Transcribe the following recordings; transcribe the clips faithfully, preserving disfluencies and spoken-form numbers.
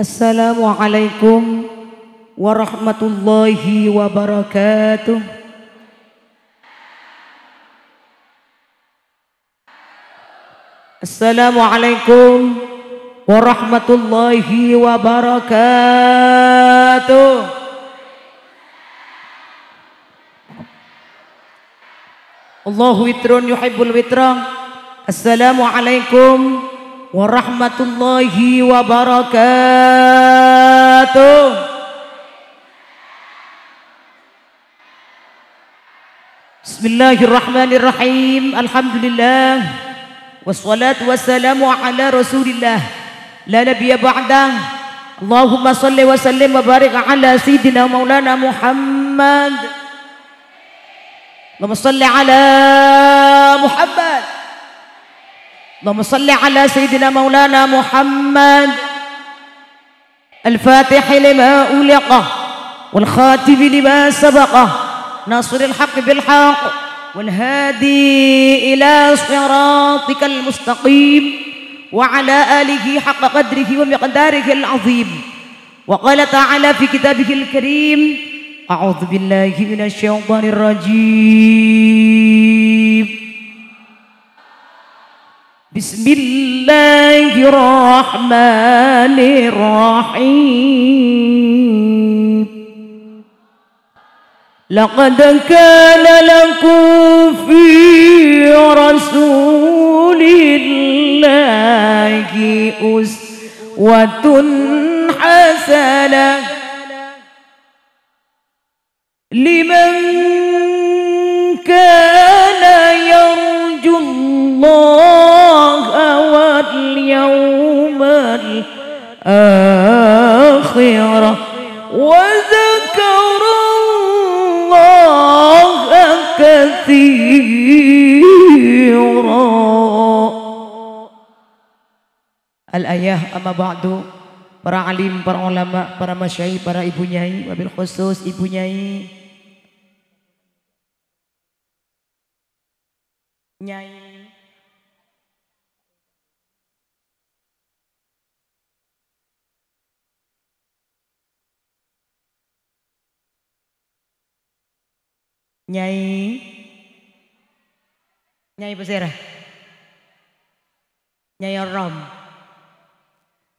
Assalamualaikum warahmatullahi wabarakatuh. Assalamualaikum warahmatullahi wabarakatuh. Allahu witrun yuhibbul witra. Assalamualaikum warahmatullahi wabarakatuh. Bismillahirrahmanirrahim. Alhamdulillah. Wassalatu wassalamu ala Rasulillah. La nabiyya ba'dah. Allahumma salli wa sallim wa barik ala Sayyidina Maulana Muhammad. Allahumma salli ala Muhammad. Allahumma salli ala Sayyidina Maulana Muhammad. الفاتح لما أغلق والخاتم لما سبق ناصر الحق بالحق والهادي إلى صراطك المستقيم وعلى آله حق قدره ومقداره العظيم. وقال تعالى في كتابه الكريم: أعوذ بالله من الشيطان الرجيم. بسم الله الرحمن الرحيم. لقد كان لكم في رسول الله أسوة حسنة لمن كان يرجو الله واليوم الآخر وذكر الله كثيرا. Al-ayah, amma ba'du, para alim, para ulama, para masyayikh, para ibu nyai, wabil khusus ibu nyai. Nyai. Nyai. Nyai pasèra? Nyai Rom.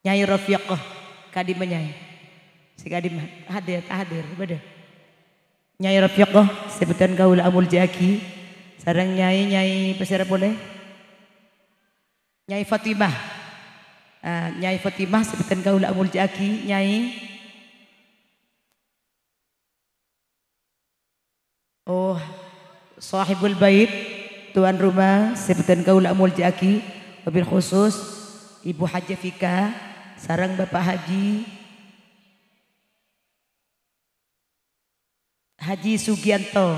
Nyai Rafiq. Ka'dimma, Nyai? Sè ka'dimma? Hadir, hadir, bâdâ. Nyai Rafiq, sè bhâdhân kaulâ amoljâ'aghi. Sareng Nyai, Nyai pasèra polè? Nyai Fatimah. Ah, Nyai Fatimah, sè bhâdhân kaulâ amoljâ'aghi, Nyai. Oh, Sohibul Bait, tuan rumah, sè bhâdhân kaulâ amoljâ'aghi, wabil khusus Ibu Hajjah Fika, sareng Bapak Haji, Haji Sugianto.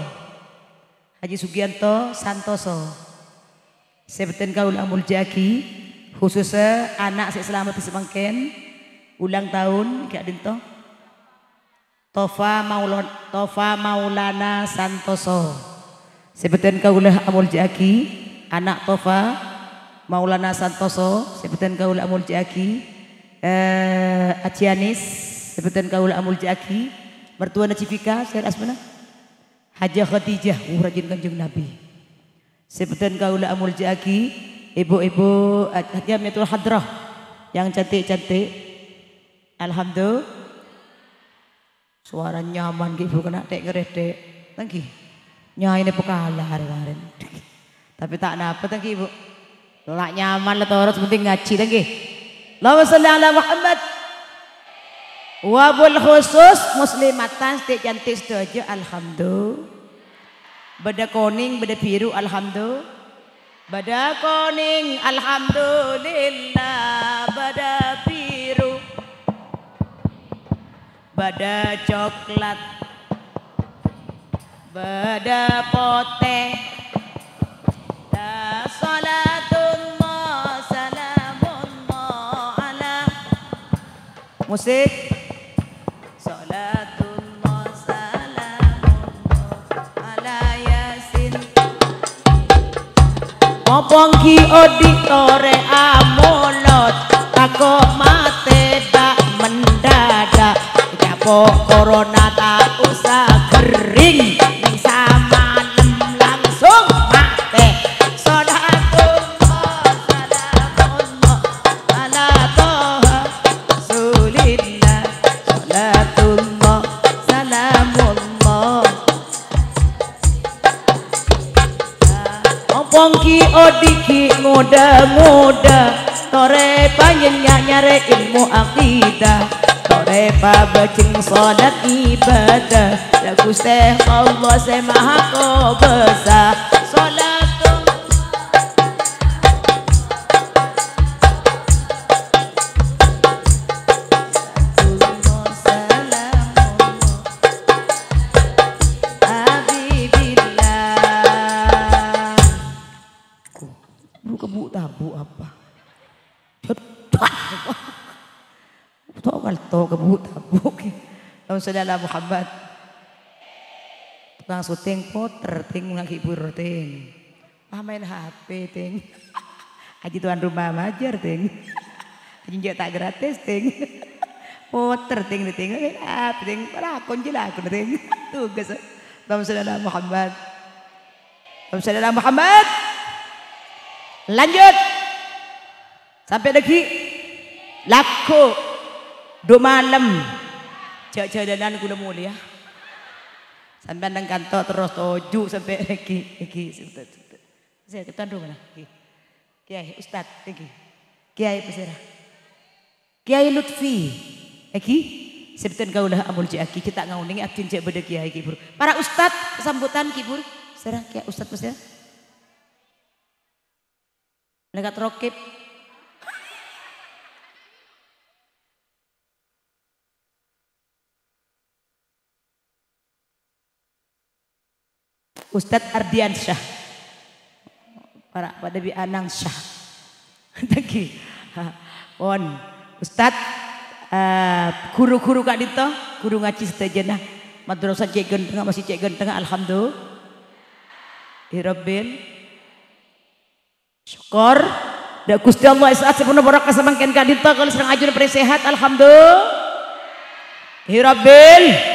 Haji Sugianto Santoso. Sè bhâdhân kaulâ amoljâ'aghi, khusussa ana' sè salamet samangkèn, ulang taon, ka'dinto. Tofa Maulon-, Tofa Maulana Santoso. Sè bhâdhân kaulâ amoljâ'aghi, ana' Tofa Maulana Santoso, sè bhâdhân kaulâ amoljâ'aghi, eh, Ajianis, sè bhâdhân kaulâ amoljâ'aghi, mertuana Cifika, sè asmana? Hajah Khadijah, uh, rajin Kanjeng Nabi. Sè bhâdhân kaulâ amoljâ'aghi, ibu-ibu, eh, Jamiatul Hadrah yang cantik-cantik. Alhamdulillah. Sowara nyaman, ghi, Bu, kèng ta' ngèrèdhè'. Tèngghi. Nyaèna pèkala arè-arè. Tapè ta' napa, tèngghi, Bu. La nyaman, la toro', sè penting ngajhi, tèngghi. Allahumma sholli ala Muhammad. Wabil khusus muslimatan sè cantik sadhâjâ, alhamdulillah. Bâdâ konèng, bâdâ biru, alhamdulillah. Bâdâ konèng, alhamdulillah, bâdâ biru, bâdâ coklat, bâdâ potè. La salatullah, salamullah ala. Musik. Salatullah, salamullah ala Yasin. Mopongghi odi' torè amolot, tako' matè ta' men- Pokok corona ta' osa ghering, neng samalem langsung matè. Sholatullah, salamullah, ala Toha Rasulillah. Sholatullah, salamullah. Ompong ghi' odi' ghi' ngoda-ngoda, torè panyennya' nyarè ilmu akidah, torè pabhâjheng sholat ibadah, ya Ghustè Allah sè Maha Kobâsa. Sholatullah, salamullah. Habibillah. Buru kebu' tabu' apa? Cedak. Tokal to kebu' tabu' ki. Allahumma sholli ala Muhammad. Tukang syuting poter, Tèng, ngaghi' buru, Tèng. Ah, maèn H P, Tèng. Aji tuan rumah majâr, Tèng. Aji jhâ' ta' gratis, Tèng. Poter, Tèng, Tèng. Maèn H P, Tèng. Lakon jhâ' lakon, Tèng. Tugas. Allahumma sholli ala Muhammad. Allahumma sholli ala Muhammad. Lanjut. Sampè' dhâggi'. Lagghu'. Dhu malem. Jhâ'-jhâlânan kaulâ molèya. Sampèyan neng kanto terros toju' sampè' èghi, èghi, sebentar, sebentar. Saya ketuan dulu mana? Èghi. Kiai, Ustad, èghi. Kiai pasèra? Kiai Lutfi. Èghi. Sebentar kaulâ amoljâ'aghi, jhâ' ta' ngaonèngè abdhina jhâ' bâdâ kiai, ghi' buru. Para ustad, sambutan, ghi' buru. Sèra, Kiai Ustad pasèra? Malaikat Rokib. Ustadz Ardiansyah. Para pada bi Anangsyah. Thank you. Pon. Ustadz, eh, guru-guru ka'dinto, guru ngajhi sadhâjâna. Madrasah cè' ghântengnga, masjid cè' ghântengnga, alhamdulillah. Hirobbil. Syukur. Dâ' Ghustè Allah, è sa'at sè ponapa bârâkah samangkèn ka'dinto kaulâ sareng ajunan parèng sehat, alhamdulillah. Hirobbil.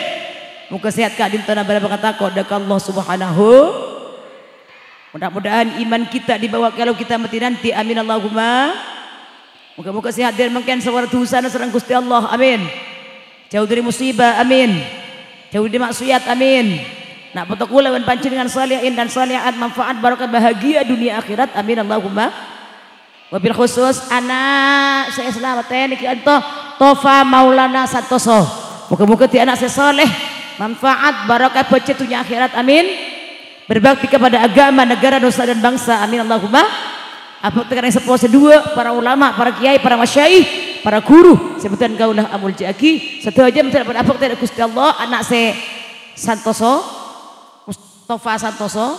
Moghâ sehat ka'dinto nabârâ bâkal tako' dâ' ka Allah Subhanahu. Mudah-mudahan iman kita dibawa kalau kita mati nanti. Amin, Allahumma. Moghâ-moghâ sehat dâri mangkèn, sapora dhusana sareng Ghustè Allah. Amin. Jhâu dâri musibah, amin. Jhâu dâri maksiat, amin. Na' poto kaulâ bân panjhennengngan salihin dan salihat, manfaat, barokah, bahagia dunia akhirat, amin, Allahumma. Wabil khusus ana' sè èsalamettè nèkè anto Tofa Maulana Santoso. Moghâ-moghâ dhâddhi ana' sè saleh, manfaat, barokah, bhâjâ dunia akhirat, amin. Berbakti kepada agama, negara, nusa, dan bangsa. Amin, Allahumma. Abhâkta ka rèng seppo sè duwâ', para ulama, para kiai, para masyayikh, para guru sè bhâdhân kaulâ amoljâ'aghi. Sadhâjâ bhâdhân abhâkta ka Ghustè Allah, ana' sè Santoso, Mustafa Santoso,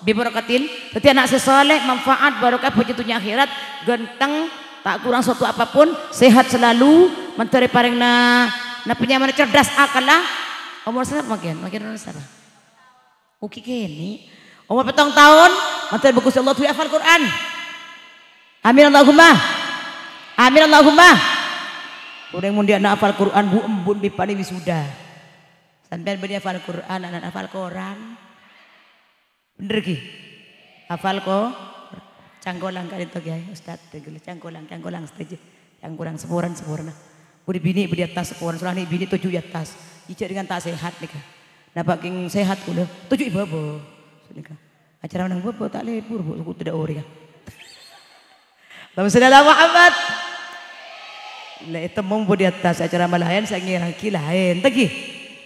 bi barakatin. Dhâddhi ana' sè saleh, manfaat, barokah, bhâjâ dunia akhirat, ghânteng, ta' kurang suatu apapun, sehat selalu, mandhâr èparèngana, na, panyamana cerdas, akal, la. Omor sapa mangkèn? Mangkèn omor sapa? Ugi kènè'. Omor pèttong taon, mandhâr bhâghus Allah duwè hafal Qur'an. Amin Allahumma. Amin Allahumma. Orèng mon dâ' ana' hafal Qur'an, bu embun bi panè wisuda. Sampèyan bânnè hafal Qur'an, ana' hafal koran. Bhender, ghi? Hafal ko-, cangkolang ka'dinto, Kiai, Ustad, cangkolang, cangkolang sadhâjâ. Cangkolang saporana, saporana. Budi binè' budi attas saporana, soalnya binè' toju' è attas. Ijâ dengan ta' sehat nèka. Napa kèng sehat kaulâ? Toju' è bâbâ. Nèka. Acara nang bâbâ ta' lebur, Bu, sukut tidak ori, ya. Allahumma sholli ala Muhammad. La ètemmo budi attas acara malaèn sè ngèrangaghi laèn, ta' ghi?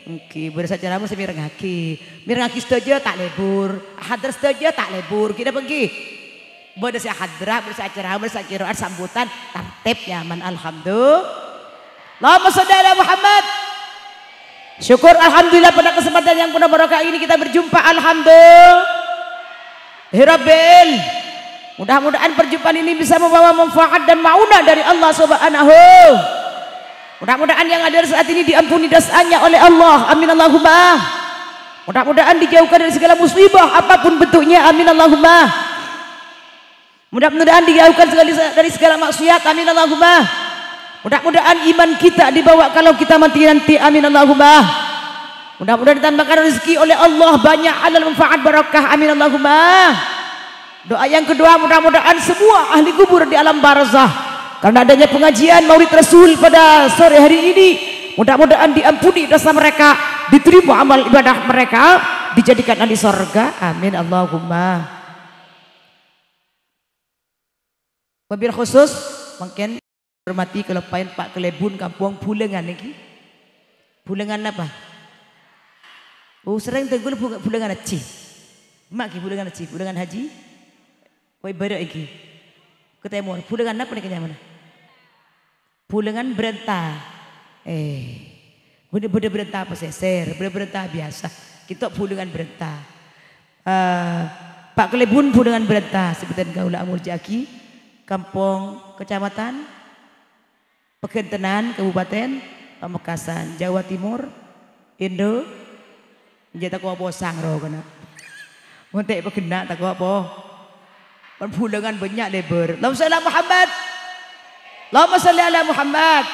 Ènggi, bâdâ sè acara sè mèrangaghi. Mèrangaghi sadhâjâ ta' lebur, hadir sadhâjâ ta' lebur, ghi napa ènggi? Bâdâ sè hadra, bâdâ sè acara, bâdâ sè qiraat, sambutan, tartib nyaman, alhamdulillah. Allahumma sholli ala Muhammad. Syukur, alhamdulillah, pada kesempatan yang penuh barokah ini kita berjumpa, alhamdulillah. Hirabbil. Mudah-mudahan perjumpaan ini bisa membawa manfaat dan maunah dari Allah Subhanahu. Mudah-mudahan yang hadir saat ini diampuni dosanya oleh Allah. Amin Allahumma. Mudah-mudahan dijauhkan dari segala musibah apapun bentuknya. Amin Allahumma. Mudah-mudahan dijauhkan segala, dari segala maksiat. Amin Allahumma. Mudah-mudahan iman kita dibawa kalau kita mati nanti. Amin Allahumma. Mudah-mudahan ditambahkan rezeki oleh Allah, banyak halal manfaat barokah. Amin Allahumma. Doa yang kedua, mudah-mudahan semua ahli kubur di alam barzah, karena adanya pengajian Maulid Rasul pada sore hari ini, mudah-mudahan diampuni dosa mereka, diterima amal ibadah mereka, dijadikan ahli sorga. Amin Allahumma. Wabil khusus, mungkin hormati kalapayan Pa' Kalèbun kampong Bulângan nèka. Bulângan apa? Oh, sering tenggul bu-, Bulângan Haji. Mak ki Bulângan Haji, Bulângan Haji. Woi, bârâ' iki. Ke timur. Bulângan apa nèka nyamana? Bulângan Brenta. Eh, bâdâ, bâdâ Brenta Pesisir, bâdâ Brenta biasa. Kita Bulângan Brenta. Eh, Pa' Kalèbun Bulângan Brenta, sebutan kaula amolja'aghi, kampong, kecamatan, Pegentenan, Kabupaten Pamekasan, Jawa Timur, Indo, Enjâ' tako' posang rowa kana. Mon ta' paghenna' tako' po. Mon bulângan bânnya' lèbâr. Allahumma shalli ala Muhammad. Allahumma shalli ala Muhammad.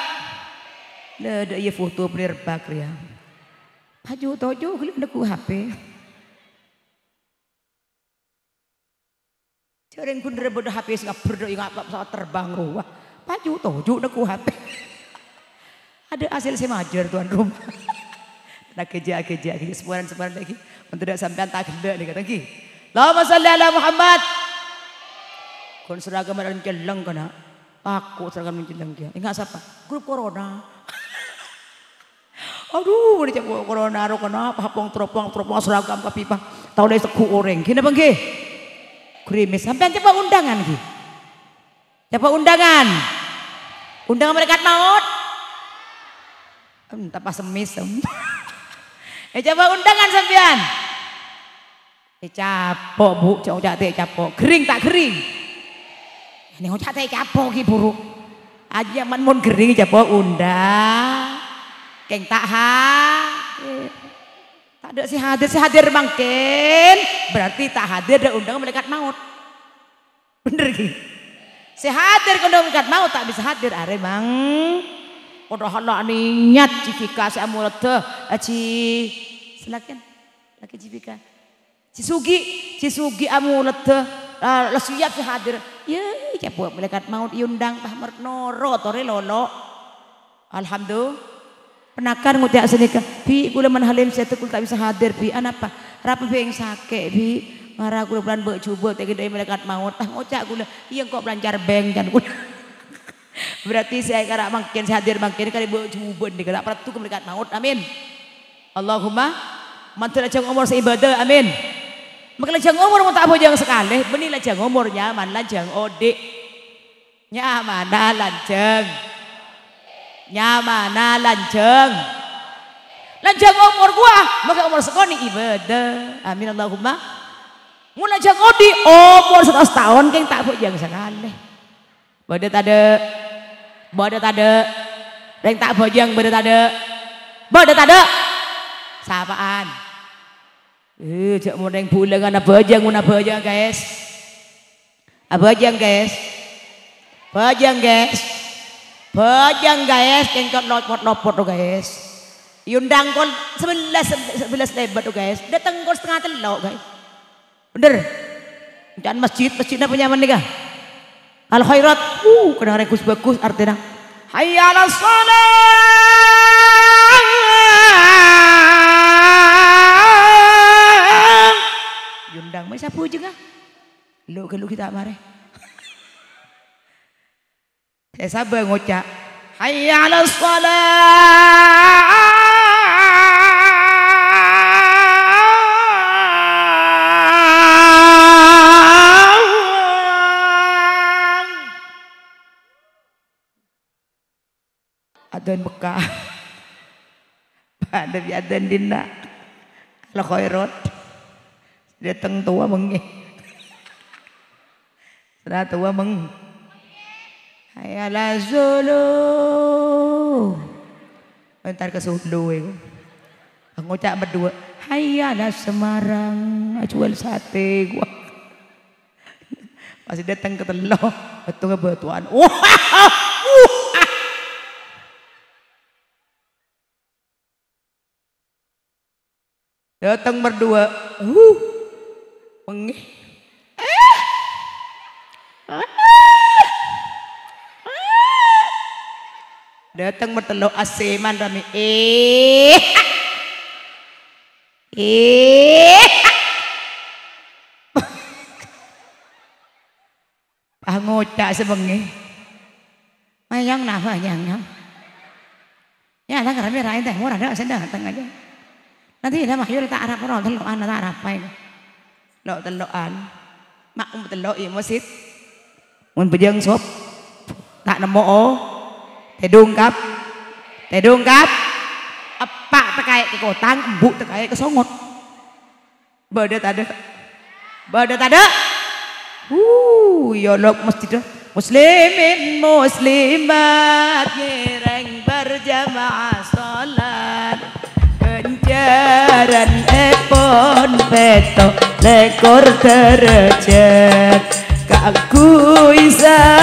Lha, dâ' iyâ foto penerbak rèya. Paju toju' ghellâ' neggu' H P. Jhâreng ghun rè bâdâ H P sè ngabbher dâ' iyâ ngapa' pesawat terbang rowa. Paju toju' neggu' H P. Ada hasil sè majâr, tuan rumah. Nah, gejja', gejja', gejja', seporan, seporan lagi. Mon tadâ' sampèyan ta' ghellâ' nèka, thank you. Allahumma shalli ala Muhammad. Kon seragam ada celleng kana. Tako' seragam celleng dia. Enggak sapa? Grup corona. Adu, bâdâ ca'èppo' corona, ro kana, papong, tropong, tropong, seragam, kapipa. Tao lè' seggu' orèng. Ghi napa ngghi? Grimis. Sampèyan ca'èppo' undangan, ghi. Ca'èppo' undangan. Undangan malaikat maut. Em, ta' pas semis, em. Eh, ca'èppo' undangan sampèyan. Eh, ca'èppo', Bu. Jhâ' ngoca' ta' ca'èppo'. Ghering ta' ghering? Ini ngoca' ta' ca'èppo' ghi buru. Ajjhâ' man mon ghering ca'èppo' undang. Kèng ta' ha-, eh, tadâ' sè hadir, sè hadir mangkèn. Berarti ta' hadir dâ' undangan malaikat maut. Bhender, ghi? Sè hadir kondhâ malaikat maut ta' bisa hadir, arè mang. Padahal la niyat Cifika sè amoleddhâ, Aji. Silakan. Lagi Cifika. Sè soghi, sè soghi amoleddhâ, la, la siyap sè hadir. Yâ, ca'èppo' malaikat maut èondang, pas mer-, noro' torè lolo. Alhamdulillah. Panakan ngoca' sanèka, "Bi', kaulâ man Halim Sèdek kaulâ ta' bisa hadir, Bi'. Anapa?" "Ra pabeng sakè', Bi'. Mara kaulâ bulân bâ'-jhubâ' ta' èghâdhuwi malaikat maut." Ah, ngoca' kaulâ, "Iyâ, engko' pelancar beng," can kaulâ. Berarti sè aèkara mangkèn, sè hadir mangkèn, karè bâ'-jhubâ' nèka ta' paraddu ka malaikat maut. Amin. Allahumma, mandhâr lanjhâng omor sè ibadah. Amin. Mangkèn lanjhâng omor mon ta' abhâjâng sakalè, bânnè lanjhâng omor nyaman lanjhâng odi'. Nyamana lanjhâng. Nyamana lanjhâng. Lanjhâng omor ghuwâ, mangkèn omor sakonè' ibadah. Amin Allahumma. Mon lanjhâng odi', omor saratos taon kèng ta' abhâjâng sakalè. Bâdâ tadâ'? Bâdâ tadâ'? Rèng ta' abhâjâng bâdâ tadâ'? Bâdâ tadâ'? Sapa'an? Eh, jhâ' mon rèng bulângan abhâjâng, mon abhâjâng, guys. Abhâjâng, guys. Bhâjâng, guys. Bhâjâng, guys. Kèng cot lopot-lopot, guys. Èondang kol sabellâs, sabellâs lèbât, guys. Dâteng kol satengnga tello', guys. Bhender. Ca'na masjid, masjid napa nyamana nèka? Al Khairat. Uh, kadhâng rèng ghus-bhâghus artèna. Hayya 'alas shalah. Èondang, "Mè' sabhâjângnga?" Lo'-ghâllu kita marè. Sè sabâ ngoca', "Hayya 'alas shalah." Adzan Mekkah. Padâ bi' adzan dinna'. Al Khairat. Dâteng towa mengngè. Sera towa meng. Hayya 'alas shalah. Entar ka Solo, eh. Ngoca' berdua, "Hayya 'alas Semarang." Ajual sate gua. Pas dâteng ka tello', bâttongnga bâtowan. Wah! Dâteng mardua. Huh. Pengè. Dâteng martello', asèman ramè. Eh. Eh. Pas ngoca' sè bengngè. Mayang napa nyang, nyang? Ya, ta' karame raen teh, mora dâ' sè dâteng aja. Nanti dah mahyu ta' arap ora tello'an, ta' arapa ini. Lo' tello'an. Mak um tello' i masjid. Mun bejeng sop. Ta' nemmo, oh. Tèdung kap. Tèdung kap. Eppa' tekaè ka Kotang, embu' tekaè ka Songot. Bâdâ tadâ'? Bâdâ tadâ'? Wuh, ya lok masjidda. Muslimin muslimat ngèrèng berjamaah salat. Ghânjhârânèpon pètto' lèkor dârâjhât. Kaangghuy sangopaghi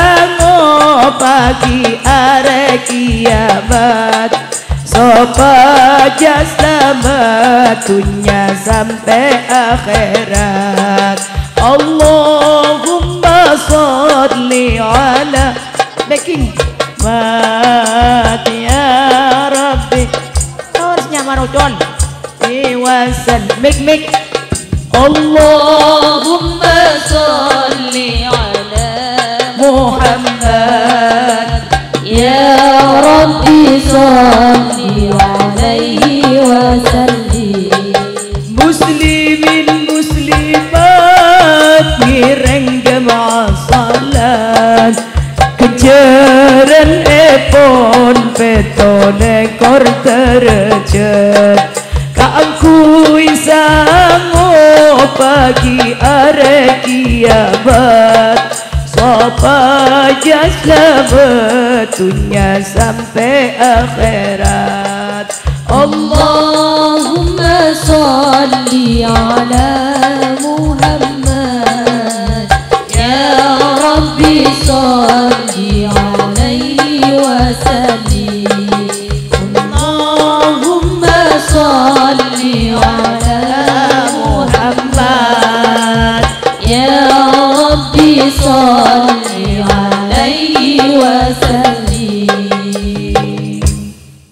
arè kiamat. Sopajâ salamet dhunnya sampè' akhèrat. Allahumma sholli ala backing. Mat ya Rabbi. Terus nyamar ucul. Iwasan. Mik, mik. Allahumma sholli ala Muhammad. Ya Rabbi sholli alaihi wa sallim. Muslimin muslimat ngèrèng jamaah salat. Ghânjhârânèpon pètto' lèkor dârâjhât. Kaangghuy sangopaghi arè kiamat. Sopajâ salamet dhunnya sampè' akhèrat. Allahumma sholli ala Muhammad. Ya Rabbi sholli alaihi wa sallim. Allahumma sholli ala Muhammad. Ya Rabbi sholli alaihi wa sallim.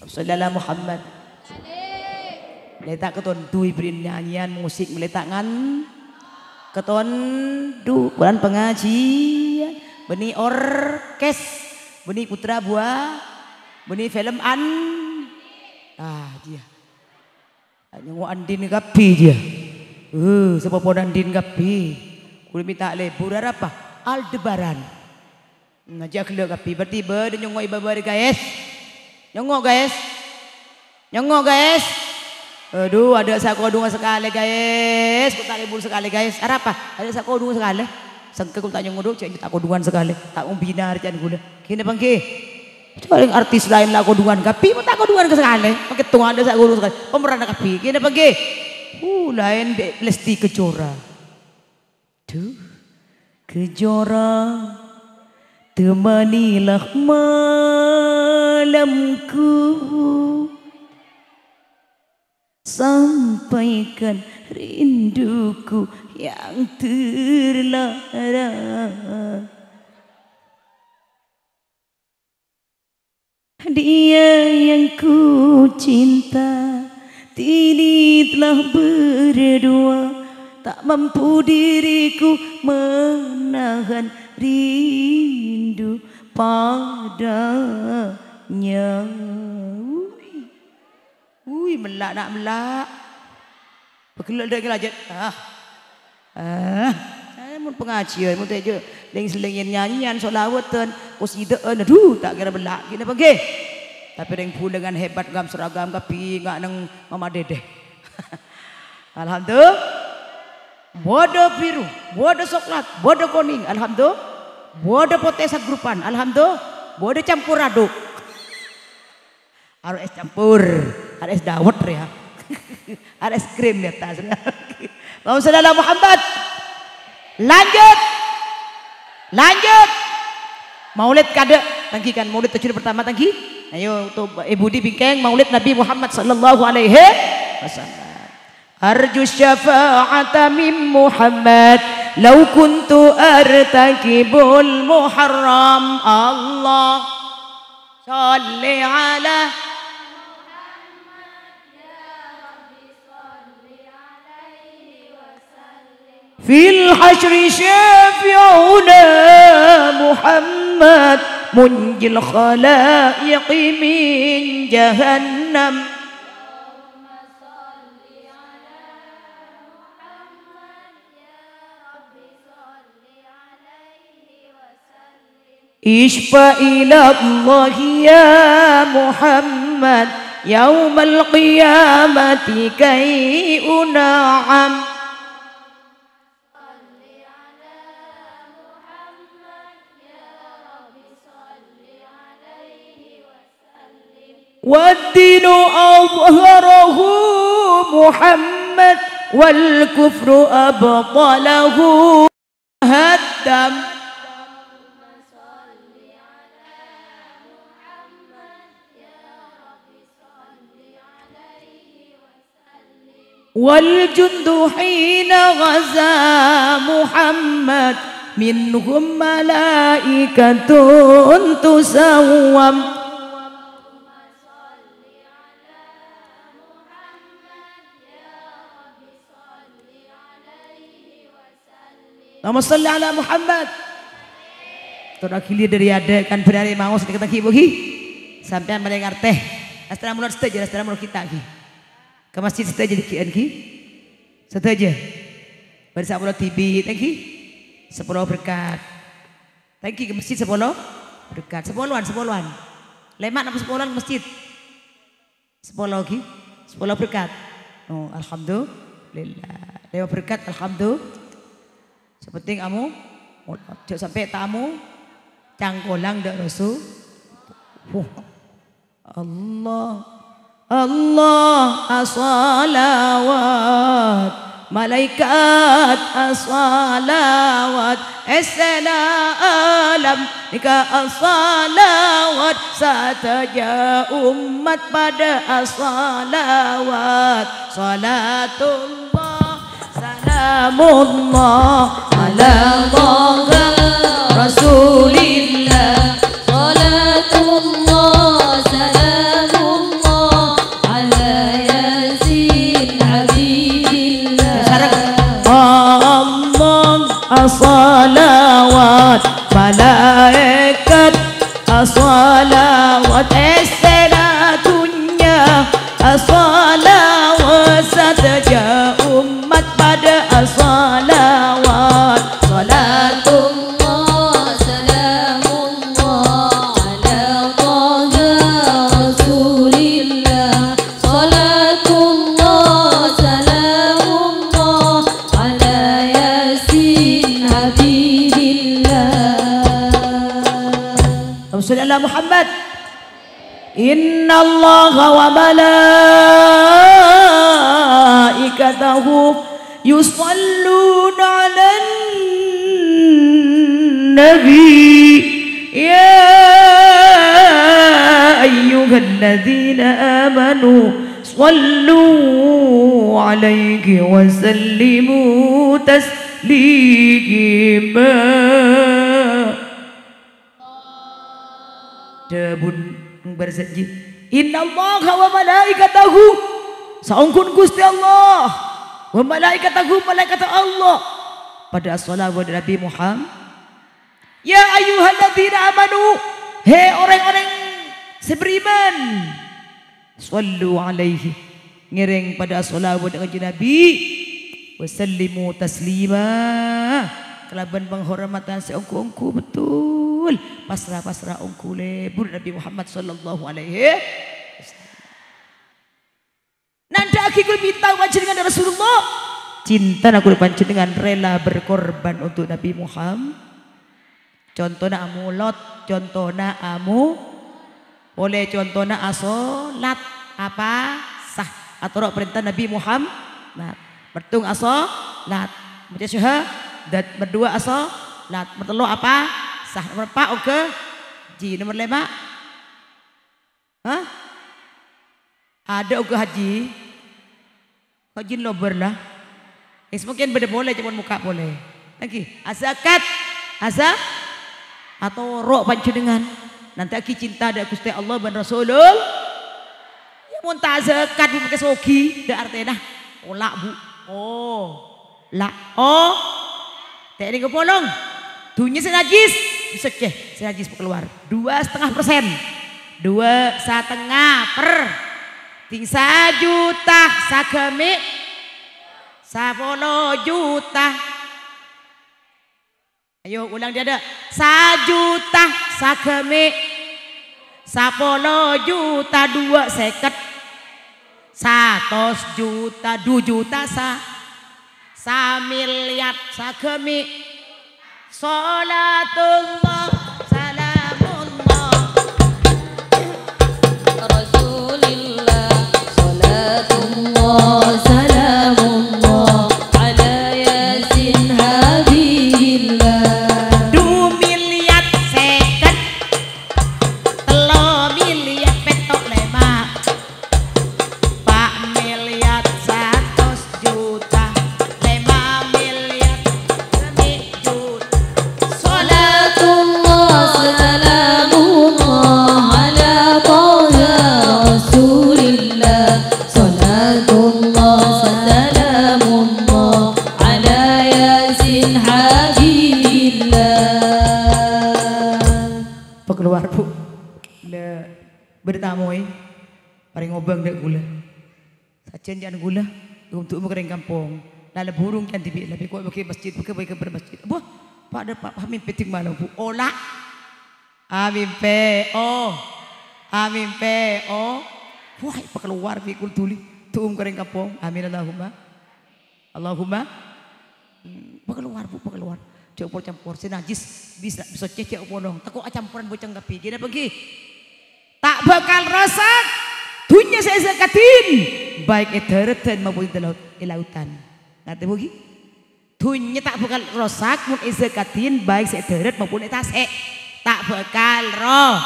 Sholli ala Muhammad. Mèlèta' katondu èbhâri' nyanyian musik mèlèta' ngan katondu. Polana pangajiân. Bânnè orkes. Bânnè putra buah. Bânnè film an-, ah, iyâ. Nyongngo' Andin kabbhi, iyâ. Eh, sapopona Andin kabbhi. Kulâ mènta lebur, arapa? Aldebaran. Nah, jhâ' ghellâ' kabbhi. Berarti bâdâ nyongngo' è bâbâ rè, guys. Nyongngo', guys. Nyongngo', guys. Adhu, adâ' sakodhungan sakalè, guys. Kok ta' lebur sakalè, guys. Arapa? Adâ' sakodhungan sakalè. Sengka kok ta' nyongngo' dhu, jhâ' ta' kodhungan sakalè. Ta' ombina arca'na kulâ. Ghi napa ènggi? Jhâ' rèng artis laèn la kodhungan kabbhi, mon ta' kodhungan ka sakalè. Makè tong adâ' sakodhungan sakalè. Pemeranna kabbhi. Ghi napa ènggi? Uh, laèn Dek Lesti Kejora. Duh, Kejora, temanilah malamku. Sampaikan rinduku yang terlarang. Dia yang ku cinta, kini telah berdua, tak mampu diriku menahan rindu padanya. Ui, mella', na', mella'. Pegella' dâ' lanjut. Ah. Ah, saè mon pangajiân, mon ta' jhâ' lèng-sellèngèn nyanyian, sholawatan, kosidaan, adhu, ta' kèra bella', ghi napa ènggi? Tapè rèng bulângan hebat, ngam seragam kabbhi, nga' neng Mama Dede. Alhamdulillah. Bâdâ biru, bâdâ soklat, bâdâ konèng, alhamdulillah. Bâdâ potè sagrupan, alhamdulillah. Bâdâ campur aduk. Aro es campur, aro es dawet ya. Aro es krim di atas. Allahumma sholli ala Muhammad. Lanjut. Lanjut. Maulid kadâ', tanggi kan maulid tujuan pertama tanggi. Ayo tuh Ibu di bingkèng maulid Nabi Muhammad sallallahu alaihi wasallam. أرجو الشفاعة من محمد لو كنت أرتكب المحرم. الله صل على في الحشر شافعنا محمد منجي الخلائق من جهنم. اشفع إلى الله يا محمد يوم القيامة كي أنعم. والدين أظهره محمد والكفر أبطله هدم. والجند حين غزا محمد منهم ملائكة تسوم. Allahumma shalli ala Muhammad. Torra ghili dhâri adâ' kan bârâri maos nèka taghi, Bu, ghi. Sampèyan malè ngartè. Astra molod sadhâjâ, astra molod kita, ghi. Ka masjid sadhâjâ dhigi'ân, ghi. Sadhâjâ. Bâri' sapolo dhibi', ghi. Sapolo berkat. Thank you, ka masjid sapolo berkat. Sapolowan, sapolowan. Lèma' napa sapolowan ka masjid? Sapolo, ghi? Sapolo berkat. Oh, alhamdulillah. Lèma' berkat, alhamdulillah. Sè penting amu, jhâ' sampè' ta' amu cangkolang dâ' Rasul. Wah. Allah, Allah, ashalawat. Malaèkat ashalawat, essèna alam nèka ashalawat, sadhâjâ ommat padâ ashalawat. Shalatullah, salamullah, ala Thaha Rasulillah. Shalatullah, salamullah, ala Yasin Habibillah. Sareng. Allah, ashalawat, malaèkat ashalawat, essèna dhunnya ashalawat, sadhâjâ ommat padâ ashalawat. Shalatullah, salamullah, ala Thaha Rasulillah. Shalatullah, salamullah, ala Yasin Habibillah. Allahumma shalli ala Muhammad. Innallaha wa malaikatahu yusalluna 'alan nabi. Ya ayyuhalladzina amanu shallu 'alaihi wa sallimu taslima. Dhâbuna bârâ sè jhi, "Innallaha wa malaikatahu." Saongghuna Ghustè Allah, "wa malaikatahu," malaèkatta Allah, padâ ashalawat dâ' Nabbhi Muhammad. "Ya ayyuhalladzina amanu," hè, orèng-orèng sè beriman, "shallu 'alaihi," ngèrèng padâ ashalawat dâ' Kanjeng Nabbhi, "wa sallimu taslima," kalabân panghormadhân sè ongghu-ongghu betul, pasra-pasra ongghu lebur Nabbhi Muhammad shallallahu 'alaihi wasallam. Nandhâ'aghi kaulâ bintang panjhennengngan, ya Rasulullah. Cintana kaulâ panjhennengngan rela berkorban untuk Nabbhi Muhammad. Contona amolot, contona amu-, polè contona asolat, apasa? Atoro' parènta Nabbhi Muhammad. Nah, mèddhung asolat, maca syahadat, mèddhuwâ asolat, nomer tello' apasa? Nomer empa' ongghâ jhi, nomer lèma'? Hah? Adâ' ongghâ hajji? Kok jin lobâr la? Wis mungkin bâdâ polè, coma mokka' polè. Lagi, azakat, aza-, atoro' panjhennengngan. Nantè'aghi cinta dâ' Ghustè Allah bân Rasulul. Ya, mon ta' azakat, Bu, mangkè soghi, dâ' artèna. Ola', Bu. Oh. La, oh. Teknik polong. Dhunnya sè najis, bisa cè, sè najis kalowar. Dua setengah persen. Dua setengah per. Ding sajuta sagâmè'. Sapolo juta. Ayo, ulang dâ'. Sajuta sagâmè'. Sapolo juta dua sèket. Satos juta, du juta sa-, samiliar sagâmè'. Shalatullah, salamullah. Rasulillah, shalatullah, salamullah, ala Yasin Habibillah. Du miliar sèket, tello miliar pètto' lèma'. Pa' miliar satos juta, lèma' miliar sami juta. Shalatullah, salamullah, ala Taha Rasulillah. Shalatullah, salamullah, ala Yasin Habibillah. Pakalowar, Bu. La, bâdâ tamoy. Parèng obâng dâ' kaulâ. Sajân jhân kaulâ, ghun du'â makarèng kampong. La, la burung can dhibi', la bi' ko' bâgi masjid, bâgi bâgi bâr masjid. Wah, padâ pa-, pa-, mimpè dhing malem, Bu. Ola'. Amimpè, oh. Amimpè, oh. Wah, pakalowar bi' kul duli. Du'â makarèng kampong. Amin, Allahumma. Allahumma. Hmm, pakalowar, Bu, pakalowar. Jhâ' pol-campor. Sè najis, bisa, bisa cè-, cè' polong. Tako' acamporan bocèng kabbhi. Ghi napa ghi? Ta' bhâkal rosak dhunnya sè èzakadhin, baik è dhârâddhân maupun è laut-, è lautan. Ngartè, Bu, ghi? Dhunnya ta' bhâkal rosak mon èzakadhin, baik sè è dhârât maupun è tasè'. Ta' bhâkal ro-,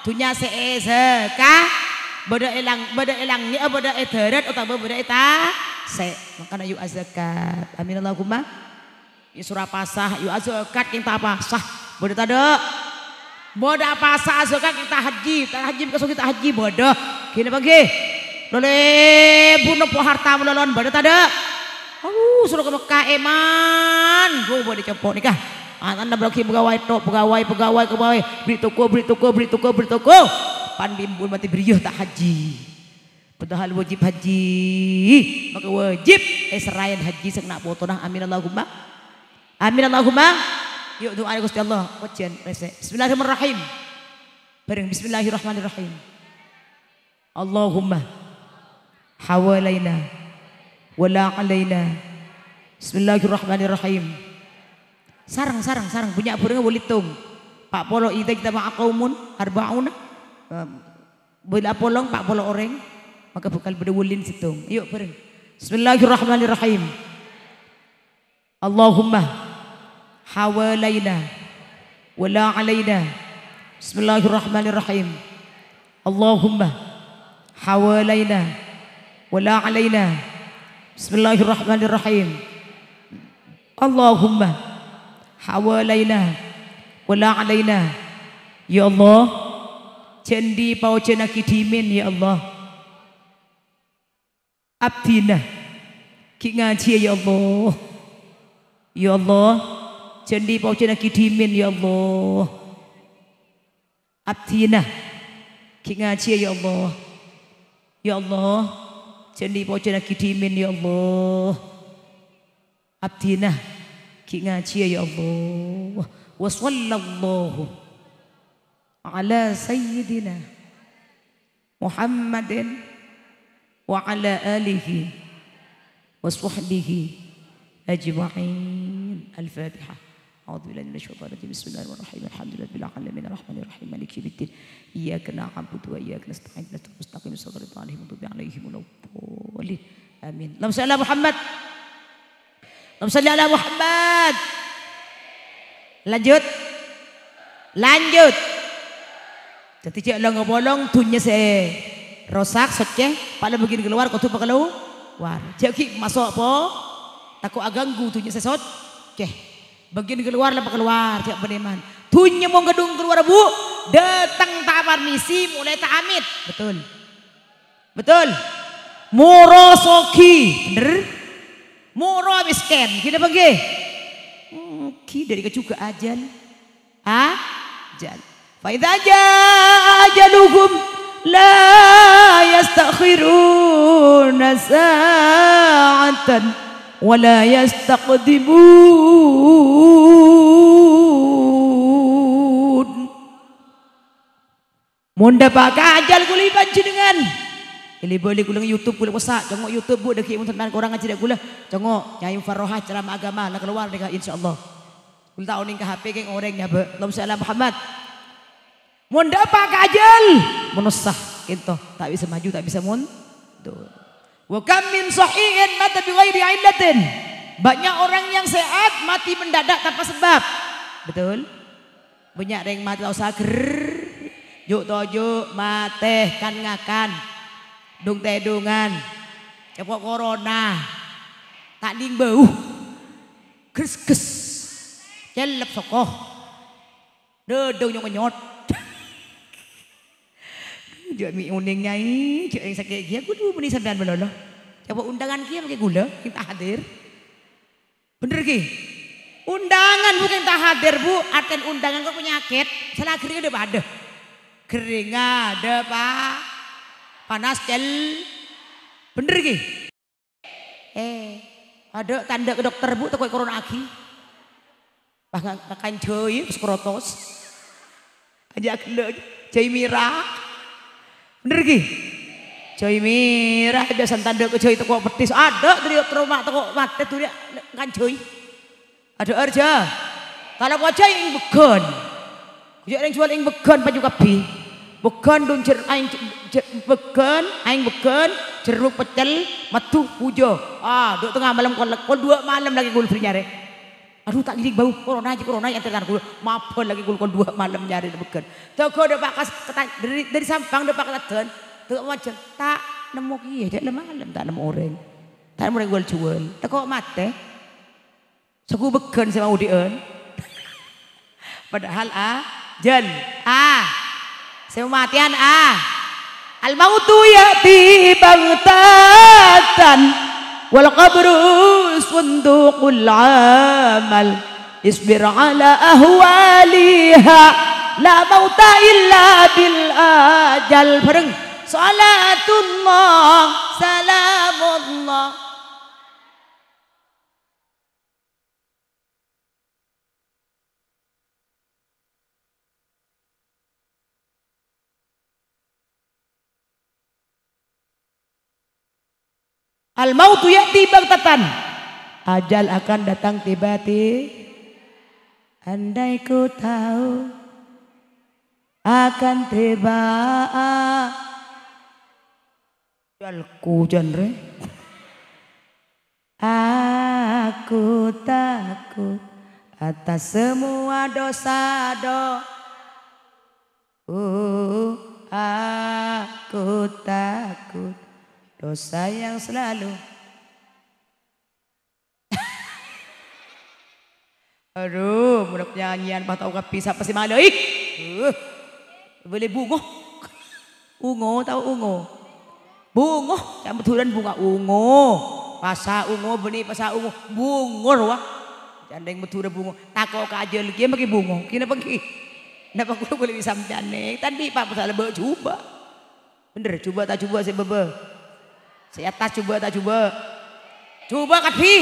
dhunnya sè èzaka-, bâdâ è lang-, bâdâ è langngè', bâdâ è dhârât, otabâ bâdâ è tasè'. Mangkana, yu, azakat. Amin, Allahumma. Èsoro apasa, yu, azakat kèng ta' apasa. Bâdâ tadâ'? Bâdâ apasa azakat kèng ta' hajji, ta' hajji, bâkal soghi ta' hajji, bâdâ. Ghi napa ghi? Lolè bu noppo' harta malolo, bâdâ tadâ'? Aduh, soro ka Mekkah, èman. Bu, bâdâ compo' nèka. Ana' bârâghi pegawai tok, pegawai, pegawai, pegawai. Beli toko, beli toko, beli toko, beli toko. Pan bi' embu' matè bâriyâ ta' hajji. Padahal wajib hajji, maka wajib èsèrraè hajji sè kènè' potona. Amin Allahumma. Amin Allahumma. Yu, du'a ka Ghustè Allah. Wajân, rèsè. Bismillahirrahmanirrahim. Bhâreng, Bismillahirrahmanirrahim. Allahumma hawalaina wala alaina. Bismillahirrahmanirrahim. Sareng, sareng, sareng. Bânnya' bhâreng wâlitong. Pa' polo, idza ijtama'a qaumun arba'una. Em, Bâlâ polong, pa' polo orèng, maka bhâkal bâdâ wâlin sèttong. Ayo, bhâreng. Bismillahirrahmanirrahim. Allahumma hawalaina wala alaina. Bismillahirrahmanirrahim. Allahumma hawalaina wala alaina. Bismillahirrahmanirrahim. Allahumma hawalaina wala alaina. Ya Allah, jhâ' andi' paojhânaghi dhimèn, ya Allah. Abdhina ghi' ngajhiyâ, ya Allah. Ya Allah, jhâ' andi' paojhânaghi dhimèn, ya Allah. Abdhina ghi' ngajhiyâ, ya Allah. Ya Allah, jhâ' andi' paojhânaghi dhimèn, ya Allah. Abdhina ghi' ngajhiyâ, ya Allah. Wa sallallahu ala sayyidina Muhammadin wa ala alihi wa sahbihi ajma'in. Al-Fatihah. A'udzu billahi minasy syaithanir rajim. Bismillahirrahmanirrahim. Alhamdulillahi rabbil alamin. Arrahmanirrahim. Maliki yaumiddin. Iyyaka na'budu wa iyyaka nasta'in. Ihdinas siratal mustaqim. Shiratal ladzina an'amta 'alaihim ghairil maghdubi 'alaihim waladdallin. Amin. Allahumma shalli ala Muhammad. Allahumma shalli ala Muhammad. Lanjut. Lanjut. Dhâddhi jhâ' long-polong dhunnya sè rosak, soccè, pa' la bâgiyân kalowar kodhu pakalowar. Kalowar. Jhâ' ghi' maso' po, tako' aghânggu dhunnya sè soccè. Bâgiyân kalowar la pakalowar, jhâ' paneman. Dhunnya mon kadhung kalowar, Bu, dâteng ta' parmisi, molaè ta' amit. Betul. Betul. Moro soghi, bhender? Moro mèskèn, ghi napa ghi? Hmm, ghi dâri kajhugâ ajhâl. Ajhâl. Fa idza jaa ajaluhum la yasta'khiruna sa'atan wa la yastaqdimun. Mon dâpa' ka ajhâl kulâ panjhennengngan. Èli-bâli kulâ YouTube kulâ passa', congo' YouTube, Bu, dâgghi' mon sampeyan korang ngajhâri kulâ. Congo', Nyai Farroha ceramah agama, la kalowar nèka, insyaallah. Kulâ ta' onèng ka H P kèng orèng nyabâ'. Allahumma shalli ala Muhammad. Mon dâpa' ka ajhâl, manossa, kento, ta' bisa maju, ta' bisa mundur. Wa kam min sahihin mata bi ghairi illatin. Banyak orang yang sehat mati mendadak tanpa sebab. Betul? Bânnya' rèng matè tao sagher, ju'-toju' matè kan-ngakan, dhung-tèdhungan, cèpo' korona, ta' nèng bâu, ghâs-ghâs, cellep soko, dhâdhâng nyong-ngenyot. Jhâ' mè' onèng, Nyai, jhâ' rèng sakè' kèya, ghulâ bânnè sampèyan malolo. Cèpo' undangan kèya makè ghulâ, kèng ta' hadir. Bhender ghi? Undangan bhukèng ta' hadir, Bu. Artèna undangan kok panyakèt. Sala ghering dâ' padâ. Gheringnga dâ' pa-, panas cel-, bhender ghi? Eh, adâ' tandhâ ka dokter, Bu, tako' èkorona'aghi. Pas nga-, ngakan jhâi, pas krotos. Aja' ghellâ', jhâi mèra. Bhender ghi? Jhâi mèra, biasa tandhâ ka jhâi tako' peddhis. Adâ' dâri trauma tako' matè dâri ngakan jhâi. Adâ' arjâ. Tala pojhâi ing bâgân. Jhâ' rèng juwâl ing bâgân paju kabbhi. Bâgân dun jer-, aèng jer-, bâgân, aèng bâgân, jerruk peccel, maddhu, pujâ. Ah, dâ' tengnga malem kol, kol duwâ' malem laghi' ghulâ nyarè. Adhu, ta' ngèdhing bâu, corona jiyâ, corona jiyâ, èntar ghulâ. Mabâl laghi' ghulâ kol duwâ' malem nyarè bâgân. Tèghâ dâ' pa' kas-, keta-, dâri, dâri Sampang dâ' pa' ka Tadhân. Tèghâ majâ, ta' nemmo kèya, jhâ' la malem ta' nemmo orèng. Ta' nemmo orèng wâl-juwâl. Tako' matè. Sagu bâgân sè maodhi'ân. Padahal ajhâl. A. Sè matèyan, a. Al-mautu ya'ti baghtatan wal qabru sunduqul amal. Isbir ala ahwaliha, la mauta illa bil ajal. Bhâreng. Shalatullah, salamullah. Al-mautu ya'ti baghtatan. Ajal akan datang tiba-ti-, andai ku tahu akan tiba. Jalku jan rè. Aku takut atas semua dosa do-, uh, aku takut dosa yang selalu. Adhu, mon nyanyian pas tao kabbhi, sapa sè malaè? Uh, bâli bungo. Ungo, tao ungo? Bungo, ca'na Madhurâna bunga. Ungo. Pasa ungo, bânnè pasa ungo. Bungo rowa. Ca'na rèng Madhurâ bungo. Tako' ka ajhâl kèya makè bungo. Kèya napa ghi? Napa kaulâ bâli bi' sampèyan, Nèng? Tadâ' pa-apa sala bâ', jhubâ'. Bhender, jhubâ' ta' jhubâ' sè bâbâ? Sè attas jhubâ' ta' jhubâ'? Jhubâ' kabbhi.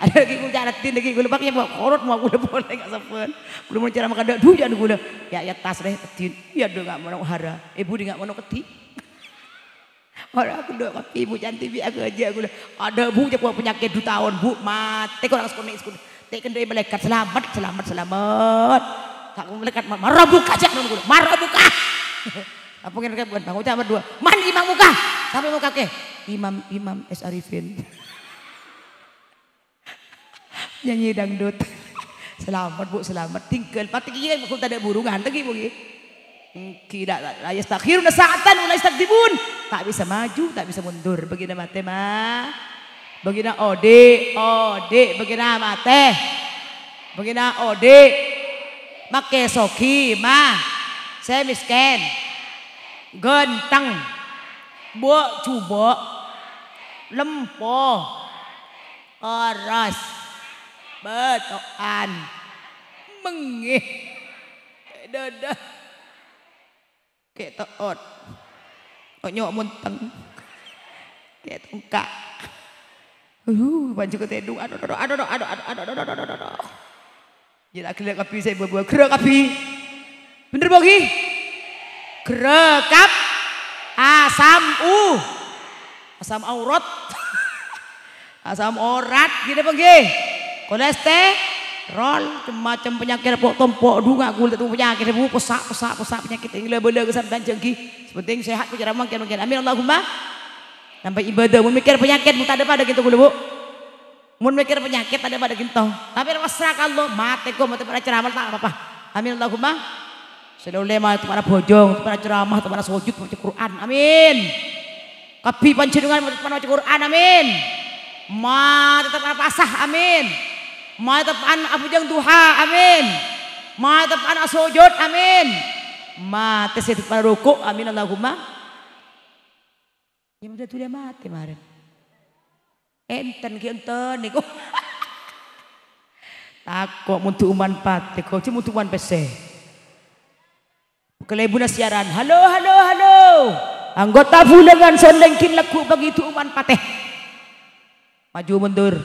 Adâ' ghi' nguca'na din ghi' ghulâ pake korot mo ghulâ polè nga' sabbhân. Ghulâ mon ceramah kadâ' dhu jhâ' ghulâ. Ya, ya, attas rè, din. Ya, dhu nga' mano hara. Ibu di nga' mano kedhi. Ora aku dhu kabbhi ibu cantik bi' aku aja ghulâ. Adâ' bu, jhâ' po panyakèt dhu taon, Bu. Matè korang sakonè', sakonè'. Tè' kendâi malaèkat, "Salamet, salamet, salamet." Tako' malaèkat, "Ma-, mara buka, ca'na ghulâ. Mara buka." Apa ngèn kè bukan? Bang, ucap berdua. "Man imam muka?" Sapa muka kè? "Imam, Imam S Arifin." Nyanyi dangdut. Salamet, Bu, salamet. Tinggal. Pati kèya, Bu, tadâ' burungan lagi, Bu, ghi. Enggi, la, la, la yastakhiruna sa'atan wa la yastaqdimun. Ta' bisa maju, ta' bisa mundur. Bâgiyâna matè, ma. Bâgiyâna odi', odi'. Bâgiyâna matè. Bâgiyâna odi'. Makè soghi, ma. Sè mèskèn. Ghântheng. Bâ'-jubâ'. Lempo. Kores. Bâto'an. Mengngè. Dâdâ. Kè' to'ot. Konyok monteng. Kè' tongka'. Aduh, panjhek tèdung. Aduh, aduh, aduh. Jhâ' la ghellâ' kabbhi sè bâbâ. Ghârâ' kabbhi. Bhender, bâ, ghi? Ghârâ' kab-, asam u-, asam aurat. Asam orat, ghi napa ngghi? Kolesterol, macem-macem panyakèt po'-tompo', dhu nga' ghulâ tu panyakèt, bu, possa', possa', possa' panyakèt, èngghi la bâlâ ka sampèyan jhâ' ngghi. Sè penting sehat, bicara mangkèn-mangkèn. Amin, Allahumma. Nampa ibadah, mon mèkkèr panyakèt, bu, tadâ' padâ ghânto ghulâ, bu. Mon mèkkèr panyakèt, tadâ' padâ ghânto. Tapè pasra ka Allah, matè ko, matè para ceramah, ta' apa-apa. Amin, Allahumma. Sè ollè matè para bhâjâng, para ceramah, para sojud, maca Qur'an. Amin. Kabbhi panjhennengngan matè maca Qur'an, amin. Matè teppa'an apasa, amin. Matè teppa'an abhâjâng duha, amin. Matè teppa'an asojud, amin. Matè sè teppa'an roko', amin, Allahumma. Yâ, bâdâ dulih matè marèn. Enten ghi enten nèko. Tako' mon du'umman patè, ko' jhâ' mon du'umman pèssè. Kalèbunna siaran, "Halo, halo, halo. Anggota bulângan Sollèngghin lagghu' paghi du'umman patè." Maju mundur.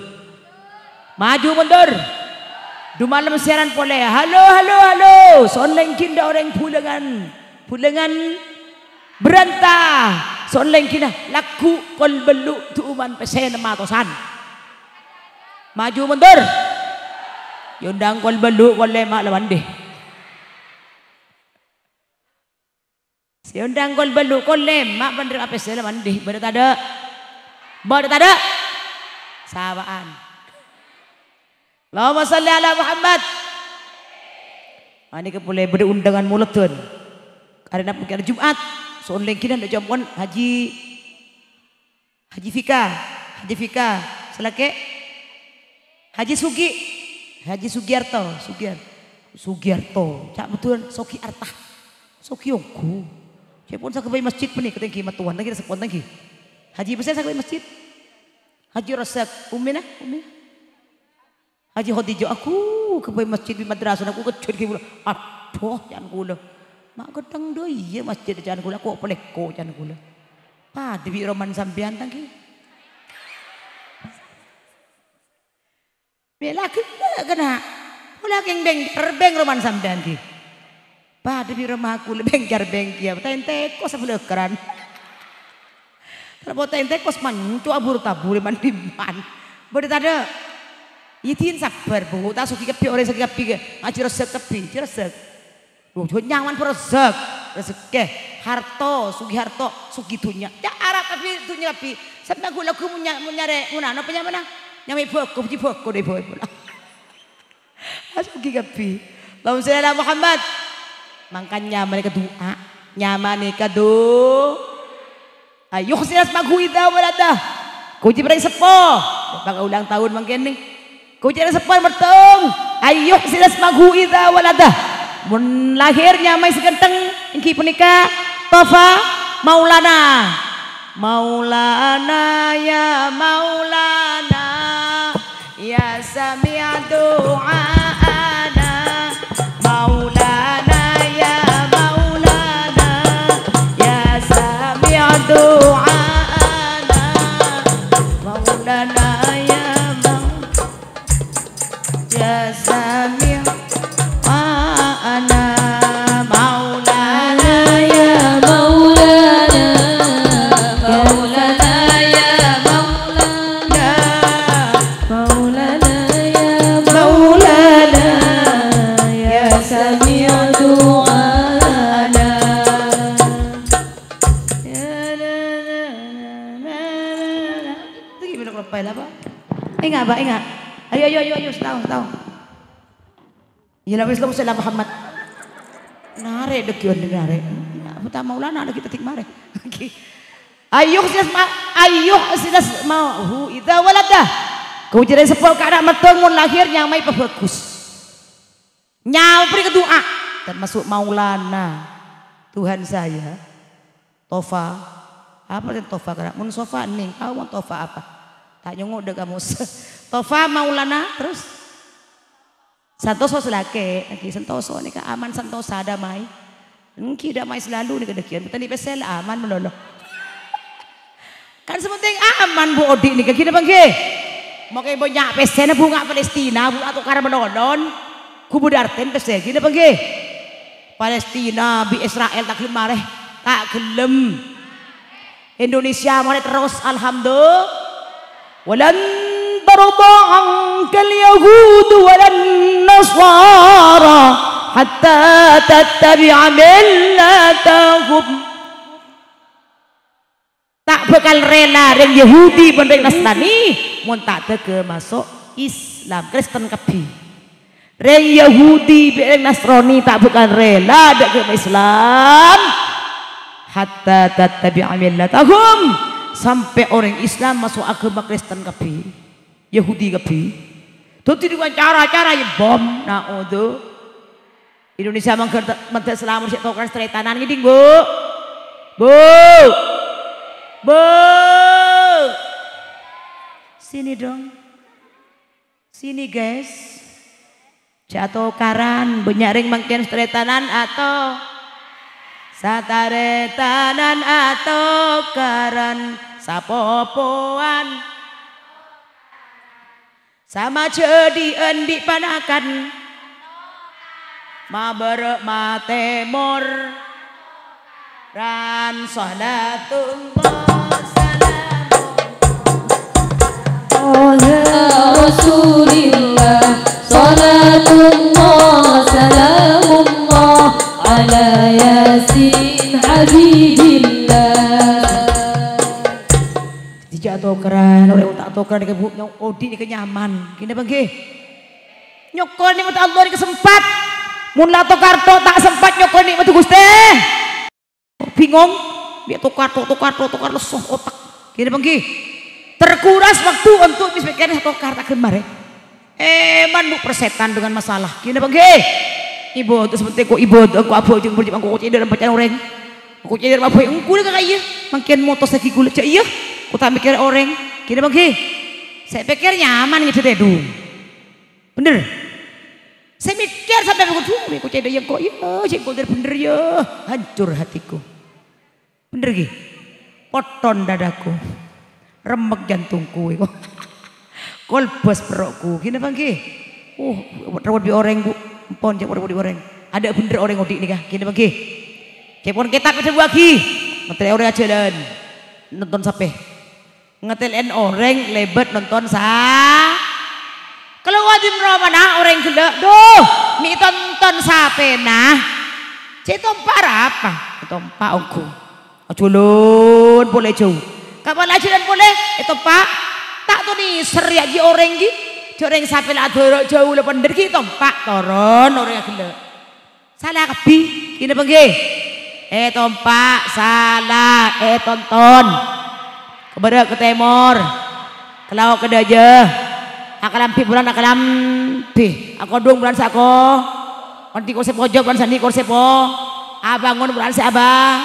Maju mundur. Dumalem siaran polè. "Halo, halo, halo. Sollèngghin dâ' orèng bulângan. Bulângan Bârânta. Sollèngghina lagghu' kol bâllu' du'umman pèssè nemma atosan." Maju mundur. Èondang kol bâllu', kol lèma' la mandhi. Sè èondang kol bâllu', kol lèma' bân rèma pèssè la mandhi. Bâdâ tadâ'? Bâdâ tadâ'? Sawa'an. Allahumma shalli ala Muhammad. Panèka polè bâdâ undangan moleddhân. Karena mangkèn Jumat, sollèngghina dâ' compo'na Haji Haji Fika, Haji Fika, salakè'. Haji Sugi, Haji Sugiarto, Sugiar-, Sugiarto, ca' betulan Sogi Arta, Sogi ongghu. Ca'èpon saghâbây masjid panèka tèngghi mattowan, tèngghi seppon tèngghi. Haji pèssè saghâbây masjid. Haji Razak, ummina, ummina. Haji Khadijah, "Aku ghâbây masjid bi' madrasah, aku kejjhât ghi' bulâ." "Adhu, ca'na ghulâ. Ma' ghântèng dâ' iyâ masjid, ca'na ghulâ, ko' palèko', ca'na ghulâ. Padâ bi' romana sampèyan, ta' ghi?" "Mè' la ghellâ', kana'. Polè kèng beng-, beng romana sampèyan, ghi." "Padâ bi' roma ghulâ beng-, beng kèya, ta' èntèko sabulâ ghârân." Kala potèng tèkos manco abur-tabur è man-dimman. Bâdâ tadâ'? Yâ, din sabbhâr, Bu. Ta' sogi kabbhi orèng sogi kabbhi, Haji Razak kabbhi, Haji Razak. Loh, jhâ' nyaman, Bu, Razak. Razekkè, harto, sogi harto, sogi dhunnya. Ca' Arab kabbhi, dhunnya kabbhi. Sampè' ghulâ ghu mon nya-, mon nyarè, mon anu, apa nyamana? Nyamè bhâko, bhâji bhâko dâ' bhâi pola. Asogi kabbhi. Allahumma shalli ala Muhammad. Mangkana nyamana ka du'a. Nyamana ka du-, Ayyuhsina ismahu idza walada. Ko' jiyâ parèng seppo. Bâkal ulang taon mangkèn nè. Ko' jiyâ parèng seppo, mertong. Ayyuhsina ismahu idza walada. Mon lahir nyamaè sè ghântheng, èngghi panèka Tofa Maulana. Maulana, ya Maulana, ya sami' du'aana. Maulana, ya Maulana, ya sami' du'aana. Maulana, ya Maulana. Ya Sami'ana Maulana, ya Maulana, Maulana, ya Maulana, Maulana, ya Maulana, ya Sami'ana. Lagi belok lepai lah, Pak. Enggak, Pak, enggak. Ayo, ayo, ayo, ayo, setahun, setahun. Iyâ la wis, la wis, la Muhammad. Narè' dâggi'ân narè'. Apa ta' Maulana dâggi' tèdhing marè. Oke. Ayyuhsina asma-, ayyuhsina asma'uhu idza walada. Kaujârân seppo ka ana' mèddhâng mon lahir nyamaè pabhâghus. Nyamaè bâriyâ ka du'a. Termasuk Maulana. Tuhan saya. Tofa. Apa sih Tofa kara? Mun Sofa ning, tao mon Tofa apa? Tak nyongo' dek kamus. Tofa Maulana terus. Santoso salakè, lagi santoso nèka aman santosa damai. Èngghi damai selalu nèka dâggi'ân. Bhunten pèssè la aman malolo. Kan sè penting aman, Bu, odi' nèka, ghi napa èngghi? Mokè bânnya' pèssèna bhunga Palestina, Bu, atokar malolo. Ghu bâdâ artèna pèssè, ghi napa èngghi? Palestina bi' Israel ta' ghellem marè, ta' ghellem. Indonesia marè terros, alhamdulillah. Walan tarda ankal yahudu walan nasara hatta tattabi'a millatahum. Ta' bhâkal rèla rèng Yahudi bân rèng Nasrani mon ta' dâgghâ maso' Islam, Kristen kabbhi. Rèng Yahudi bi' rèng Nasrani ta' bhâkal rèla dâ' aghâma Islam. Hatta tattabi'a millatahum, sampè' orèng Islam maso' aghâma Kristen kabbhi, Yahudi kabbhi. Dhâddhi dhi' cara-cara ya bom, naudzu. Indonesia mangghâ ta-, mangghâ selamet sè tokar tarètanan ngèdhing, Bu? Bu? Bu? Sini dong. Sini, guys. Jhâ' atokaran, bânnya' rèng mangkèn satarètanan ato-, satarètanan atokaran, sapopowan. Samajâdhi'ân bi' panakan. Mabârâ' matèmor. Ran salatullah salamullah. Ala Rasulillah, salatullah, salamullah, ala Yasin Habibillah. Dhâddhi jhâ' atokaran, orèng ta' atokaran nèka, Bu, nyok-, odi' nèka nyaman. Ghi napa èngghi? Nyokor nè'mat Allah nèka sempat. Mon la tokar to' ta' sempat nyokor nè'mat Ghustè. Bingung. Bi' tokar to', tokar to', tokar lesso otak. Ghi napa èngghi? Terkuras waktu untuk bis mikirin tokar ta' ghellem marè. Èman, Bu, persètan dengan masalah. Ghi napa èngghi? Ibadah sepenting ko' ibadah, ko' abhâjâng, abhâjâng, ko' cedhâ pacaran orèng. Ko' cedhâ mabhâi engko' la ka iyâ. Mangkèn motos lagi ghulâ jhâ' iyâ. Ko' ta' mèkkèr orèng. Ghi napa èngghi? Sè pèkkèr nyaman ngèdhâ tèdung. Bhender. Sè mèkkèr sampè' ko', "Duh, ko' cedhâ iyâ engko', iyâ, sè engko' dhâr bhender, iyâ." Hancur hatiku. Bhender, ghi? Potton dadaku. Remmek jantungku, iko. Kolbhâs perrokku. Ghi napa èngghi? Uh, rèpot bi' orèng, Bu. Empon, jhâ' rèpot bi' orèng. Adâ' bhender orèng odi' nèka. Ghi napa èngghi? Ca'èpon kètab èdhâbuwâghi. Ngatèlè orèng ajhâlân. Nonton sapè? Ngatèlè'en orèng lèbât nonton sa-, kalowar dâri romana orèng ghellâ'. Duh, mè' ètonton sapèna. Cè' ètompa' arapa? Ètompa' ongghu. Ajhâlân polè jhâu. Kapala ajhâlân polè, ètompa'. Ta' tao nèser yâ jiyâ orèng ghi. Jhâ' orèng sapè la adhârâ jhâu la bhender ghi ètompa'. Toron orèng aghellâ'. Sala kabbhi. Ghi napa èngghi? Ètompa', sala, ètonton. Ka bârâ' ka tèmor. Ka lao' ka dâjâ. Akalambhi bulân akalambhi. Akodhung bulân sè ako-, Andi' korsè pojhâk, bulân sè andi' korsè po-, abângon, bulân sè abâ-,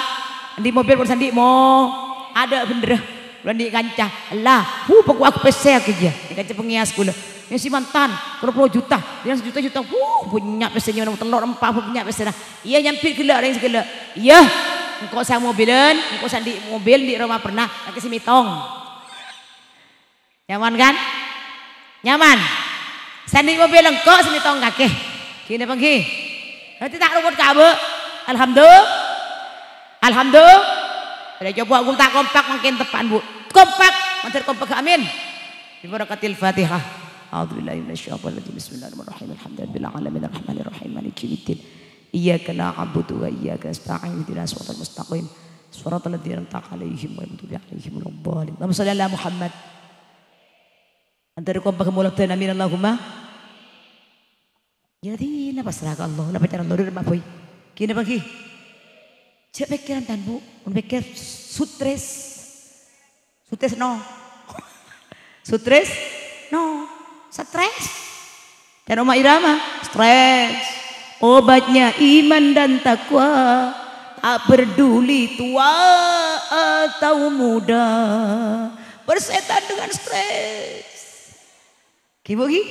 andi' mobil, bulân sè andi' mo-, adâ' bhender, bulân andi' kanca. Ella, hu, pokok aku pèssè aku jiyâ. Andi' kanca pangèyas kaulâ. Ngèsè mantan, tello polo juta, bilang sejuta-juta. Hu, bânnya' pèssè nyo'ona tello' empa', bânnya' pèssèna. Iyâ, nyambit ghellâ' orèng sè ghellâ'. Iyâ, engko' sè amobilan, engko' sè andi' mobil, andi' roma pernah, kakè sè mètong. Nyaman, kan? Nyaman. Sè andi' mobil engko' sè mètong kakè. Ghi napa èngghi? Berarti ta' rèpot ka abâ'. Alhamdulillah. Alhamdulillah. Pada coba ghu ta' kompak mangkèn teppa'an, Bu. Kompak, mandhâr kompak, amin. Bi barakatil Fatihah. A'udzubillahi minasyaitonirrajim. Bismillahirrahmanirrahim. Alhamdulillahirabbil alamin. Arrahmanirrahim. Maliki yaumiddin. Iyyaka na'budu wa iyyaka nasta'in. Ihdinas siratal mustaqim. Siratal ladzina an'amta 'alaihim ghairil maghdubi 'alaihim waladdallin. Allahumma shalli ala Muhammad. Mandhâr kompak molodhân, amin Allahumma. Yâ, dina pasra ka Allah, la pacaran lodhur, Mak Boy. Ghi napa, ghi? Jhâ' pèkkèran tan, Bu. Mon pèkkèr stres. Sutresno. Sutresno. Stres. Kan Rhoma Irama, stres. Obatnya iman dan takwa. Tak peduli tua atau muda. Bersetan dengan stres. Ghi, Bu, ghi?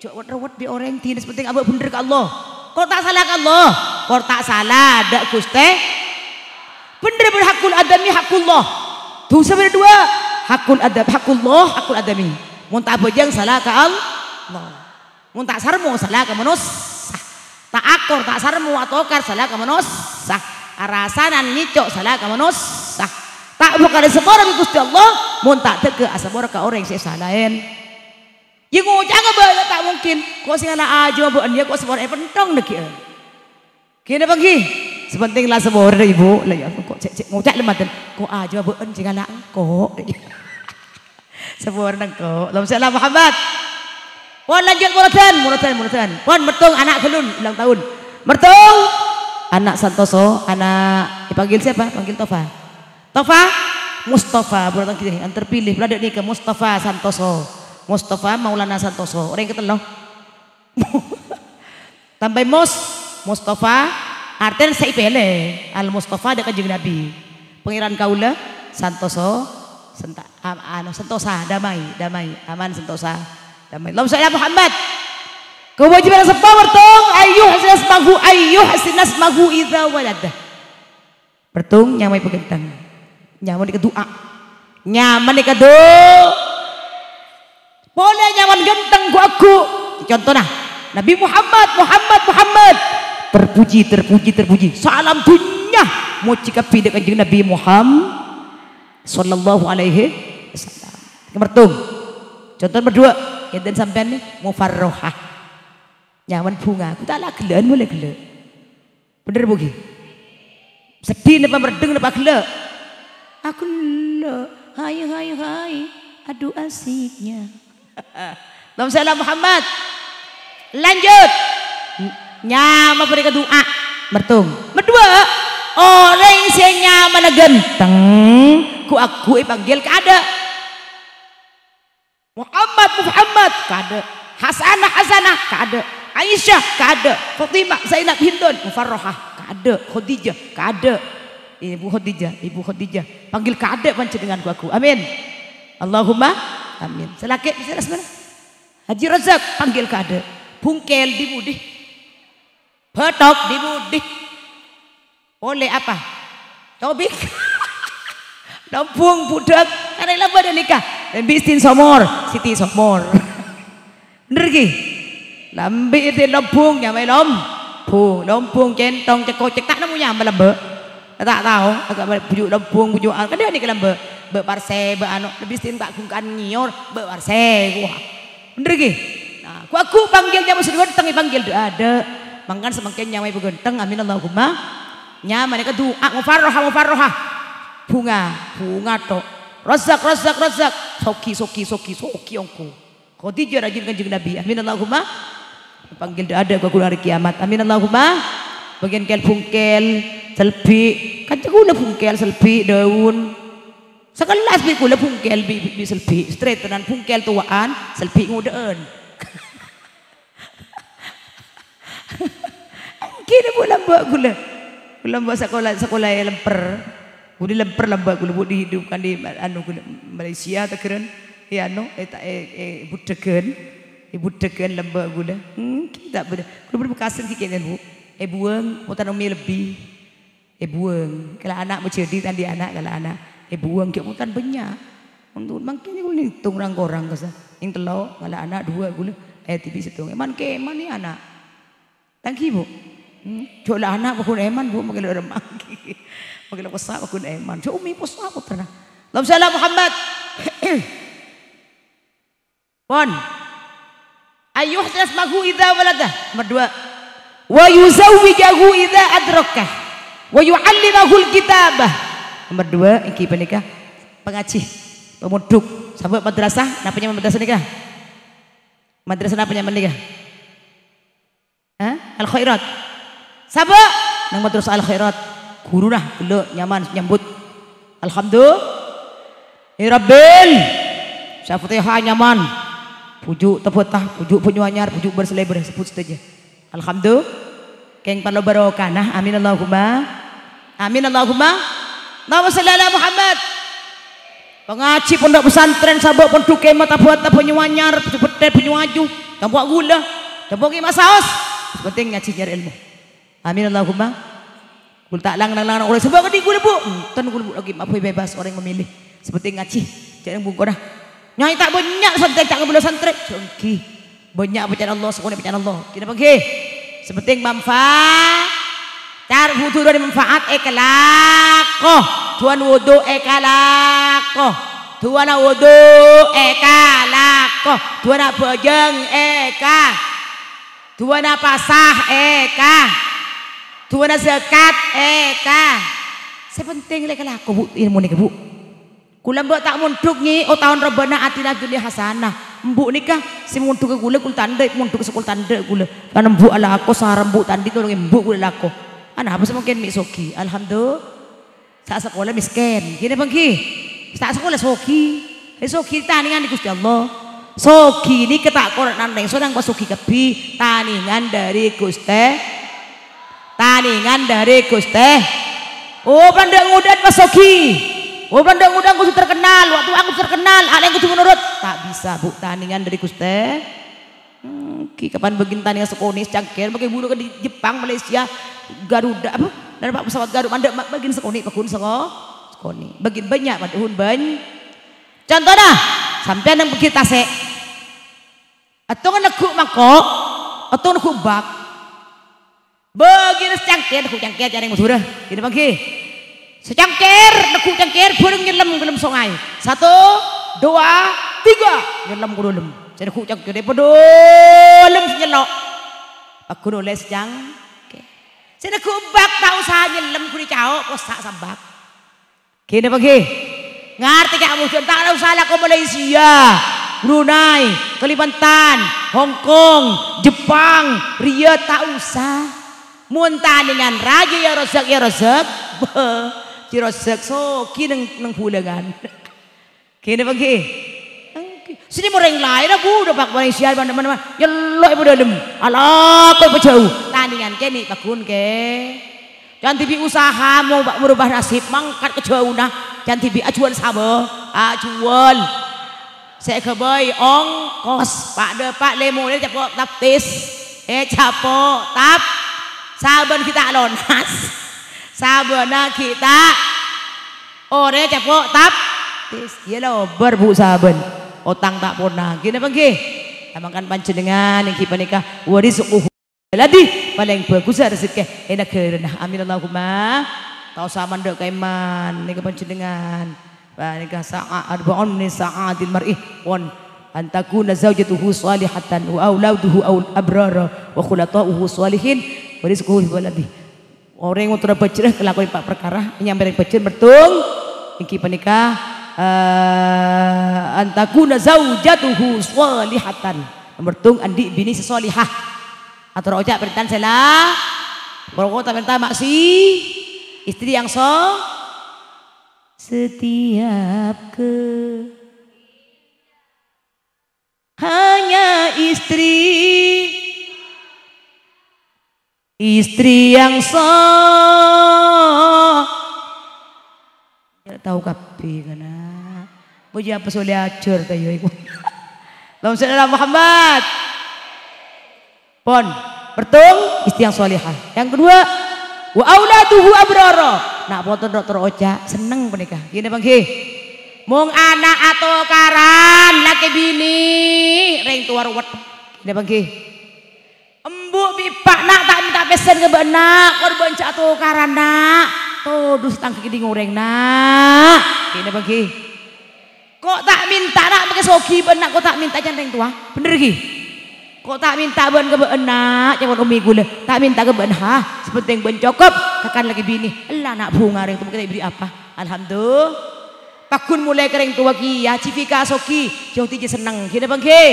Jhâ' wet-rewet bi' orèng, dhina sè pentèng abâ' bhendher ka Allah. Kor ta' sala ka Allah, kor ta' sala dâ' Ghustè. Bhendher, bhendher hakul adami, hakullah. Dhusa bâdâ duwâ', hakul adab, hakullah, hakul adami. Mon ta' abhâjâng, sala ka Allah. Mon ta' sarmo, sala ka manossa. Ta' akor, ta' sarmo, atokar, sala ka manossa. Arasanan ngèco', sala ka manossa. Ta' bhâkal èsapora bi' Ghustè Allah, mon ta' dhâgghâ' asapora ka orèng sè èsalaè. Yâ, ngoca'a bâ'na ta' mungkin. Ko' sè ngala' ajâwâ bâ'na, yâ, ko' sè bârâ' èpènthong dâgghi'ân. Ghi napa ghi? Sè pentèng la sabârâ, Ibu. La, yâ, ko' cè', cè' ngoca' lem atèn. Ko' ajâwâ bâ'na sè ngala' engko'. Sabârâ engko'. Allahumma shalli ala Muhammad. Pon lanjut moladan, moladan, moladan. Pon, Mertong, ana' ghâllu, ulang tahun. Mertong, ana' Santoso, ana', dipanggil siapa? Panggil Tofa. Tofa, Mustafa, buru tang ghi, yang terpilih, bâdâ nèka Mustafa Santoso. Mustafa Maulana Santoso, orèng katello. Tambâi Mus, Mustafa, artèna sè èpèlè, Al Mustafa dâ' Kanjeng Nabi. Pangèran kaulâ, Santoso, senta-, am-, anu, Sentosa, damai, damai, aman, Sentosa, damai. Allahumma shalli ala Muhammad. Kawâjibhân seppo, Mertong, ayyuhsina asmahu, ayyuhsina asmahu idza walada. Mertong, nyamaè paghânteng. Nyamaè nèka du'a. Nyamaè nèka du-, polè nyamaè ghânteng ghu-lagghu'. Contona, Nabi Muhammad, Muhammad, Muhammad. Terpuji, terpuji, terpuji. Saalam dhunnya mojhi kabbhi dâ' Kanjeng Nabi Muhammad sallallahu alaihi wasallam. Mertong. Conto nomor dua, enten sampèyan nè, mufarrohah. Nyamaè bhunga. Ghu ta' la ghellâ'ân, molaè ghellâ'. Bhendher, Bu, ghi? Seddhi napa merdeng napa ghellâ'? Aghellâ'. Hai, hai, hai. Aduh asiknya. Allahumma shalli ala Muhammad. Lanjut. Ny-, nyamaè panèka du'a. Mertong. Nomor dua, orèng sè nyamana ghânteng, ghu-lagghu' èpanggil kaadâ'. Muhammad, Muhammad, kaadâ'. Hasanah, Hasanah, kaadâ'. Aisyah, kaadâ'. Fatimah, Zainab, Hindun, Mufarrohah, kaadâ'. Khadijah, kaadâ'. Ibu Khadijah, Ibu Khadijah. Panggil kaadâ' panjhennengngan ghu-lagghu'. Amin. Allahumma amin. Sè lakè', sè asmana? Haji Razak, panggil kaadâ'. Bungkel, di-budi. Bâthok, di-budi. Polè apa? Tobik. Lombung, budhâk. Kan la bâdâ nèka. Lembi Siti Somor, Siti Somor. Bhendher ghi? Lembi Siti Lombung, nyamaè Lombung. Lombung, Centong, Cekocek, ta' nemmo nyamaè lambâ'. Ta' tao, agak bhuju' Lombung, bhuju' an-, kan dâ' nèka lambâ'. Bâ' Parsè, bâ' anu, lembi Siti ta' ghungkan nyior, bâ' Parsè, wah. Bhendher ghi? Nah, ghu-lagghu' panggil nyamaè sè ghânteng, èpanggil dâ'-adâ'. Mangkana samangkèn nyamaè paghânteng, amin Allahumma. Nyamaè nèka du'a, mufarrohah, mufarrohah. Bhunga, bhunga tho. Razak, Razak, Razak. Soghi, soghi, soghi, soghi ongghu. Khadijah rajina Kanjeng Nabi, amin Allahumma. Panggil dâ'-adâ' ghu-lagghu' hari kiamat, amin Allahumma. Bâgiyân kèl-bungkel, selbi'. Kanca kaulâ bungkel, selbi', daun. Sakellas bi' kaulâ bungkel bi', bi', bi' selbi', straight tenan bungkel towa'an, selbi' ngodâ'ân. Èngghi nèko lambâ' kaulâ. Lambâ' sakola, sakola è Lemper. Budi Lemper lambâ' kaulâ, budi hidup kan di, anu, kaulâ Malaysia, tegeran. È anu, è ta-, è, è Budhegan. È Budhegan lambâ' kaulâ. Èngghi ta' bâdâ. Kaulâ budi bekasen ghi' kènè, Bu. È buwâng, motor umi lebbi. Èbuwâng. Kala ana' majhâdhi ta' andi' ana', kala ana'. Èbuwâng ghi' motan bânnya'. Untuk mangkèn kaulâ ngitung rang-korang kassa. Sèng tello', kala ana' duwâ' kaulâ. Eh, dhibi' sèttong. Èman kèman nè ana'. Ta' èngghi, Bu. Hmm? Jhâ' la ana' paggun èman, Bu. Mangkèn la remmang. Mangkèn la possa' paggun èman. Jhâ' ummi possa' pottrana. Allahumma shalli ala Muhammad. Pon. Ayyuhsina asmahu idza walada. Nomor dua. Wa yuzawwijahu idza adrakah. Wa yu'allimahul kitabah. Nomor dua, èngghi panèka pangaji, pamondhuk. Sabâ' madrasah, napa nyamana madrasah nèka? Madrasah napa nyamana nèka? Hah? Al Khairat. Sabâ' nang Madrasah Al Khairat. Ghuruna ghellâ' nyaman nyambut. Alhamdulillah. Irabil. Sè Fatihah nyaman. Bhuju' Tabata, bhuju' Banyuanyar, bhuju' Bar Salèbâr, sebbhut sadhâjâ. Alhamdulillah. Kèng parlo barokana. Amin Allahumma. Amin Allahumma. Allahumma shalli ala Muhammad. Pangajhi pondhuk pesantren, sabâ' pondhuk kèma, Tabata, Banyuanyar, Bhuju' Bâtèr, Banyuaju, Tampowa Ghulâ, Tampowa Kèma Saos. Sè pentèng ngajhi nyarè èlmo. Amin Allahumma. Ghulâ ta' lang-lang orèng sè bâ' kadhi ghulâ, Bu. Enten ghulâ, Bu, lagi mabu bebas orèng memilih. Sè pentèng ngajhi. Jhâ' neng bungkona. Nyai ta' bânnya' santrè, ta' ngabâlâ santrè. Jhâ' ènggi. Bânnya' pècana Allah, sakonè' pècana Allah. Ghi napa ènggi? Sè pentèng manfa-, car-, butuh dhâri manfaat èkalako. Du'ana wudu èkalako. Du'ana wudu èkalako. Du'ana bhâjâng èka. Du'ana pasa èka. Du'ana zakat èka. Sè pentèng la èkalako, Bu, èlmo nèka, Bu. Kaulâ embu' ta' mondhuk, Nyi, o taon rabbana atina fid dunya hasanah. Embu' nèka sè mondhuk ka kaulâ, kaulâ ta' endâ', mondhuk ka sakola ta' endâ' kaulâ. Kan embu' alako, sara embu' ta' andi' tolong embu' kaulâ lako. Anapa samangkèn mè' soghi? Alhamdulillah. Ta' sakola mèskèn. Ghi napa ènggi? Ta' sakola soghi. È soghi tanèngan Ghustè Allah. Soghi nèka ta' korang nèng sonang pas soghi kabbhi. Tanèngan dhâri Ghustè. Tanèngan dhâri Ghustè. Oh, pandâ' ngodâ'ân pas soghi. Oh, pandâ' ngodâ'ân kodhu terkenal. Waktu aku terkenal, alè' kodhu menurut. Ta' bisa, Bu. Tanèngan dhâri Ghustè. Hmm, ghi kapan bâgiyân tanèngan sakonè' sè cangkèr, bâgiyân buru ka di Jepang, Malaysia, Garuda, apa? Nèng pa' pesawat Garuda, mandâ' ma-, bâgiyân sakonè', paggun sako-, sakonè'. Bâgiyân bânnya', padâ' hon bânnya'. Contona, sampèyan neng bâgiyân tasè'. Ètong neggu' mangko', ètong neggu' bak. Bâgiyân sè cangkèr, neggu' cangkèr, carèng Madhurâ. Ghi napa ènggi? Sè cangkèr, neggu' cangkèr, bhâreng nyellem ka dâlem songay. Satu, dua, tiga, nyellem ka dâlem. Sè neggu' cangkèr, è padâlem sè nyello'. Paggun ollè sè cangkèr. Sè neggu' bak ta' osa nyellem, ghun ècao', possa' sabak. Ghi napa ènggi? Ngartè ka' mudhun, ta' osa lako Malaysia, Brunei, Kalimantan, Hong Kong, Jepang, Riyadh, ta' osa. Mon tanèngan rajâ ya Razzaq, ya Razzaq, bâh, ya Razzaq soghi neng, neng bulângan. Ghi napa ènggi? Ènggi. Sè nyamana orèng laènna, Bu, dâ' bak Malaysia, mana-mana, nyello' è padâlem. Alako è pajhâu. Tanèngan kènè' paggun kè. Can dhibi' usaha mo-, merubah nasib, mangkat ka jhâuna. Can dhibi' ajhuwâl sabâ, ajhuwâl. Sè èghâbây ongkos, pa'-dâpa' lè-molè ècapo' taptis. Ècapo' tap-, sabâna ghi' ta' lonas. Sabâna ghi' ta' orèng ècapo' taptis. Iyâ la obâr, Bu, sabâna. Otang ta' pona. Ghi napa ènggi? Samangkèn panjhennengngan ènggi panèka wa rizquhu baladih, palèng bhâghussa rejekkè è naghârâna. Amin Allahumma. Ta' osa mandhâ' ka èman, nèka panjhennengngan. Panèka sa'a-, arba'un min sa'adil mar'i, pon, an takuna zaujatuhu shalihatan wa auladuhu aul-, abrara wa khulata'uhu shalihin wa rizquhu fi baladih. Orèng motorra bhâjhrâ kalakowan empa' parkara, nyamana orèng bhâjhrâ mertong, ènggi panèka, eh, an takuna zaujatuhu shalihatan. Mertong andi' binè sè shalihah. Ator oca' parènta'an sè la, pokok ta' parènta maksi, istri yang so-, setiap ke-, hanya istri, istri yang so-, ya, tao kabbhi, kana. Bâjâ apa solè ajhâr ta' iyâ iku? Allahumma shalli ala Muhammad. Pon, pertong, istri yang shalihah. Yang kedua, wa auladuhu abrara. Na' potona ro'-, toro' oca', senneng panèka. Ghi napa ènggi? Mon ana' atokaran, lakè binè, rèng towa ruwet. Ghi napa ènggi? Embu' bi' eppa'na ta' mènta pèssèna ka bâ'na, kor bâ'na jhâ' atokaran, na'. Todus tang kèdhing orèng, na'. Ghi napa ènggi? Ko' ta' mènta, na', makè soghi bâ'na, ko' ta' mènta can rèng towa. Bhender, ghi? Ko' ta' mènta bâ'na ka bâ'na, ca'èpon ummi ghulâ. Ta' mènta ka bâ'na, ha. Sè pentèng bâ'na cokop, kakan lakè binè. Ella, na', bhunga rèng towa makè ta' èberri' apa. Alhamdulillah. Paggun molaè ka rèng towa kèya, jhâ' pèka soghi, jhâ' dhijâ senneng. Ghi napa ènggi?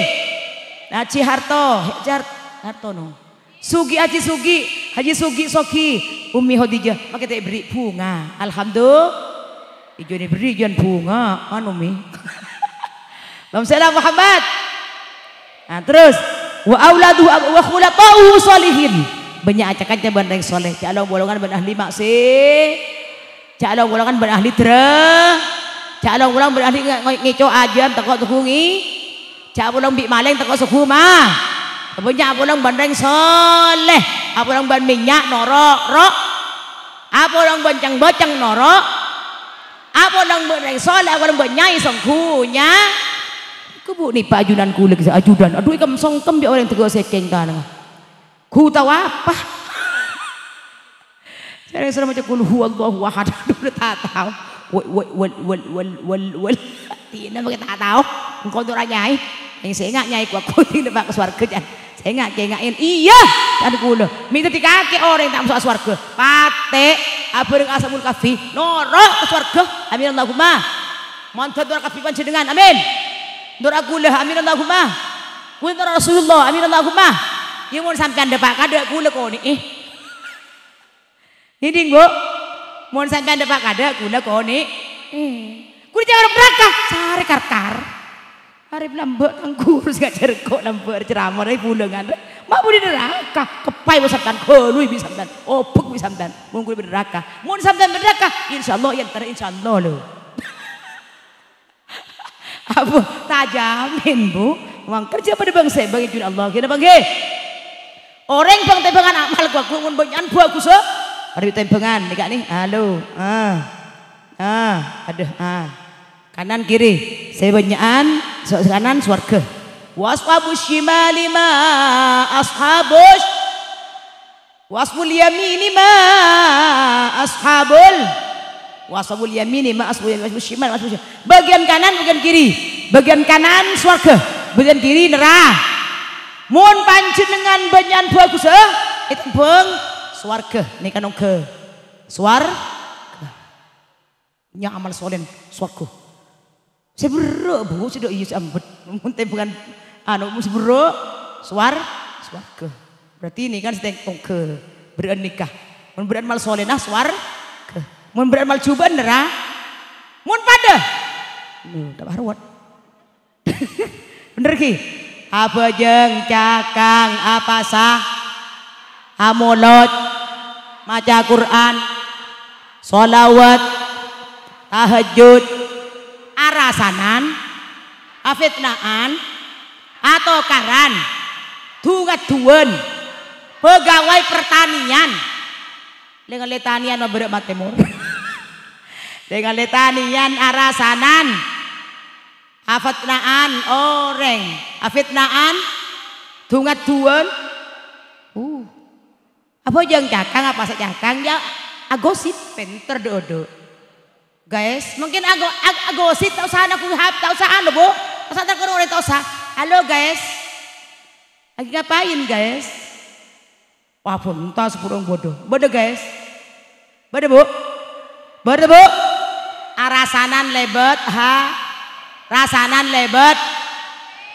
Haji Harto, Jar-, Harto, no. Soghi, Haji Soghi, Haji Soghi, soghi. Ummi Khadijah, makè ta' èberri' bhunga. Alhamdulillah. Ijâna bâri' jân bhunga, anu, Mi. Allahumma shalli ala Muhammad. Nah, terros, "Wa auladuhu wa khulata'uhu shalihin." Bânnya' aca-kanca bân rèng soleh. Jhâ' long-bolongan bân ahli maksi-, jhâ' long-bolongan bân ahli dra-, jhâ' long-bolongan bân ahli nge-, nge-, ngèco' ajâm tako' tèghungi. Jhâ' polong bi' malèng tako' soghu ma-, bânnya' polong bân rèng soleh. Apolong bân mènnya' noro', ro-. Apolong bân ceng-bâceng noro'. Apolong bân rèng soleh, apolong bân nyai soghu nya-. Kèbu nèpa ajunan kaulâ, ghi' ajunan. Adhu, èkem-songkem bi' orèng tèghâ' sèkèng tanangnga. Ghu tao apa? Sèrèng soro maca qul huwallahu ahad. Adhu, ta' tao. Wal, wal, wal, wal, wal, wal, wal. Dinah makè ta' tao. Engko' tora nyai. Sènga' nyai ku-, aku dinah bâ' ka sowarghâ, jân. Sènga' kènga'èn. Iyâ, can kaulâ. Mè' dhâddhi kakè orèng ta' maso' sowarghâ. Patè', abhâreng Ashabul Kahfi. Noro' ka sowarghâ. Amin Allahumma. Mon dhâddhi noro' Kahfi panjhennengngan. Amin. Noro' kaulâ. Amin Allahumma. Kaulâ noro' Rasulullah. Amin Allahumma. Iyâ, mon sampèyan dâpa' ka dâ' kaulâ konè'è. Ngèdhing, Bu? Mon sampèyan dâpa' ka dâ', kaulâ konè-, eh. Kaulâ cè' orèng neraka, sarè kar-kar. Arè lambâ' tangghur, sè ngajhâr ko' lambâ' ceramah, rè bulângan, rè. Ma' budi neraka, keppay bi' sampèyan, ghâlui bi' sampèyan, obâk bi' sampèyan. Mon kaulâ bi' neraka. Mon sampèyan bi' neraka, insyaallah, yâ, entar insyaallah, lho. Abu, ta' jamin, Bu. Mangkèn jhâ' padâ bâng-sèbâng è jhâlân Allah. Ghi napa ghi? Orèng bâng-tèmbhângan amal ghu-, ghu-, mon bânnya'an bhâghussa. Arè tèmbhângan, nèka nè. Halo. Ah. Ah, adâ, ah. Kanan kiri. Sè bânnya'an, so-, kanan sowarghâ. Wa ashabus shimali ma ashabus Wa ashabul yamini ma ashabul, wa ashabul yamini ma ashabul, wa ashabul shimal, wa ashabul shimal. Bagian kanan, bagian kiri. Bagian kanan sowarghâ, bagian kiri nera-. Mon panjhennengngan bânnya'an bhâghussa, ètembhâng sowarghâ, nèka nongghâ. Sowarghâ. Nya amal solèh, sowarghâ. Sè berrâ', Bu, sè dâ' iyâ sè ambet. Mon tèmbhângan, anu, mon sè berrâ', sowar-, sowarghâ. Berarti nèka kan sè tèng-, tongghâ. Berrâ'ân nèka. Mon berrâ'ân mal solèh, nah, sowarghâ. Mon berrâ'ân mal jhubâ'ân, nèra. Mon padâ. Loh, ta' arowat. Bhender ghi? Abhâjâng, cakang, apasa, amolod, maca Qur'an, sholawat, tahajjud, arasanan, afitna'an, atokaran, du-ngadduwân, pegawai pertanian. Lè-ngallè tanian mabârâ' matè mor. Lè-ngallè tanian, arasanan. Afitna'an orèng, afitna'an du-ngadduwân. Uh. Abhâjâng cakang, apasa cakang, yâ, agosip, pènter dâ'-odâ'. Guys, mungkin ago-, ag-, agosip, ta' osa ana' kuhap, ta' osa anu, Bu. Ta' osa takon orèng, ta' osa. Halo, guys. Lagi ngapain, guys? Wah, bunta sepurung bodoh. Bodoh, guys. Bodoh, Bu. Bodoh, Bu. Arasanan lèbât, ha. Rasanan lèbât.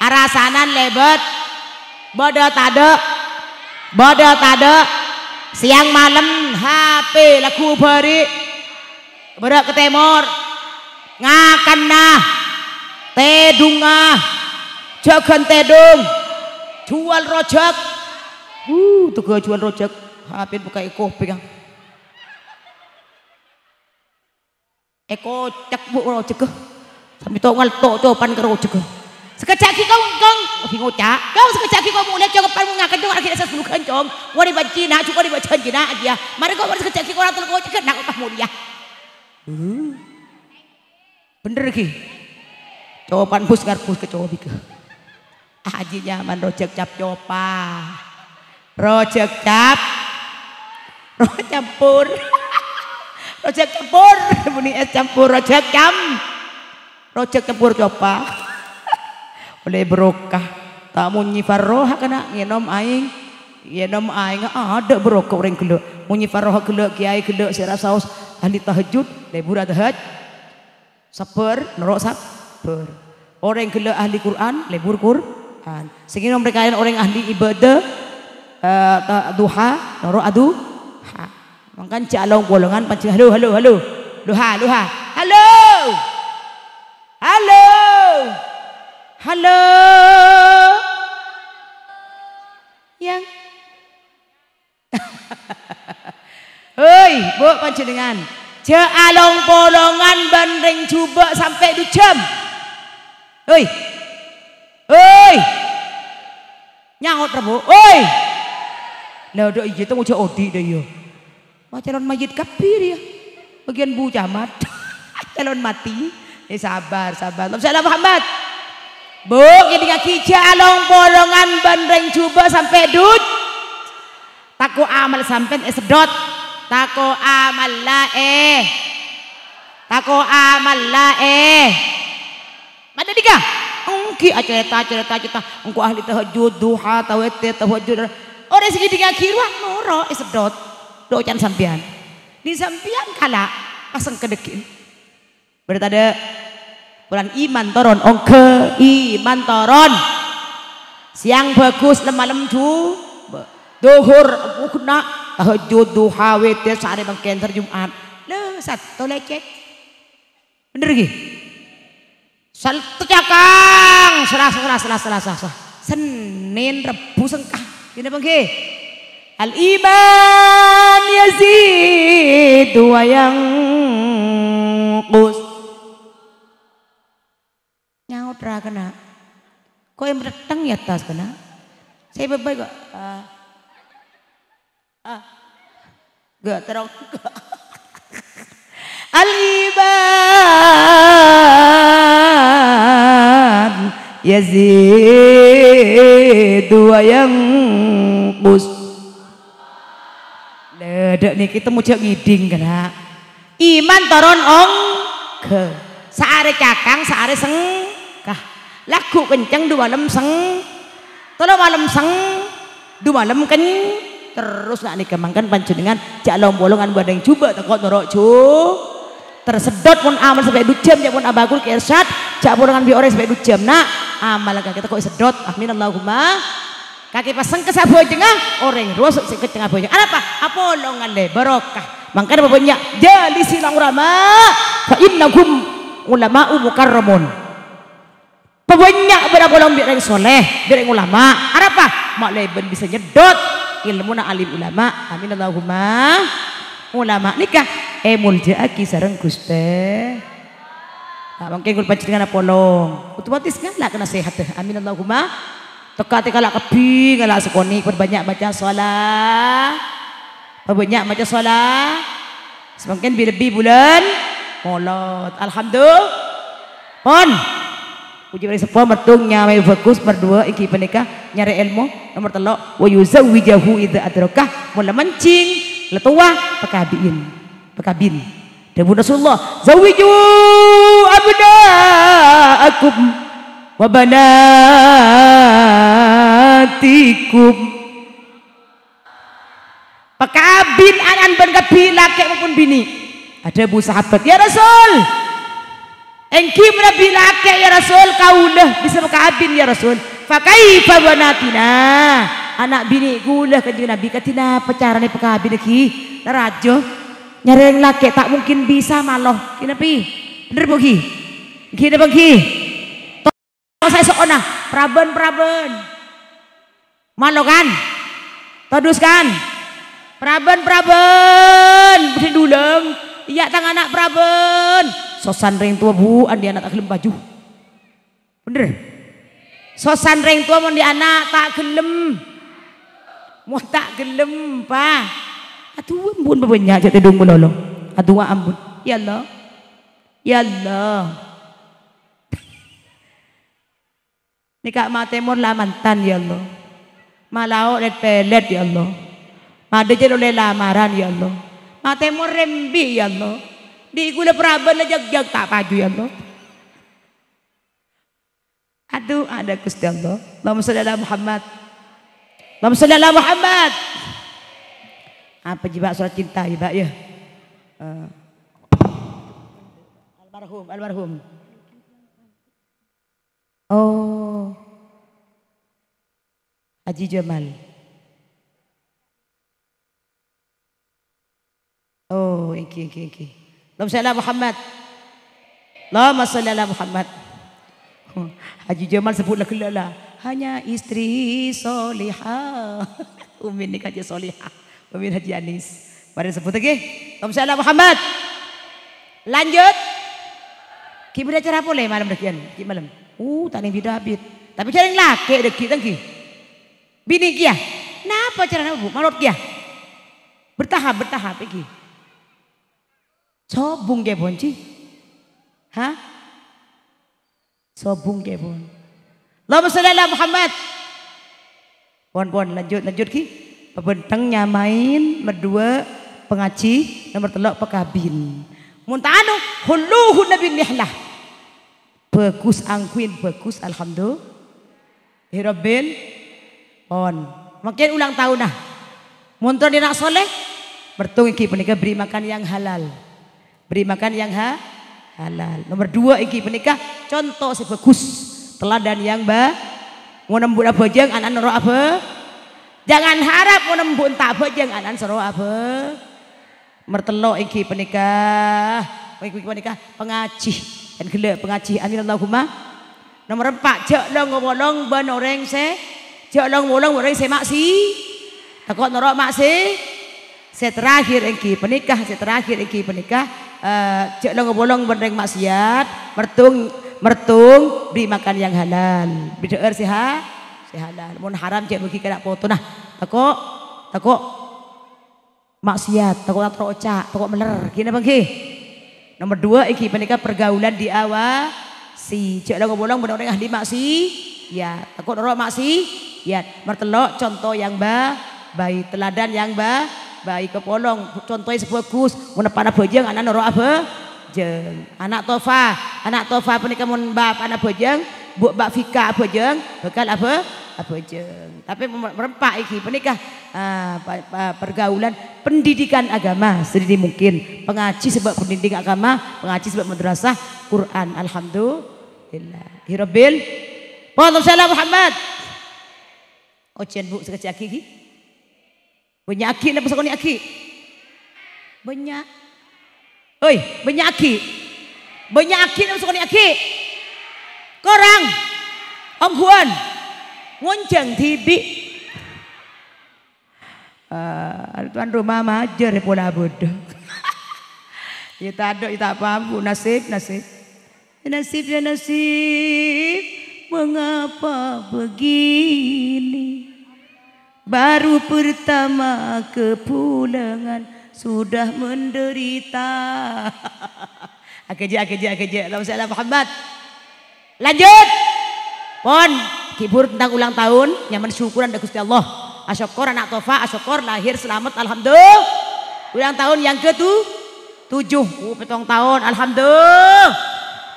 Arasanan lèbât. Bodoh tadâ'. Bodoh tadâ'. Siang malem, H P lagu bâri'. Bârâ' ka tèmor. Ngakanna. Tèdungnga. Jhâghân tèdung. Juwâl rojhâk. Wuh, tèghâ juwâl rojhâk. Hapèn buka è kopèngnga. Èkocak, Bu, rojhâghâ. Sampè' to-, ngalto' copan ka rojhâghâ. Sakejjhâ' ghi' kong, kong. Ghi' ngoca'. Kong, sakejjhâ' ghi' kong molè, cong, pan ngakan, cong, akhirnya saya sepuluh kan, cong. Wari banci, na', cong, wari bajanji, na', aja. Mari kong, mari sakejjhâ' ghi' kong, orang telok kocak, na', kok pas molè. Hmm. Bhender ghi? Copan bus ngarbus ka cowok bhighâ. Aji nyaman rojhâk cap copa. Rojhâk cap. Ro campur. Rojhâk campur. Muni es campur rojhâk cam-, rojhâk campur copa. Ollè barokah. Ta' munyi farroha kana ngènom aèng. Ngènom aèng adâ' barokah orèng ghellâ'. Munyi farroha ghellâ', kiyaè ghellâ' sè rasaos ahli tahajjud, lebur tahaj-, Sabbhâr, noro' sabbhâr. Orèng ghellâ' ahli Qur'an, lebur Qur'an. Sè ngènom rèkaèn orèng ahli ibadah, eh, ta-, duha, noro' aduha. Mangkana jhâ' long-polongan panjhennengngan, halo, halo, halo. Duha, duha. Halo, Jenengan, jhâ' along-polongan bân rèng jhubâ' sampè' du jhâm. Hei. Hei. Nyaot, Rebo. Hei. Lah, dâ' iyâ, tong jhâ' odi' dâ' iyâ. Wah, calon mayit kabbhi rèya. Bâgiyân Bu Camat. Calon mati. Eh, sabar, sabar. Allahumma shalli ala Muhammad. Bu, ngèdingngaghi, jhâ' along-polongan bân rèng jhubâ' sampè' du Tako' amal sampèyan èseddhot. Tako' amal la è. Tako' amal la è. Madâ dhika? Èngghi acarèta, acarèta, acarèta. Engko' ahli tahajjud, duha, tawitir, tahajjud. Orèng sè ngèdingngaghi rowa noro' èseddhot. Dâ' oca'na sampèyan. Dhi sampèyan kala' pasèngka dhâggi'. Berarti tadâ'. Polana iman toron, ongghâ iman toron. Sèyang bhâghus, lem-malem jhubâ'. Dhuhur, embu'na, tahajjud, duha, witir, saarè mangkèn, sèr Jum'at. Lè, satto lècèk. Bhender ghi? Sal-, cakang, Selasa, Selasa, Selasa, Selasa. Sennèn, Rebbhu, sengka. Ghânèka bhâi. Al-iman yazidu wa yanqus. Nyaot ra kèna. Kok è mattettheng è attas kèna? Sè bâbâi kok. Ah. Ah. Gak terong. Al-iman yazidu wa yanqus. Lè, dâ' nèkè temmo jhâ' ngèding, kèna. Iman toron ongghâ. Saarè cakang, saarè sengka. Lagghu' kenceng, du malem seng-, tello malem seng-, du malem ken-, terros na' nèka mangkèn panjhennengan jhâ' long-polongan bân rèng jhubâ' tako' noro' jhu-, terseddhot mon amal sampè' du jhâm, jhâ' mon abakul kè Irsyad, jhâ' polongan bi' orèng sampè' du jhâm, na'. Amal kakè tako' èseddhot. Amin Allahumma. Kakè pasèngka sabhâjângnga, orèng rowa sè kenceng abhâjâng. Arapa? Apolongan lè, barokah. Mangkana pabânnya' jalisi lal ulama, fa innahum ulama'u mukarramun. Pabânnya' bârâ' polong bi' rèng soleh, bi' rèng ulama. Arapa? Ma' lèbân bisa nyeddhot èlmona alim ulama. Amin Allahumma. Ulama nèka èmoljâ'aghi sareng Ghustè. Nah, mangkèn kaulâ panjhennengan apolong. Otomatis ngala' ka nasèhatta. Amin Allahumma. Tèka-tèka la' kabbhi, ngala' sakonè', pabânnya' maca shala-, pabânnya' maca shala-, samangkèn bi-, lebbi bulân Molod. Alhamdulillah. Pon. Pojhi rèng seppo, mertong nyamana bhâghus, merduwâ' èngghi panèka nyarè èlmo, nomer tello', wa yuzawwijahu idza adrakah, mon la manjhing, la towa, pakabi'in. Pakabin. Dhâbuna Rasulullah, "Zawwiju abna'akum wa banatikum." Pakabin ana'na bân kabbhi lakè' maupun binè'. Adhâbu sahabat, "Ya Rasul, èngghi manabi lakè', ya Rasul, kaulâ bisa makabin, ya Rasul. Fa kaifa banatina?" Ana' binè' kaulâ, Kanjeng Nabi, kadhi napa carana pakabinnaghi? La rajâ. Nyarè rèng lakè' ta' mungkin bisa malo. Ghi napa? Bhender, Bu, ghi? Ghi napa, ghi? To-, saè so'ona. Parabân, parabân. Malo, kan? Todus, kan? Parabân, parabân. Bhender dulang. Iyâ, tang ana' parabân. Sossana rèng towa, Bu, andi' ana' ta' ghellem paju. Bhender. Sossana rèng towa mon dhi' ana' ta' ghellem. Mon ta' ghellem, Pa. Aduh, ampon, pabânnya' jhâ' tèdung malolo. Aduh, ampon. Ya Allah. Ya Allah. Nèka matè mon la mantan, ya Allah. Malao lèt-pèlèt, ya Allah. Madâ jhâ' ollè lamaran, ya Allah. Matè mon rembi', ya Allah. Dhi' kaulâ parabân la jhâk-jhâk ta' paju, ya Allah. Aduh, ada Gusti Allah. Allahumma sholli ala Muhammad. Allahumma sholli ala Muhammad. Apa jibâ' surat cinta, jibâ', ya? Eh. Almarhum, almarhum. Oh. Haji Jamal. Oh, èngghi, èngghi, èngghi. Allahumma sholli ala Muhammad. Allahumma sholli ala Muhammad. Haji Jamal sebbhut la ghellâ' la. Hanya istri solihah. Umin nèka Haji Solihah. Umin Haji Anis. Mari sebbhut lagi. Allahumma shalli ala Muhammad. Lanjut. Ghi' bâdâ acara polè malem dhâggi'ân, ghi' malem. Uh, ta' neng bit-abit. Tapè jhâ' rèng lakè' dhâggi' tèngghi. Binè kèya. Napa carana, Bu? Malot kèya. Bertahap, bertahap iki. Sobung kèya, Bon, Ji. Hah? Sobung kèya, Bon. Allahumma shalli ala Muhammad. Pon, pon, lanjut, lanjut, ghi. Pabendheng nyamaè, nomor dua, pangajhi, nomor tello', pakabin. Mon ta' anu, hulluhunna bin nihlah. Bagus, angghuy bagus, alhamdulillah. Hirobil, pon. Mangkèn ulang taon, ah. Mon terro dina' soleh, mertong èngghi panèka beri makan yang halal. Beri makan yang ha-, halal. Nomor dua, èngghi panèka conto sè bagus. Teladan yang ba-, mon embu' abhâjâng, ana'na noro' abhâ-, jangan harap mon embu' enta' abhâjâng, ana'na soro abhâ-, Mertello' èngghi panèka, èngghi panèka pangajhi. Kan ghellâ' pangajhi. Amin Allahumma. Nomor empa', jhâ' long-ngolong bân orèng sè, jhâ' long-ngolong bân orèng sè maksi-, tako' noro' maksi-, sè terakhir èngghi panèka, sè terakhir èngghi panèka, eh, jhâ' long-ngolong bân orèng maksiat, mertong, mertong beri makan yang halal. Bidhâ'âr sè ha-, sè halal. Mon haram jhâ' bâgi ka ana' potona. Tako', tako' maksiat, tako' ta' terro oca', tako' meller, ghi napa ghi? Nomor dua, èngghi panèka pergaulan diawasi. Jhâ' long-ngolong bân orèng ahli maksi-, ya, tako' noro' maksi-, ya. Nomor tello', conto yang ba-, baik, teladan yang ba-, baik, kapolong, contoh sè bagus. Mon eppa'na abhâjâng, ana'na noro' abhâjâng. Ana' Tofa, ana' Tofa panèka mon bapa'na abhâjâng, bu-, Mbak Fika abhâjâng, bhâkal abhâ-, abhâjâng. Tapè mem-, merempa' èngghi panèka, ah, pa-, pa-, pergaulan pendidikan agama sedini mungkin. Pangajhi sabâb pendidikan agama, pangajhi sabâb madrasah Quran. Alhamdulillah. Hirobil. Allahumma shalli ala Muhammad. Ojhân, Bu, sakejjhâ' aghi, ghi. Bânnya' aghi napa sakonè' aghi? Bânnya'. Oi, bânnya' aghi. Bânnya' aghi napa sakonè' aghi? Korang. Ongghuwân. Ngonjhâng dhibi'. Ah, tuan rumah majâr pola bâdâ. Ya tadâ', ya ta' apa-apa, Bu, nasib, nasib. Nasib ya nasib, mengapa begini? Baru pertama kepulangan sudah menderita. Akeja, akeja, akeja. Allahumma shalli ala Muhammad. Lanjut. Pon, hibur tentang ulang tahun, nyaman syukuran dâ' Gusti Allah. Asyokor ana' Tofa, asyokor lahir selamat, alhamdulillah. Ulang tahun yang ketu-, tujuh. Oh, pèttong taon. Alhamdulillah.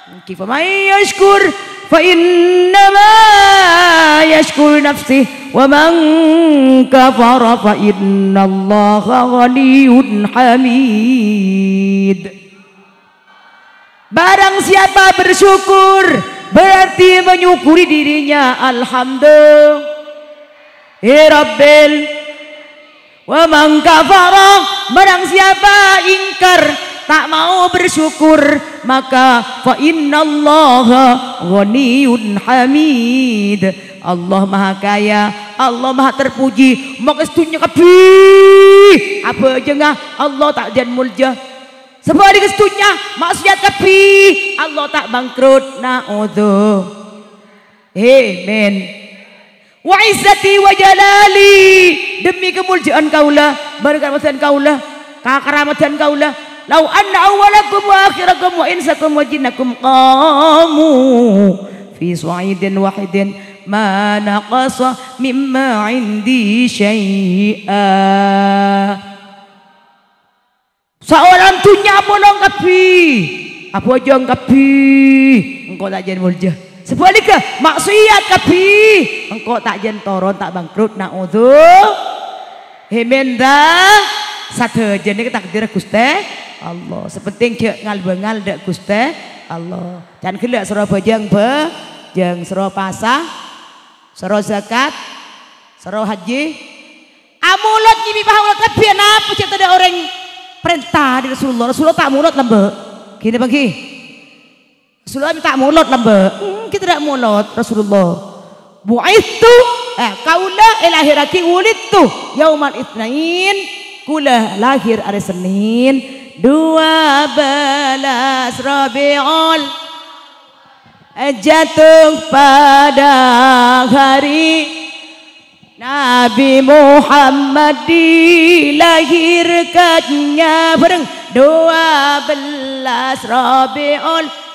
Fa may yashkur fa innama yashkur nafsih, wa man kafara fa innallaha ghaniyyun hamid. Barang siapa bersyukur, berarti menyukuri dirinya. Alhamdulillah. He Rabbil. Wa man kafara, barang siapa ingkar, tak mau bersyukur, maka fa innallaha ghaniyyun hamid. Allah Maha Kaya, Allah Maha Terpuji. Maka sadhunnya kabbhi abhâjângnga Allah ta' jân molja. Sabhâligghâ sadhunnya maksiat kabbhi, Allah ta' bangkrut. Na'udzu. Amin. Wa izzati wa jalali, demi kemuliaan kaula, bân karamatan kaula, kakaramatan kaula. Lau anna awwalakum wa akhirakum wa insakum wa jinnakum qamu fi sa'idin wahidin ma naqasa mimma indi syai'a. Saoran dhunnya apolong kabbhi, abhâjâng kabbhi, engko' ta' jân molja. Sabhâligghâ, maksiat kabbhi, engko' ta' jân toron, ta' bangkrut. Na'udzu. Hemenda sadhâjâna takdir Ghustè Allah. Sè penting jhâ' ngal-bângal dâ' Ghustè Allah. Can ghellâ' soro bhâjâng, bhâjâng, soro pasa, soro zakat, soro haji. Amolod ngèbâ pahala kabbhi, napa jhâ' tadâ' orèng parènta dâri Rasulullah? Rasulullah ta' molod lambâ'. Ghi napa ghi? Rasulullah ta' molod lambâ'. Hmm, ghi tadâ' molod Rasulullah. Bu'itstu, eh, kaula èlahèrraghi, wulidtu yaumal itsnain. Kaulâ lahir arè Sennèn, dua belas Rabiul, jatuh pada hari Nabi Muhammad dilahirkannya, bhâreng, dua belas Rabiul.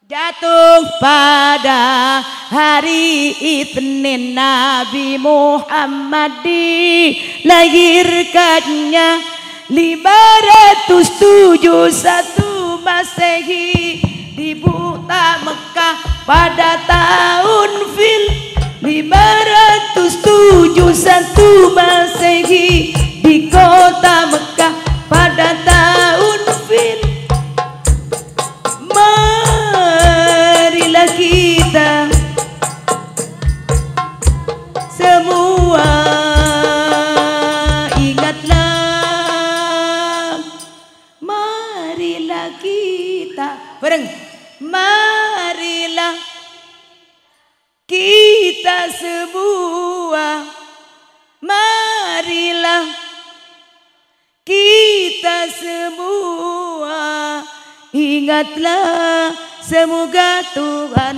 Jatuh pada hari Isnin Nabi Muhammad dilahirkannya, lima ratus tujuh satu Masehi, di buta Mekah pada tahun Fil. Lima ratus tujuh satu Masehi, di kota Mekah pada tahun Fil. Marilah kita semua ingatlah. Marilah kita, bhâreng. Marilah kita semua, marilah kita semua ingatlah, semoga Tuhan.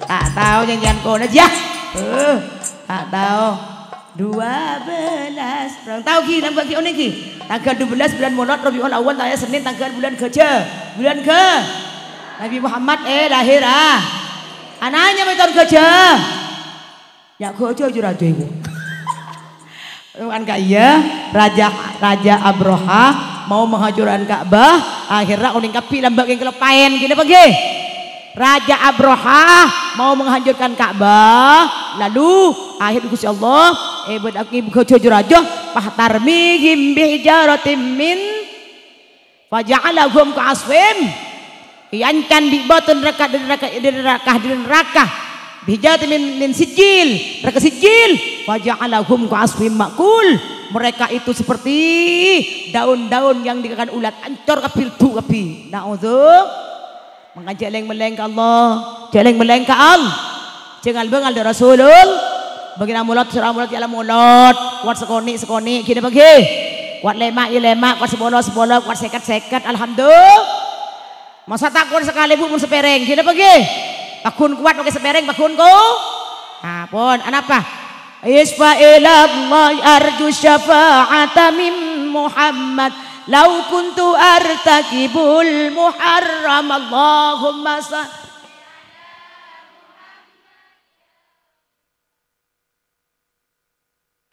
Ta' tao nyanyian kono, yâ. Eh, ta' tao. Dua belas. Bhâreng tao ghi, lambâ' ghi onèng ghi. Tangghâl dua belas bulân Molod, Rabiul Awal, tangghâl Sennèn, tangghâl bulân Ghâjâ. Bulân Ghâ-, Nabi Muhammad, eh, lahir, ah. Ana'na nyamana Ghâjâ. Yâ, Ghâjâ jâ rajâ ibu. Kan ka'iyâ, Raja, Raja Abraha mau menghancurkan Ka'bah, akhirnya onèng kabbhi lambâ' kèng kaloppaèn, ghi napa ghi? Raja Abraha mau menghancurkan Ka'bah, lalu akhir Gusti Allah, eh, bâdâ ngibu Ghâjâ jâ rajâ, "Fahtarmihim bihijaratim min faja'alahum ka'asfim." Èancan bi' bâto naraka, naraka, naraka, naraka. Bihijaratim min, min sijil, naraka sijil. "Faja'alahum ka'asfim ma'kul." Mereka itu seperti daun-daun yang dimakan ulat, ancor kabbhi, lebbu kabbhi. Na'udzu. Mangkana jhâ' lèng-mellèng ka Allah. Jhâ' lèng-mellèng ka Al-, jhâ' ngal-bângal dâ' Rasulul. Bâgiyân molod, sèra molod, yâ la molod. Kowat sakonè', sakonè', ghi napa ghi? Kowat lèma', yâ lèma', kowat sapolo, sapolo, kowat sèket, sèket. Alhamdulillah. Masa ta' kowat sakalè, Bu, mon sapèrèng, ghi napa ghi? Pagghun kowat makè sapèrèng, pagghun ko-, ampon, anapa? Isfa ilallahi arju syafa'ata min Muhammad. Lau kuntu artakibul muharram. Allahumma sha-,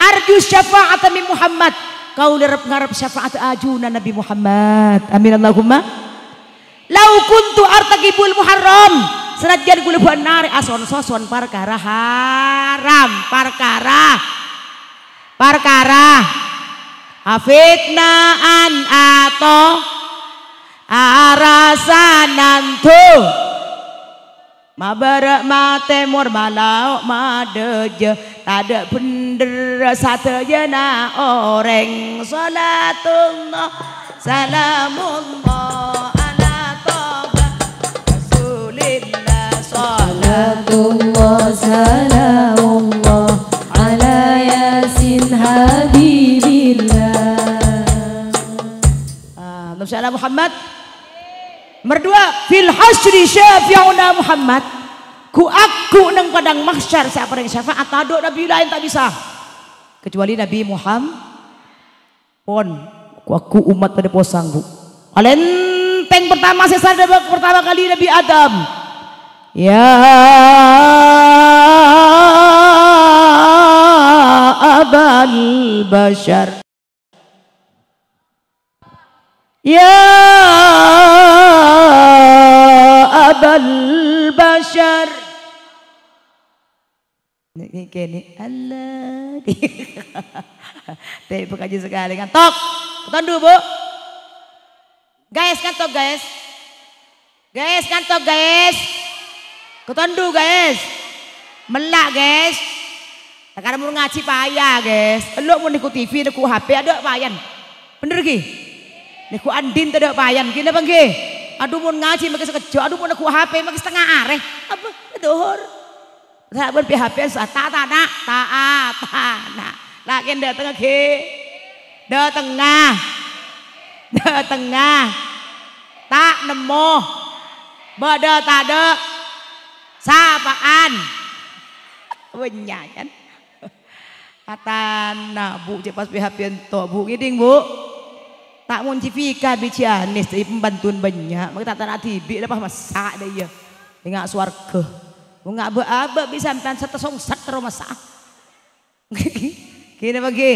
arju syafa'ata min Muhammad. Kaulâ rep-ngarep syafaat ajunan Nabi Muhammad. Amin Allahumma. Lau kuntu artakibul muharram, sanajjân kaulâ bân arè ason-soson parkara haram, parkara, parkara afitna'an ato arasanan tu. Mabârâ' matè mor malao' madâjâ, tadâ' bhendher sadhâjâna orèng. Shalatullah, salamullah, ala Toha Rasulillah. Shalatullah, salamullah, ala Yasin Habibillah. Ah, Allahumma shalli ala Muhammad. Nomor dua, fil hasyri syafi'una Muhammad. Ghu-, agghu' neng padang mahsyar sè aparèng syafaat tadâ' nabi laèn ta' bisa. Kecuali Nabi Muhammad. Pon, ghu-, agghu' ommat padâ posang, Bu. Kalèntèng pertama sè sadhâjâ pertama kali Nabi Adam. Ya Abal Bashar. Ya Abal Bashar. Nèk kènè', Allah. Tè' pekaju sekali. Ngantok. Ketondu, Bu. Guys, ngantok, guys. Guys, ngantok, guys. Ketondu, guys. Mella', guys. Lakar mon ngajhi paya, guys. Ello' mon nèko T V, nèko H P, adâ' payan. Bhender, ghi? Nèko andin tadâ' payan, ghi napa, ghi? Adhu, mon ngajhi makè sakejjhâ', adhu, mon nèko H P makè satengnga arè. Apa? Dhuhur. Sabâ' P H P-an sa-, ta', ta', na', ta', a, ta', na'. Lakèn dâtengnga ghi? Dâtengnga. Dâtengnga. Ta' nemmo. Bâdâ tadâ'. Sapa'an. Bânnya', kan? Atana, Bu, cè' pas P H P-an to, Bu. Ngèdhing, Bu. Ta' mon cifika bi' Cianis, cè' pembantun bânnya'. Mangkè ta' tana dhibi' la pas massa' dâ' iyâ. Enga' sowarghâ. Mon nga' bâ'-abâ' bi' sampèyan sèttong sèttong massa'. Ghi napa ghi?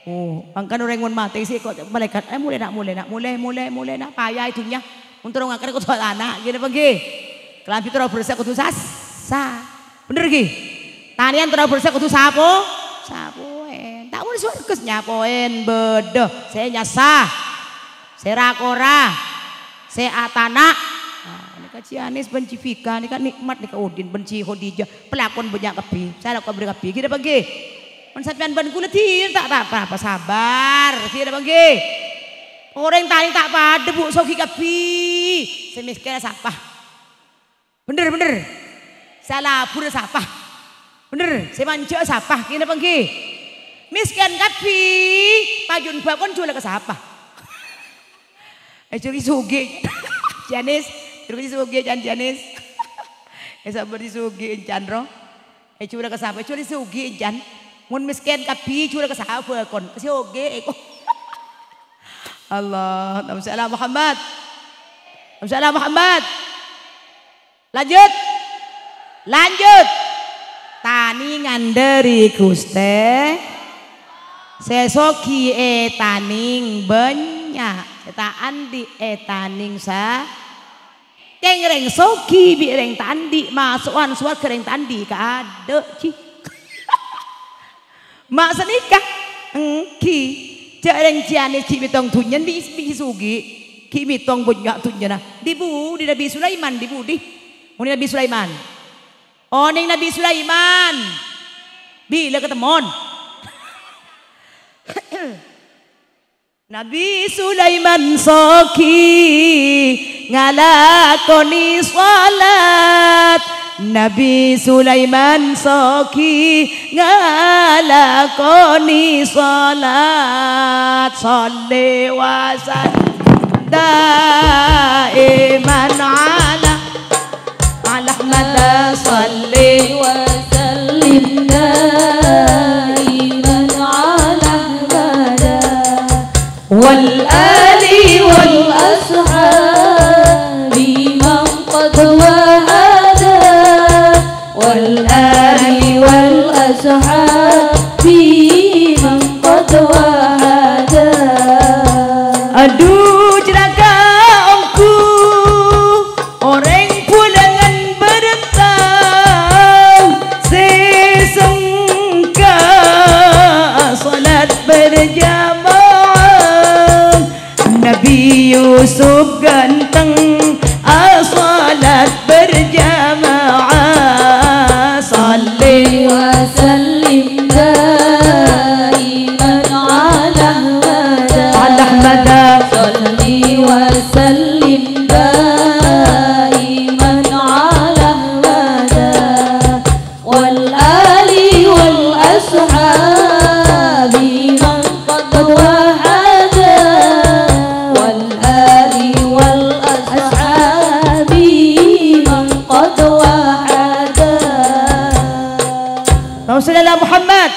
Oh, mangkana orèng mon matè sè kok malaèkat, "Eh, molè, na', molè, na', molè, molè, molè, na', paya è dhunnya." Mon terro ngakan kodhu atana, ghi napa ghi? Kalambhi terro bersè kodhu sassa. Bhender ghi? Tanèyan terro bersè kodhu sapo? Sapoèn. Ta' mon sowarghâ nyapoèn, bâdâ sè nyassa. Sè ra-kora, sè atana'. Nah, nèka Cianis bân Cifika, nèka nikmat nèka Udin bân Ci Khadijah. Pelakon bânnya' kabbhi, sè lakon bâdâ kabbhi. Ghi napa ghi? Mon sampèyan bân kaulâ dhir ta', ta', ta', apa, sabar. Ghi napa ghi? Orèng tanè ta' padâ, Bu, soghi kabbhi. Sè mèskèn sapa? Bhender, bhender. Sè alabur sapa? Bhender. Sè manjâ sapa? Ghi napa ghi? Mèskèn kabbhi. Pajun bâkon jhuwâlâ ka sapa? Eh, jhuwâlâ soghi. Janis, jhuwâlâ soghi, Jan, Janis. Eh, sabbhân soghi, encan, ro. Eh, jhuwâlâ ka sapa? Jhuwâlâ soghi, encan. Mon mèskèn kabbhi, jhuwâlâ ka sapa bâkon? Ka sè oghi, eh, ko-, Allah, Allahumma shalli ala Muhammad. Allahumma shalli ala Muhammad. Lanjut. Lanjut. Tanè ngandhâri Ghustè. Sè soghi ètanèng bânnya'. Sè ta' andi' ètanèng sa-, Kèng rèng soghi bi' rèng ta' andi', maso'an sowarghâ rèng ta' andi' kaadâ', ji. Ma' sanèka, èngghi. Jâ' rèng Cianis ghi' mètong dhunnya, bi', bi' soghi. Ghi' mètong bânnya' dhunnyana. Dhi-budhi Nabbhi Sulaiman, dhi-budhi? Onèng Nabbhi Sulaiman. Onèng Nabbhi Sulaiman. Bilâ katemmon? Nabbhi Sulaiman soghi ngalakonè shalat. Nabbhi Sulaiman soghi ngalakonè shalat. Shalli wa sallim daiman ala Ala Ahmad. Shalli wa sallim daiman ala Ahmad. Wal ali wal ashabi man qad wahada. Wal ali wal ashabi man qad wahada. Adu, celaka ongghu. Orèng bulângan bertahun sè sengka salat berjamaah. Nabbhi Yusuf ganteng asalat berjamaah. Shalli wa sallim daiman ala Ahmada. Ala Ahmada. Shalli wa sallim daiman ala Ahmada. Wal ali wal ashabi man qad wahada. Wal ali wal ashabi man qad wahada. Allahumma shalli ala Muhammad.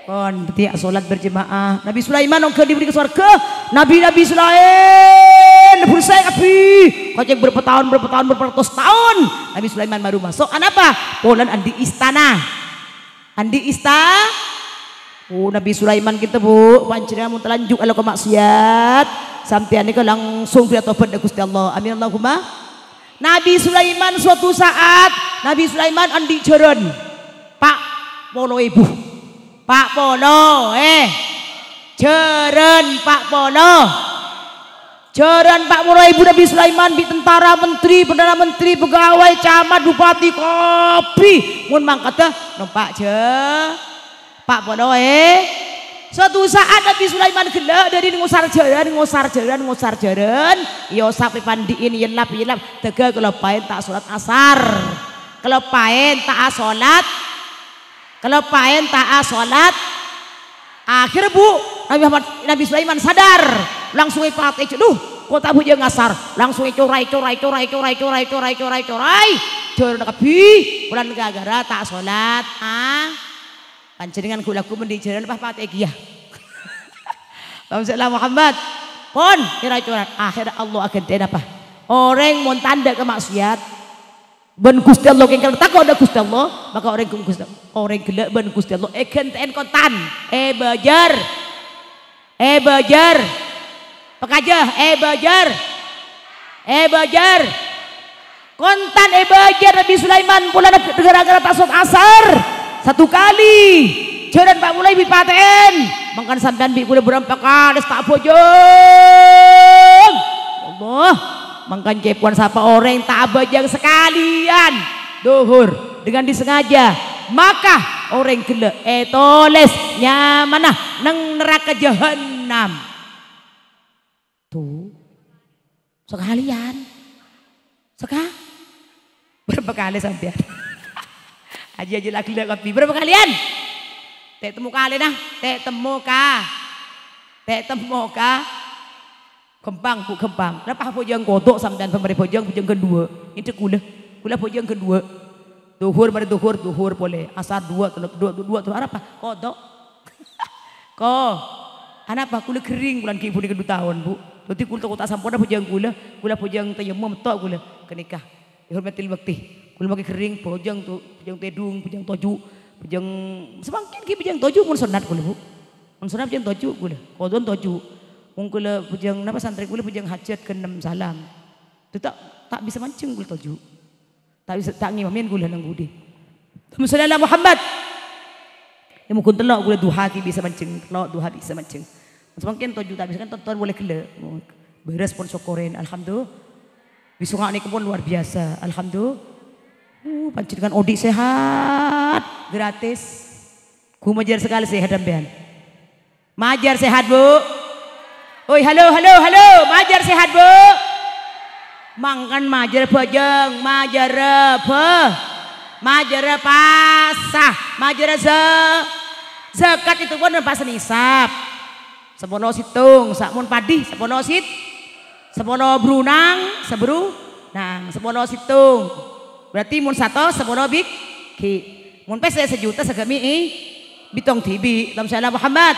Pon, bhâdhi asolat berjamaah. Nabbhi Sulaiman ongghâ dhi-budhi ka sowarghâ. Nabbhi-nabbhi sè laèn, bhursè kabbhi. Kocèng bârâmpa taon, bârâmpa taon, bârâmpa ratos taon. Nabbhi Sulaiman baru maso'. Anapa? Polana andi' istana. Andi' ista-, Oh, Nabbhi Sulaiman ghânèka, Bu. Panjhennengngan mon talanjhu' alako maksiat, sampèyan nèka langsung ghulâ tobat dâ' Ghustè Allah. Amin, Allahumma. Nabbhi Sulaiman suatu saat, Nabbhi Sulaiman andi' jhârân pa' polo èbu. Pa' polo, eh. Jhârân pa' polo. Jhârân pa' polo èbu Nabbhi Sulaiman bi' tentara, menteri, perdana menteri, pegawai, camat, bupati, kabbhi. Mon mangkada, nompa' jhâ-, pa' polo, eh. Suatu saat Nabbhi Sulaiman ghellâ' dâri ngosar jhârân, ngosar jhârân, ngosar jhârân. Èosap èpandi'in, èyellap, èyellap. Dâgghâ kaloppaèn ta' solat asar. Kaloppaèn ta' asolat. Kaloppaèn ta' asolat. Akhirnya, Bu, Nabi Muhammad, Nabi Sulaiman sadar. Langsung èpatè'è, "Duh, ko' ta' abhâjâng asar." Langsung ècorai, corai, corai, corai, corai, corai, corai, corai. Jhârânna kabbhi, polana ghâ-ghârâ ta' asolat. Ah. Panjhennengngan ghu-lagghu mending jhârân pas patè kèya. Allahumma shalli ala Muhammad. Pon, kèra-kèra. Akhirnya Allah aghântè'è napa? Orèng mon tandhâ ka maksiat, bân Ghustè Allah kèngkèng tako' dâ' Ghustè Allah, maka orèng ghun Ghustè, orèng ghellâ' bân Ghustè Allah èghântè'è kontan, èbâjâr. Èbâjâr. Pakajâ, èbâjâr. Èbâjâr. Kontan èbâjâr Nabi Sulaiman polana ghârâ-ghârâ ta' asolat asar. Satu kali. Jhârân pa' molaè bi' patè'èn. Mangkana sampèyan bi' kaulâ bârâmpa kalè ta' abhâjâng. Ya Allah. Mangkana cèpowan sapa orèng ta' abhâjâng sakalèyan dhuhur dengan disengaja, maka orèng ghellâ' ètolès nyamana neng naraka jahannam. Tuh. Sakalèyan. Saka-, bârâmpa kalè sampèyan? Aji-aji la ghellâ' kabbhi. Bârâmpa kalèyan? Ta' temmo kalèna. Ta' temmo ka. Ta' temmo ka. Ghâmpang, Bu, ghâmpang. Napa abhâjâng kodhu' sampèyan, bârâmpa abhâjâng, abhâjâng ghân duwâ'. Ngèdhek kaulâ. Kaulâ abhâjâng ghân duwâ'. Dhuhur, marè dhuhur, dhuhur polè. Asar duwâ', tello', duwâ', duwâ', duwâ', arapa? Kodhu'. Ko. Anapa? Kaulâ ghering, polana ghi' bhunèka du taon, Bu. Dhâddhi kaulâ tako' ta' samponna abhâjâng kaulâ. Kaulâ abhâjâng tayammum, metto' kaulâ. Ghânèka. Èhormatil bhâkti. Kaulâ makè ghering, abhâjâng to-, abhâjâng tèdung, abhâjâng toju', abhâjâng samangkèn ghi' abhâjâng toju' mon sonnat kaulâ, Bu. Mon sonnat abhâjâng toju' kaulâ. Kodhu'ân toju'. Mon kaulâ abhâjâng, napa, santrè kaulâ abhâjâng hajat ghânem salam. Itu ta', ta' bisa manjeng kaulâ toju'. Ta' bisa, ta' ngimamèn kaulâ nang budi. Allahumma shalli ala Muhammad. Ya, mungkin tello' kaulâ duha ghi' bisa manjeng, tello' duha bisa manjeng. Samangkèn toju' ta' bisa kan tonton polè ghellâ'. Bârâs pon sokorèn, alhamdulillah. Wisonga nèka pon luar biasa, alhamdulillah. Uh, panjhennengngan odi' sehat, gratis. Ghu majâr sakalè sehat sampèyan. Majâr sehat, Bu? Oi, halo, halo, halo. Majâr sehat, Bu? Mangkana majâr bhâjâng, majâr bâ-, majâr pasa, majâr za-, zakat itu pon pas nisab. Sapolo sèttong, sa-, mon padi, sapolo sit-, sapolo brunang, sabrunang, sapolo sèttong. Berarti mon satos, sapolo bighi'. Mon pèssè sajuta, sagâ' mè' è-, bhitung dhibi'. Allahumma shalli ala Muhammad.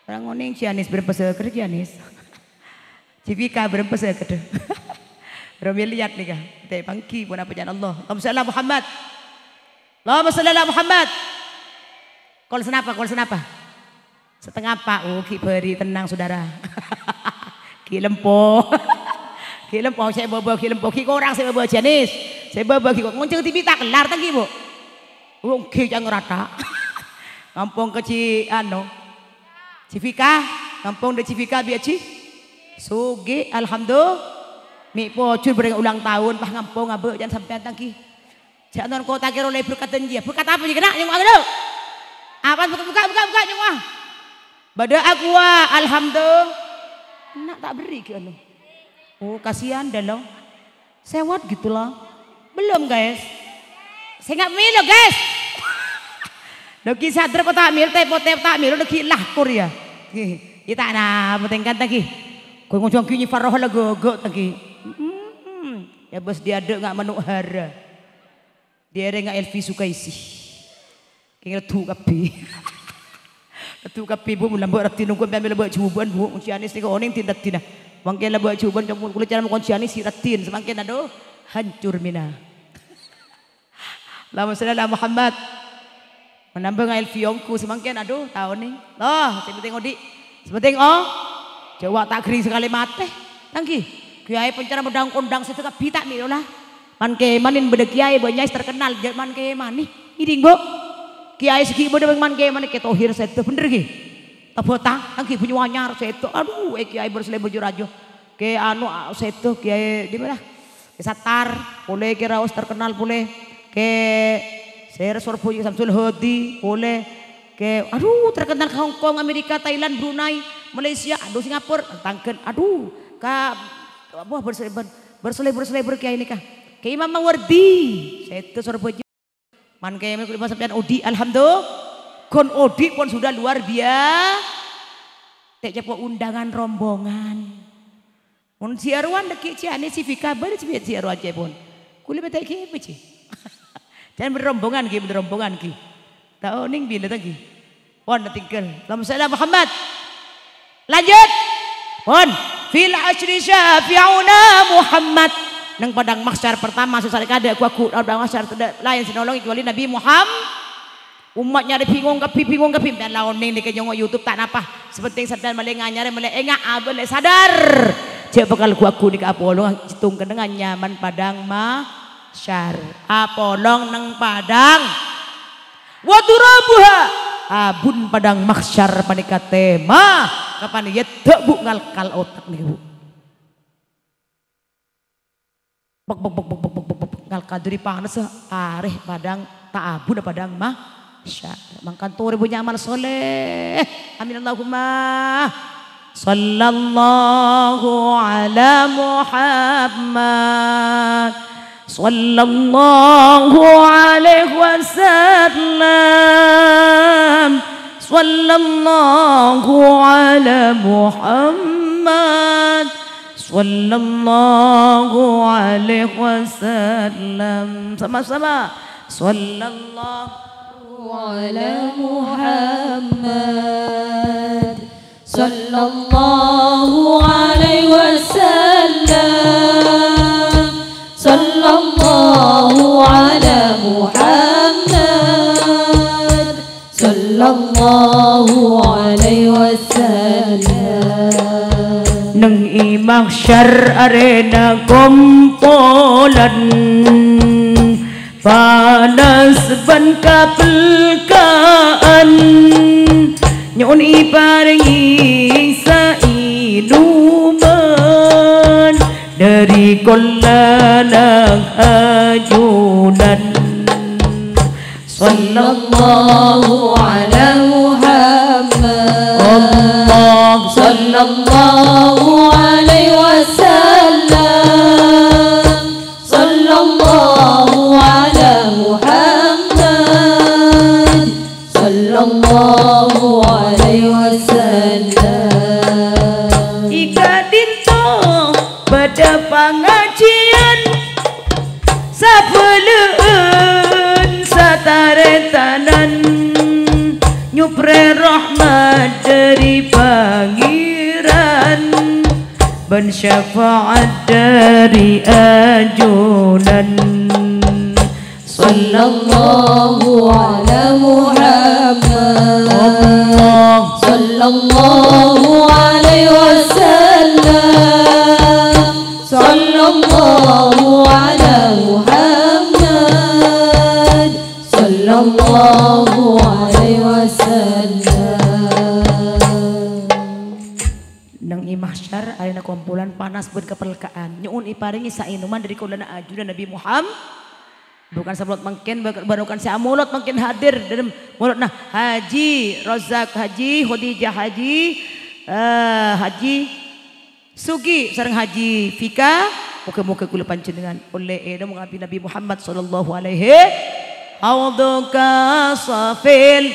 Ora ngonèng Cianis, bârâmpa sèket Cianis. Cifika bârâmpa sèket. Romel liat nèka. Ta' èpangghi, ponapa ca'na Allah. Allahumma shalli ala Muhammad. Allahumma shalli ala Muhammad. Kol sanapa, kol sanapa? Satengnga pa', oh, ghi' bâri' tennang, Saudara. Ghi' lempo. Ghi' lempo, sè bâbâ ghi' lempo, ghi' korang sè bâbâ Cianis. Sè bâbâ ghi' ko-, ngonjhâng dhibi' ta' kellar, ta' ghi', Bu? Oh, ghi' cang rata. Ngampong ka Ci-, ano, Cifika, ngampong dâ' Cifika bi' Aji Sugih, alhamdulillah. Mè' pojhur bâreng ulang taon, pas ngampong abâ' can sampèyan, ta' ghi'. Jhâ' non kota kèro lebur ka dâjâ. Berkat apa jiyâ kèna'? Nyongngo'a ghâllu. Apa? Buka, buka, buka, buka, nyongngo'a. Bâdâ aqua, alhamdulillah. Enna' ta' berri' ghi' anu. Oh, kasihan dâ' lo. Sewot gitu loh. Belum, guys. Sènga' mèlo, guys. Lo ghi' sadar kok ta' mèlo, tepo-tepo ta' mèlo, lo ghi' lahkor ya. Ghi, ya ta' napa, tèngkan ta' ghi. Ghun ngojhâng ghi' nyifar roh la ghâghâ' ta' ghi. Mm-mm. Ya bos diadâ' nga' mano' hara. Dèrèngnga Elvi Sukaisi. Kèng leddu kabbhi. Leddu kabbhi, Bu, mon la bâ' raddhin ongghu sampèyan mèlo bâ' jhubâ'ân, Bu. Mon Cianis nèka onèng din raddhinna. Mangkèn la bâ' jhubâ'ân, cong, kaulâ cara makon Cianis ghi' raddhin. Samangkèn, aduh, hancur mina. Allahumma shalli ala Muhammad. Menambah nga Elvi ongghu, samangkèn, aduh, ta' onèng. Loh, sè penting odi'. Sè penting, oh, jhâ' wa' ta' ghering sakalè matè. Ta' ghi. Kèyaè pancara modang-kondang sèdhâ kabbhi ta' mèlo la. Man-kèmanin bâdâ kèyaè bânnya' sè terkenal, jhâ' man-kèmanin. Ngèdhing, Bu? Kèyaè sè ghi' bâdâ bân man-kèmanin Kè Thohir sèdhâ, bhender ghi? Tabâtang, ta' ghi, Banyuanyar sèdhâ. Aduh, eh, kèyaè bârâs lèbâr jâ-rajâ. Kè anu, a, sèdhâ, Kèyaè dimma? Kè Sattar, polè Kè Raos terkenal polè. Kè sèra Sorbhâjâ Samsul Hadi, polè. Kè, aduh, terkenal ka Hong Kong, Amerika, Thailand, Brunei, Malaysia, aduh, Singapura, tangghân, aduh, ka, apa, bârâs lèbâr, bârâs lèbâr, bârâs lèbâr kèyaè nèka. Kè Imam Mawardi, sèdhâ Sorbhâjâ. Man kèmè kulâ pas sampèyan odi', alhamdulillah. Ghun odi' pon sudah luar biasa. Tè' cèpo undangan rombongan. Mon ziarowan dhâggi' cè' anè si Fika bâdâ cè' ziarowan cèpon. Kulâ mènta ghi' apa cè'? Jhân bâdâ rombongan ghi', bâdâ rombongan ghi'. Ta' onèng bilâ ta' ghi'. Pon tinggal. Allahumma shalli ala Muhammad. Lanjut. Pon. Fil hasyri syafi'una Muhammad. Neng padang mahsyar pertama sè sarè kadâ' ghu-, ghu-, padang mahsyar tadâ' laèn sè nolong kecuali Nabi Muhammad. Ommat nyarè bingung kabbhi, bingung kabbhi. Sampèyan la onèng nèka nyongngo' YouTube ta' napa. Sè pentèng sampèyan malè nganyarè, malè enga', abâlè sadar. Jhâ' bhâkal ghu-, ghu-, nèka apolong sèttong kennengngan nyamana padang mahsyar. Apolong neng padang. Wa turabuha. Abuna padang mahsyar panèka tèma. Kapan èyèdhâ', Bu, ngalkal otak nèka, Bu. Pek, pek, pek, ngalkal dâri panassa arè padang ta' abuna padang mahsyar. Mangkana torè bânnya' amal sholeh. Amin Allahumma. Sallallahu ala Muhammad. Sallallahu alaihi wasallam. Sallallahu ala Muhammad. Sallallahu alaihi wasallam. Sama-sama. Sallallahu ala Muhammad. Sallallahu alaihi wasallam. Sallallahu ala Muhammad. Sallallahu alaihi wasallam. Neng è mahsyar arèna kompolan, panas bân kapelka'an, nyo'on èparèngè saènoman dâri kollana ajunan. Sallallahu ala Muhammad. Allah. Sallallahu alaihi wasallam. Sallallahu ala Muhammad. Sallallahu alaihi wasallam. È ka'dinto bâdâ pangajiyân. Sabâlâ'ân sataretanan nyoprè rahmat dâri Pangèran bân syafa'at dâri ajunan. Sallallahu ala Muhammad. Allah. Sallallahu alaihi wasallam. Sallallahu ala Muhammad. Sallallahu alaihi wasallam. Neng è mahsyar, arèna kompolan panas bân kapelka'an. Nyo'on èparèngè saènoman dâri kollana ajunan Nabi Muhammad. Bukan samolot mangkèn, bak-, barokan sè amolot mangkèn hadir dâlem molotna Haji Rozak Haji, Khadijah Haji, eh, Haji Sugi sareng Haji Fika, moghâ-moghâ kulâ panjhennengngan ollè ènom ngabdi Nabi Muhammad sallallahu alaihi. Haudzuka safil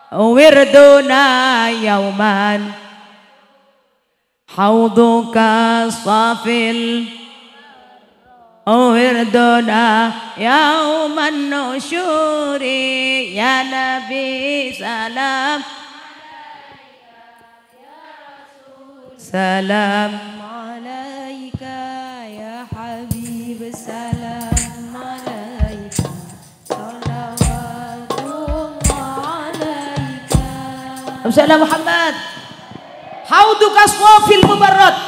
wirduna yauman. Haudzuka safil wirduna yauman nusyuri. Ya Nabi, salam. Salam alaika ya habib, salam alaika, salawatullah alaika. Allahumma shalli ala Muhammad. Hauduka shafil mubarrad.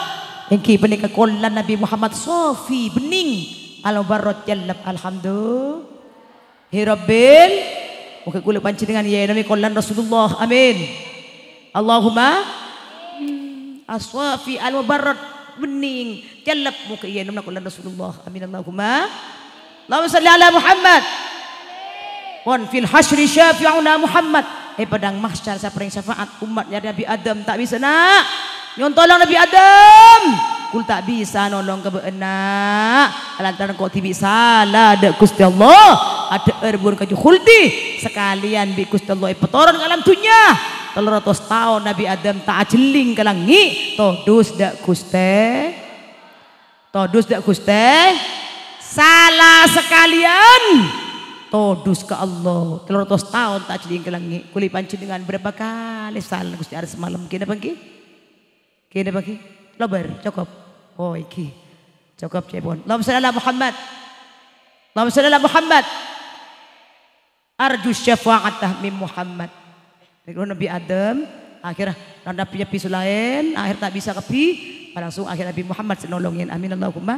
Èngghi panèka kollana Nabi Muhammad shafi bhenning, al-mubarrad cellep. Alhamdulillah. Hi Rabbil, moghâ kulâ panjhennengngan èyènomè kollana Rasulullah. Amin. Allahumma ash-shafi al-mubarrad bhenning cellep moghâ èyènomna kollana Rasulullah. Amin Allahumma. Allahumma shalli ala Muhammad. Pon fil hasyri syafi'una Muhammad. È padang mahsyar sè aparèng syafaat ommat Nabi Adam ta' bisa, na'. Nyo'on tolong Nabi Adam. Kaulâ ta' bisa nolong ka bâ'na, lantaran engko' dhibi' sala dâ' Ghustè Allah, adhâ'âr bân kaju khuldi, sakalèyan bi' Ghustè Allah èpatoron ka alam dhunnya. Tello ratos taon Nabbhi Adam ta' ajhelling ka langngè', todus dâ' Ghustè. Todus dâ' Ghustè. Sala sakalèyan, todus ka Allah. Tello ratos taon ta' ajhelling ka langngè'. Kulâ panjhennengngan bârâmpa kalè sala Ghustè arè samalem. Ghi napa ghi? Ghi napa ghi? Lobâr, cokop. Oh, èngghi. Cokop, cèpon. Allahumma shalli ala Muhammad. Allahumma shalli ala Muhammad. Arju syafa'ata min Muhammad. Nèko Nabbhi Adam, akhèr Nabbhi-nabbhi sè laèn, akhèr ta' bisa kabbhi, langsung akhèr Nabbhi Muhammad sè nolongè. Amin, Allahumma.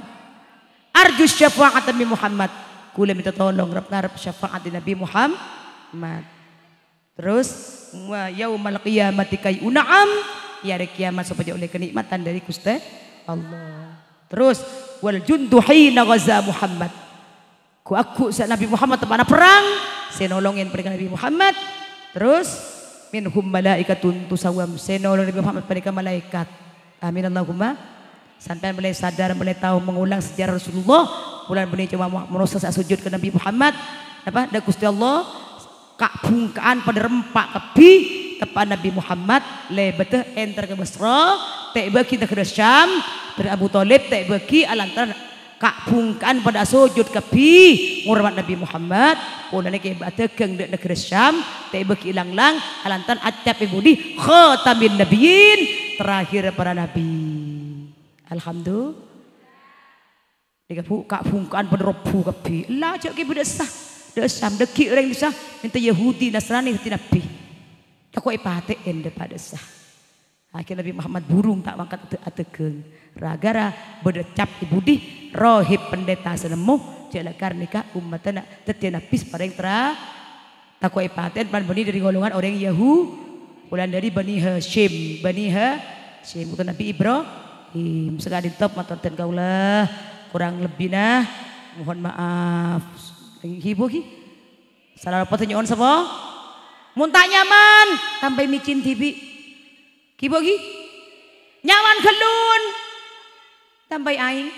Arju syafa'ata min Muhammad. Kulâ mènta tolong, rep-, ngarep syafa'at dâri Nabbhi Muhammad. Terros, wa yaumal qiyamati kay un'am, è arè kiamat sopajâ ollè kanè'matan dâri Ghustè Allah. Terros, wal jundu hina ghaza Muhammad. Ghu-, agghu' sè Nabbhi Muhammad teppa'na perrang, sè nolongè panèka Nabbhi Muhammad. Terros, minhum malaikatun tusawwam, sè nolongè Nabbhi Muhammad panèka malaèkat. Amin, Allahumma. Sampèyan molaè sadar, molaè tao mengulang sejarah Rasulullah. Polana bânnè coma mo-, manossa sè asojud ka Nabbhi Muhammad. Napa? Dâ' Ghustè Allah. Ka'-bhungka'an padâ rempa' kabbhi, teppa'na Nabbhi Muhammad lèbâdhâ èntar ka Basra, ta' èbâghi naghârâ Syam, dâri Abu Thalib ta' èbâghi alantaran ka'-bhungka'an padâ asojud kabbhi ngormat Nabbhi Muhammad, polana kèbâ adhâghâng dâ' naghârâ Syam, ta' èbâghi lang-lang alantaran accap è budi khatamin nabiyyin, terakhir para nabi. Alhamdulillah. Nèka, Bu, ka'-bhungka'an padâ robbu kabbhi. Ella, jhâ' kèbâ dâ' essa. Dâ' essa, dâggi' orèng dâ' essa, mènta Yahudi, Nasrani, dhâddhi nabbhi. Tako' èpatè'è dâpa' dâ' essa. Akhèr Nabbhi Muhammad burung ta' mangkat adâ-, adhâghâng. Ra-ghârâ bâdâ cap è budi, rohib pendeta sè nemmo, jhâ' la karna nèka ommaddhâ na-, dhâddhiyâ nabbhi sè parèng tra-, Tako' èpatè'è polana bânnè dâri golongan orèng Yahu-, polana dâri Bani Hasyim, Bani Hasyim, utusan Nabbhi Ibrahim. Sakadinto mator dhân kaulâ, korang lebbina mohon maaf. Ghi, Bu, ghi. Sala lopot sè nyo'on sapa? Mon ta' nyaman, tambâi mècèn dhibi'. Ghi, Bu, ghi? Nyaman ghâllun. Tambâi aèng.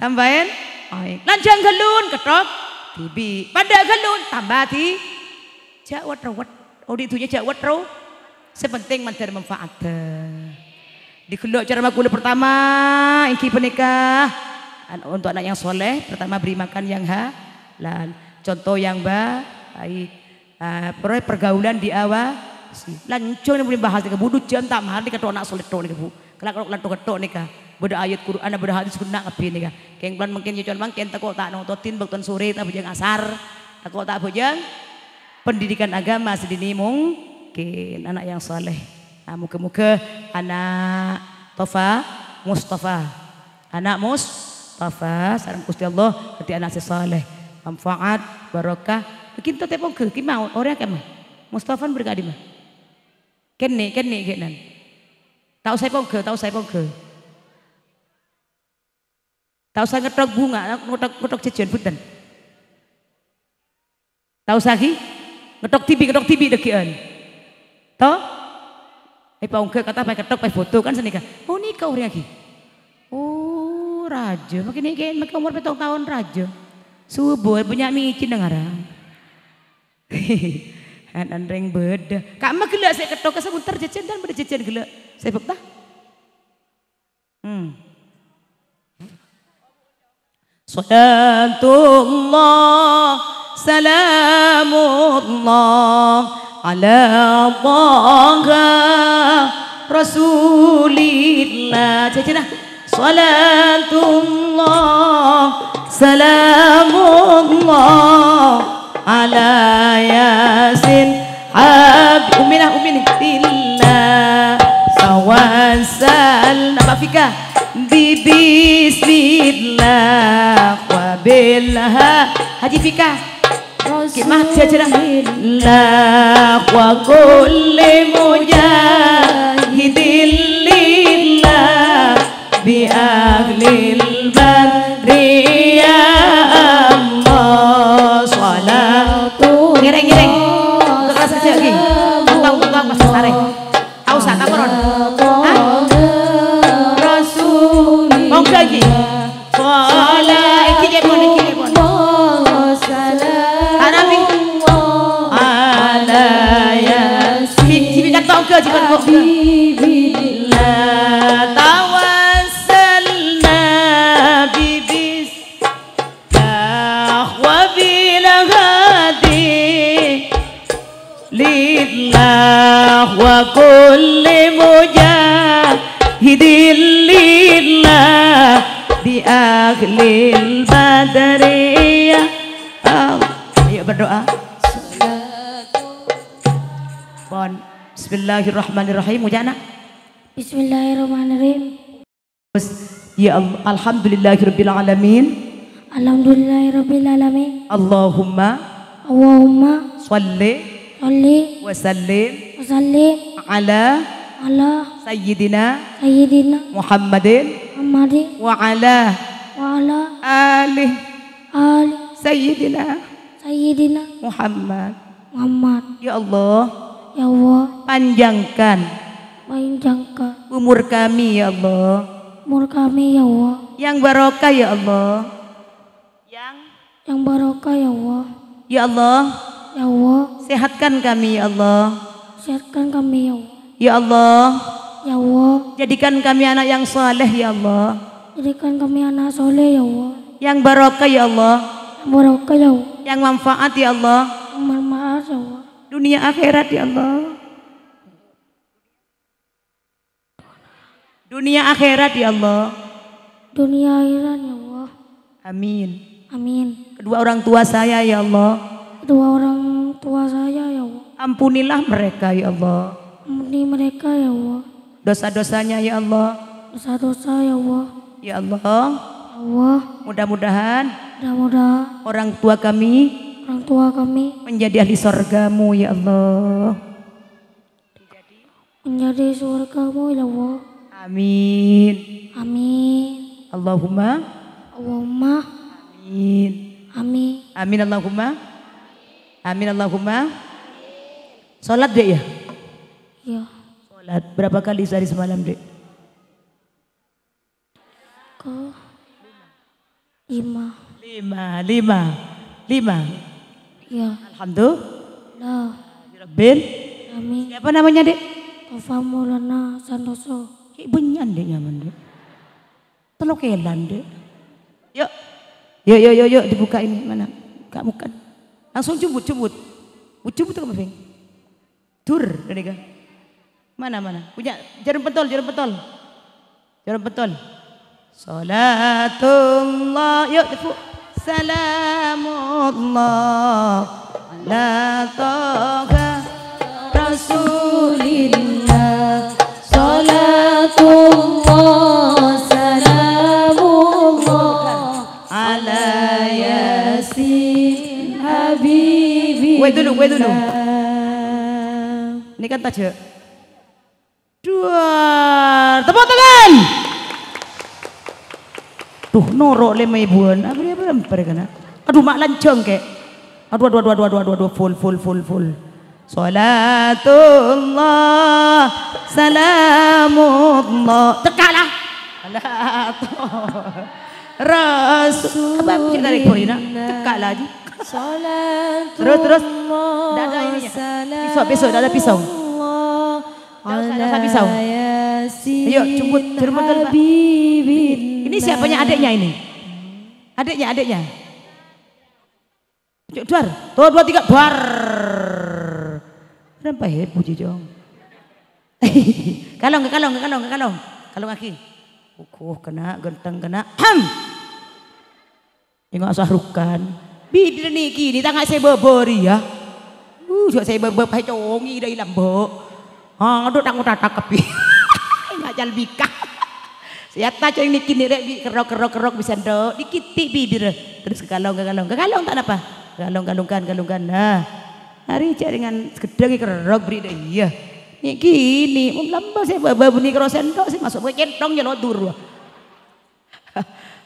Tambâi aèng. Lanjhâng ghâllun, kettok dhibi'. Pandâ' ghâllun, tambâi dhi-, jhâ' wet-rowet. Odi' dhunnya jhâ' wet-ro-, sè penting mandhâr manfaat. Di ghellâ' ceramah kaulâ pertama, èngghi panèka, an-, untuk anak yang soleh, pertama beri makan yang halal. Contoh yang baik. Ah, per-, pergaulan diawasi. Lanjhâng nèka budi bahas nèka, Bu, du jhâm ta' marè nèka, tho' na' soleh tho' nèka, Bu. Kala' kala' tho'-tho' nèka. Bâdâ ayat Qur'an, bâdâ hadis, ghuna kabbhi nèka. Kèng polana mangkèn, cocok mangkèn, tako' ta' nontotin bâkto sore, ta' abhâjâng asar. Tako' ta' abhâjâng pendidikan agama sè dinè mungkin anak yang saleh. Nah, moghâ-moghâ ana' Tofa Mustafa. Ana' Mustafa sareng Ghustè Allah dhâddhi ana' sè saleh, manfaat, barokah. Ghi ento' ta' èponggâ, ghi mau, orèng kemma. Mustafa bârâ' ka'dimma? Kènè', kènè' ghi nan. Ta' osa èponggâ, ta' osa èponggâ. Ta' osa ngettok bhunga, ngettok, ngettok jhâjhân, bhunten. Ta' osa, ghi? Ngettok dhibi', ngettok dhibi' dhâggi'ân. To? Èpaongghâ kata, pas kettok, pas foto, kan sanèka. Oh, nèka orèngnga, ghi? Oh, rajâ. Mangkèn nèka, mangkèn omor pèttong taon rajâ. Subur, bânnya' mècèn nang arang. An-, an rèng bâdâ. Ka'emma ghellâ' sè kettok, sabhunter jhâjhân, dhân bâdâ jhâjhân ghellâ'. Sèbâb ta? Hmm. Salatullah, salamullah, ala Taha Rasulillah. Jhâjhâna. Salatullah, salamullah, ala Yasin, Hab-, Ummi nah, Ummi nah. Billah, tawassal, napa fika? Bi bismillah, wa bil ha-, Haji fika. Ki mah jhâjhâna. Billah, wa kulli mujahidin lillah. Bi ahlil badri ya Allah, salatu. Ngèrèng, ngèrèng. Keras kecil lagi. Utang, utang, pas sarè. Tau sa, tak koron. Hah? Lagi. Sholat. Iki, iki, iki, iki. Tanabi. Ala Yasin. Bi-, bi-, kan tongga, jikan tongga. Habibina. Tawassalna bi bis- Lah wa bil hadi lillah wa kulli mujahidin lillah bi ahlil badriyah. Ayo berdoa. Pon. Bismillahirrahmanirrahim. Ucana. Bismillahirrahmanirrahim. Ya Allah, alhamdulillahirabbil alamin. Alhamdulillahirabbil alamin. Allahumma Allahumma shalli shalli wa sallim wa sallim ala ala sayyidina sayyidina Muhammadin Muhammadin wa ala wa ala ali ali sayyidina sayyidina Muhammad. Muhammad. Ya Allah, ya Allah, panjangkan panjangkan umur kami, ya Allah. Umur kami, ya Allah. Yang barokah, ya Allah. Yang yang barokah, ya Allah. Ya Allah, ya Allah, sehatkan kami, ya Allah. Sehatkan kami, ya Allah. Ya Allah, ya Allah, jadikan kami anak yang saleh, ya Allah. Jadikan kami anak soleh, ya Allah. Yang barokah, ya Allah. Yang barokah, ya Allah. Yang manfaat, ya Allah. Yang manfaat, ya Allah. Dunia akhirat, ya Allah. Dunia akhirat, ya Allah. Dunia akhirat, ya Allah. Amin. Amin. Kedua orang tua saya, ya Allah. Kedua orang tua saya, ya Allah. Ampunilah mereka, ya Allah. Ampuni mereka, ya Allah. Dosa-dosanya, ya Allah. Dosa-dosa, ya Allah. Ya Allah. Ya Allah. Mudah-mudahan mudah-mudahan orang tua kami orang tua kami menjadi ahli sorgamu, ya Allah. Menjadi surgamu, ya Allah. Amin. Amin. Allahumma. Allahumma. Amin. Amin. Amin Allahumma. Amin Allahumma. Sholat, Dek, ya? Iya. Sholat. Berapa kali sehari semalam, Dek? Ke lima. Lima, lima, lima. Ya. Alhamdulillah. Rabbil. Amin. Siapa namanya, Dek? Tofa Maulana Santoso. Ki benyan, Dek, nyaman, Dek. Telo kelan, Dek. Yuk. Yuk, yuk, yuk, yuk, dibuka ini. Mana? Kak bukan. Langsung jemput, jemput. Jemput ke Maving. Dur, ghânèka. Mana, mana? Punya jarum pentol, jarum pentol. Jarum pentol. Salatullah, yuk, tepuk. Salamullah ala Toha Rasulillah. Salatullah, salamullah ala Yasin Habibillah. Wait dulu, wait dulu. Ini kan tajak. Duar. Tepuk tangan. Duh, noro' lèma èbuwân. Abri, abri, abri, kana. Aduh, ma' lanjhâng, Kè. Aduh, aduh, aduh, aduh, aduh, aduh, aduh, full, full, full, full. Salatullah, salamullah. Cekak lah. Salatullah. Rasul. Apa aku cek tarik Korina? Cekak lagi. Terus, terus. Nggak ada ininya. Pisau, pisau, nggak ada pisau. Nggak usah, nggak usah pisau. Ayo, jemput, jemput dulu, Pak. Ini siapanya adiknya ini? Adiknya, adiknya. Cek, duar. Tuh, dua, tiga, duar. Kenapa heboh, Jijong? Kalong, kalong, kalong, kalong. Kalong lagi. Kukuh kena, ganteng kena. Ham! Enga' Sahrukan. Bibir nèkè, nè tanga sè bâbâ rèya. Uh, jhâ' sè bâbâ paè congi dâi lambâ'. Aduh, tang otak-otak kepi. Enga' calbika. Sè atta ceng nèkè nè rè' bi' kerrok, kerrok, kerrok bisa ndo. Dikit bibir. Terros ka kalong, ka kalong. Ka kalong ta' napa? Ka kalong, kalongkan, kalongkan. Nah. Arè jhâ' dengan segeddhâng kerrok bri' dâ' iyâ. Nèkè nè, mun lambâ' sè bâbâ bânnè kerrok sènto' sè maso' bâ' centong nyèlo' dur.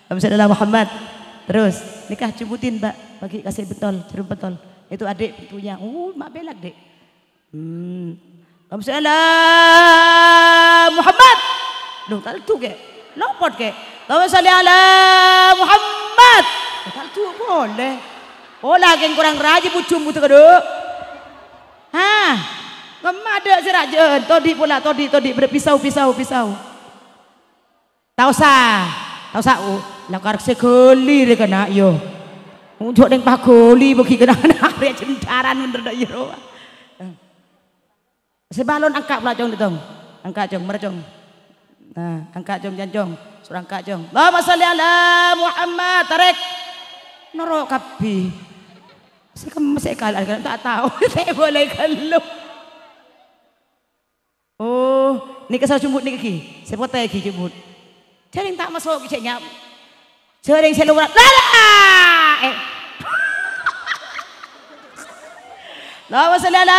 Allahumma shalli ala Muhammad. Terros, nèka jemputin, Pak. Bagi kasih pentol, jarum pentol. Itu adik punya. Oh, ma' pelak, Dek. Hmm. Allahumma shalli ala Muhammad. Loh, ta' lèdu, Kè. Lopot, Kè. Allahumma sholli ala Muhammad. Kaldu polè. Pola kèng korang rajâ bujum butuh kadu. Hah? Ngemma adâ' sè rajâ. Todi' pola, todi', todi'. Bâdâ pisau, pisau, pisau. Ta' osa. Ta' osa. Oh, la karep sè ghâli rè kana', yo. Unjuk neng paghâli bâgi kana' arè jendharan bener dâ' iyâ rowa. Sè balon angka' pala, Cong, dâ', Cong. Angka', Cong, mara, Cong. Nah, angka', Cong, can, Cong. Soro angka', Cong. Allahumma sholli ala Muhammad, tarèk. Noro' kabbhi. Sè kemma sè kala', ta' tao. Sè bolè ghâllu. Oh, nèka sala jumbut nèka ghi. Sè potè ghi jumbut. Jhârèng ta' maso' ghi cè' nyap. Jhârèng sè lowar. La, la! Eh. Allahumma sholli ala,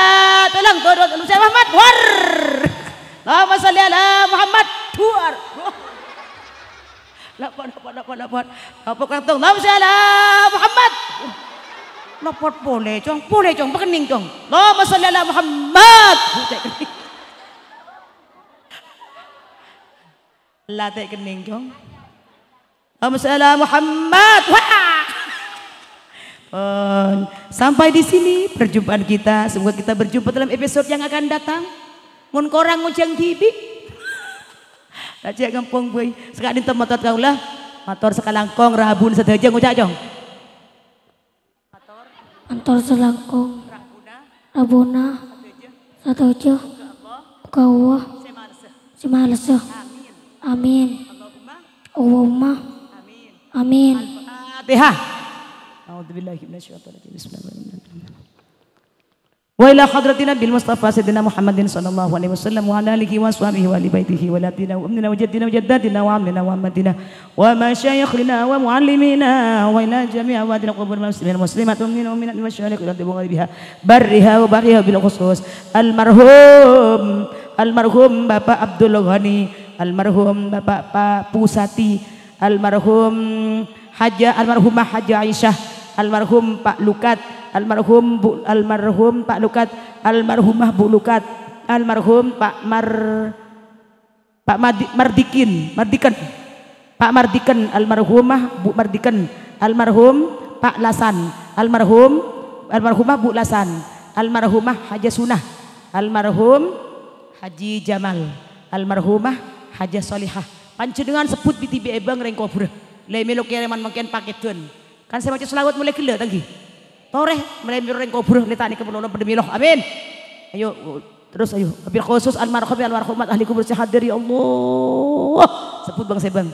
tolong, tolong, tolong, Syekh Muhammad. War. Allahumma sholli ala Muhammad. Duar. Lapor, lapor, lapor, lapor. Lapor kantong. Allahumma sholli ala Muhammad. Lapor polè, Cong. Polè, Cong. Pakenning, Cong. Allahumma sholli ala Muhammad. La ta' kenning, Cong. Allahumma sholli ala Muhammad. Wah. Pon. Sampai di sini perjumpaan kita. Semoga kita berjumpa dalam episode yang akan datang. Mon korang ngojhâng dhibi'. Rajâ ngampong, boy. Saka'dinto mator kaulâ. Mator sakalangkong, rabun sadhâjâ ngoca', Cong. Mator sakalangkong, rabuna sadhâjâ. Moghâ Allah sè malessa. Amin. Allahumma. Amin. Al-Fatihah. A'udzubillahi minasyaitonir rajim. Bismillahirrahmanirrahim. Wa ila hadratin Nabil Mustafa Sayyidina Muhammadin sallallahu alaihi wasallam wa ala alihi wa sahbihi wa ahli baitihi wa latina wa umnina wa jaddina wa jaddatina wa ammina wa ammatina wa masyayikhina wa muallimina wa ila jami'i awadil qubur muslimin muslimat mu'minin mu'minat wa syariqi wa gharibiha barriha wa bahriha bil khusus almarhum, almarhum Bapak Abdul Ghani, almarhum Bapak Pa Pusati, almarhum Haja, almarhumah Haja Aisyah, almarhum Pak Lukat, almarhum Bu, almarhum Pak Lukat, almarhumah Bu Lukat, almarhum Pak Mar, Pak Madi-, Mardikin, Mardiken, Pak Mardiken, almarhumah Bu Mardiken, almarhum Pak Lasan, almarhum, almarhumah Bu Lasan, almarhumah Haja Sunah, almarhum Haji Jamal, almarhumah Haja Solihah. Panjhennengngan sebbhut bi-dhibi' è bâng rèng kobhurrâ. La mèlo kèrèman mangkèn pakèdhân. Kan sè maca shalawat molaè ghellâ', ta' ghi? Torè, molaè mèlo rèng kobhurrâ, la ta' nèka pololo padâ mèlo. Amin. Ayo, terus ayo. Wabil khusus almarhum, almarhumat ahli kubur sè hadir, ya Allah. Sebbhut bâng-sèbâng.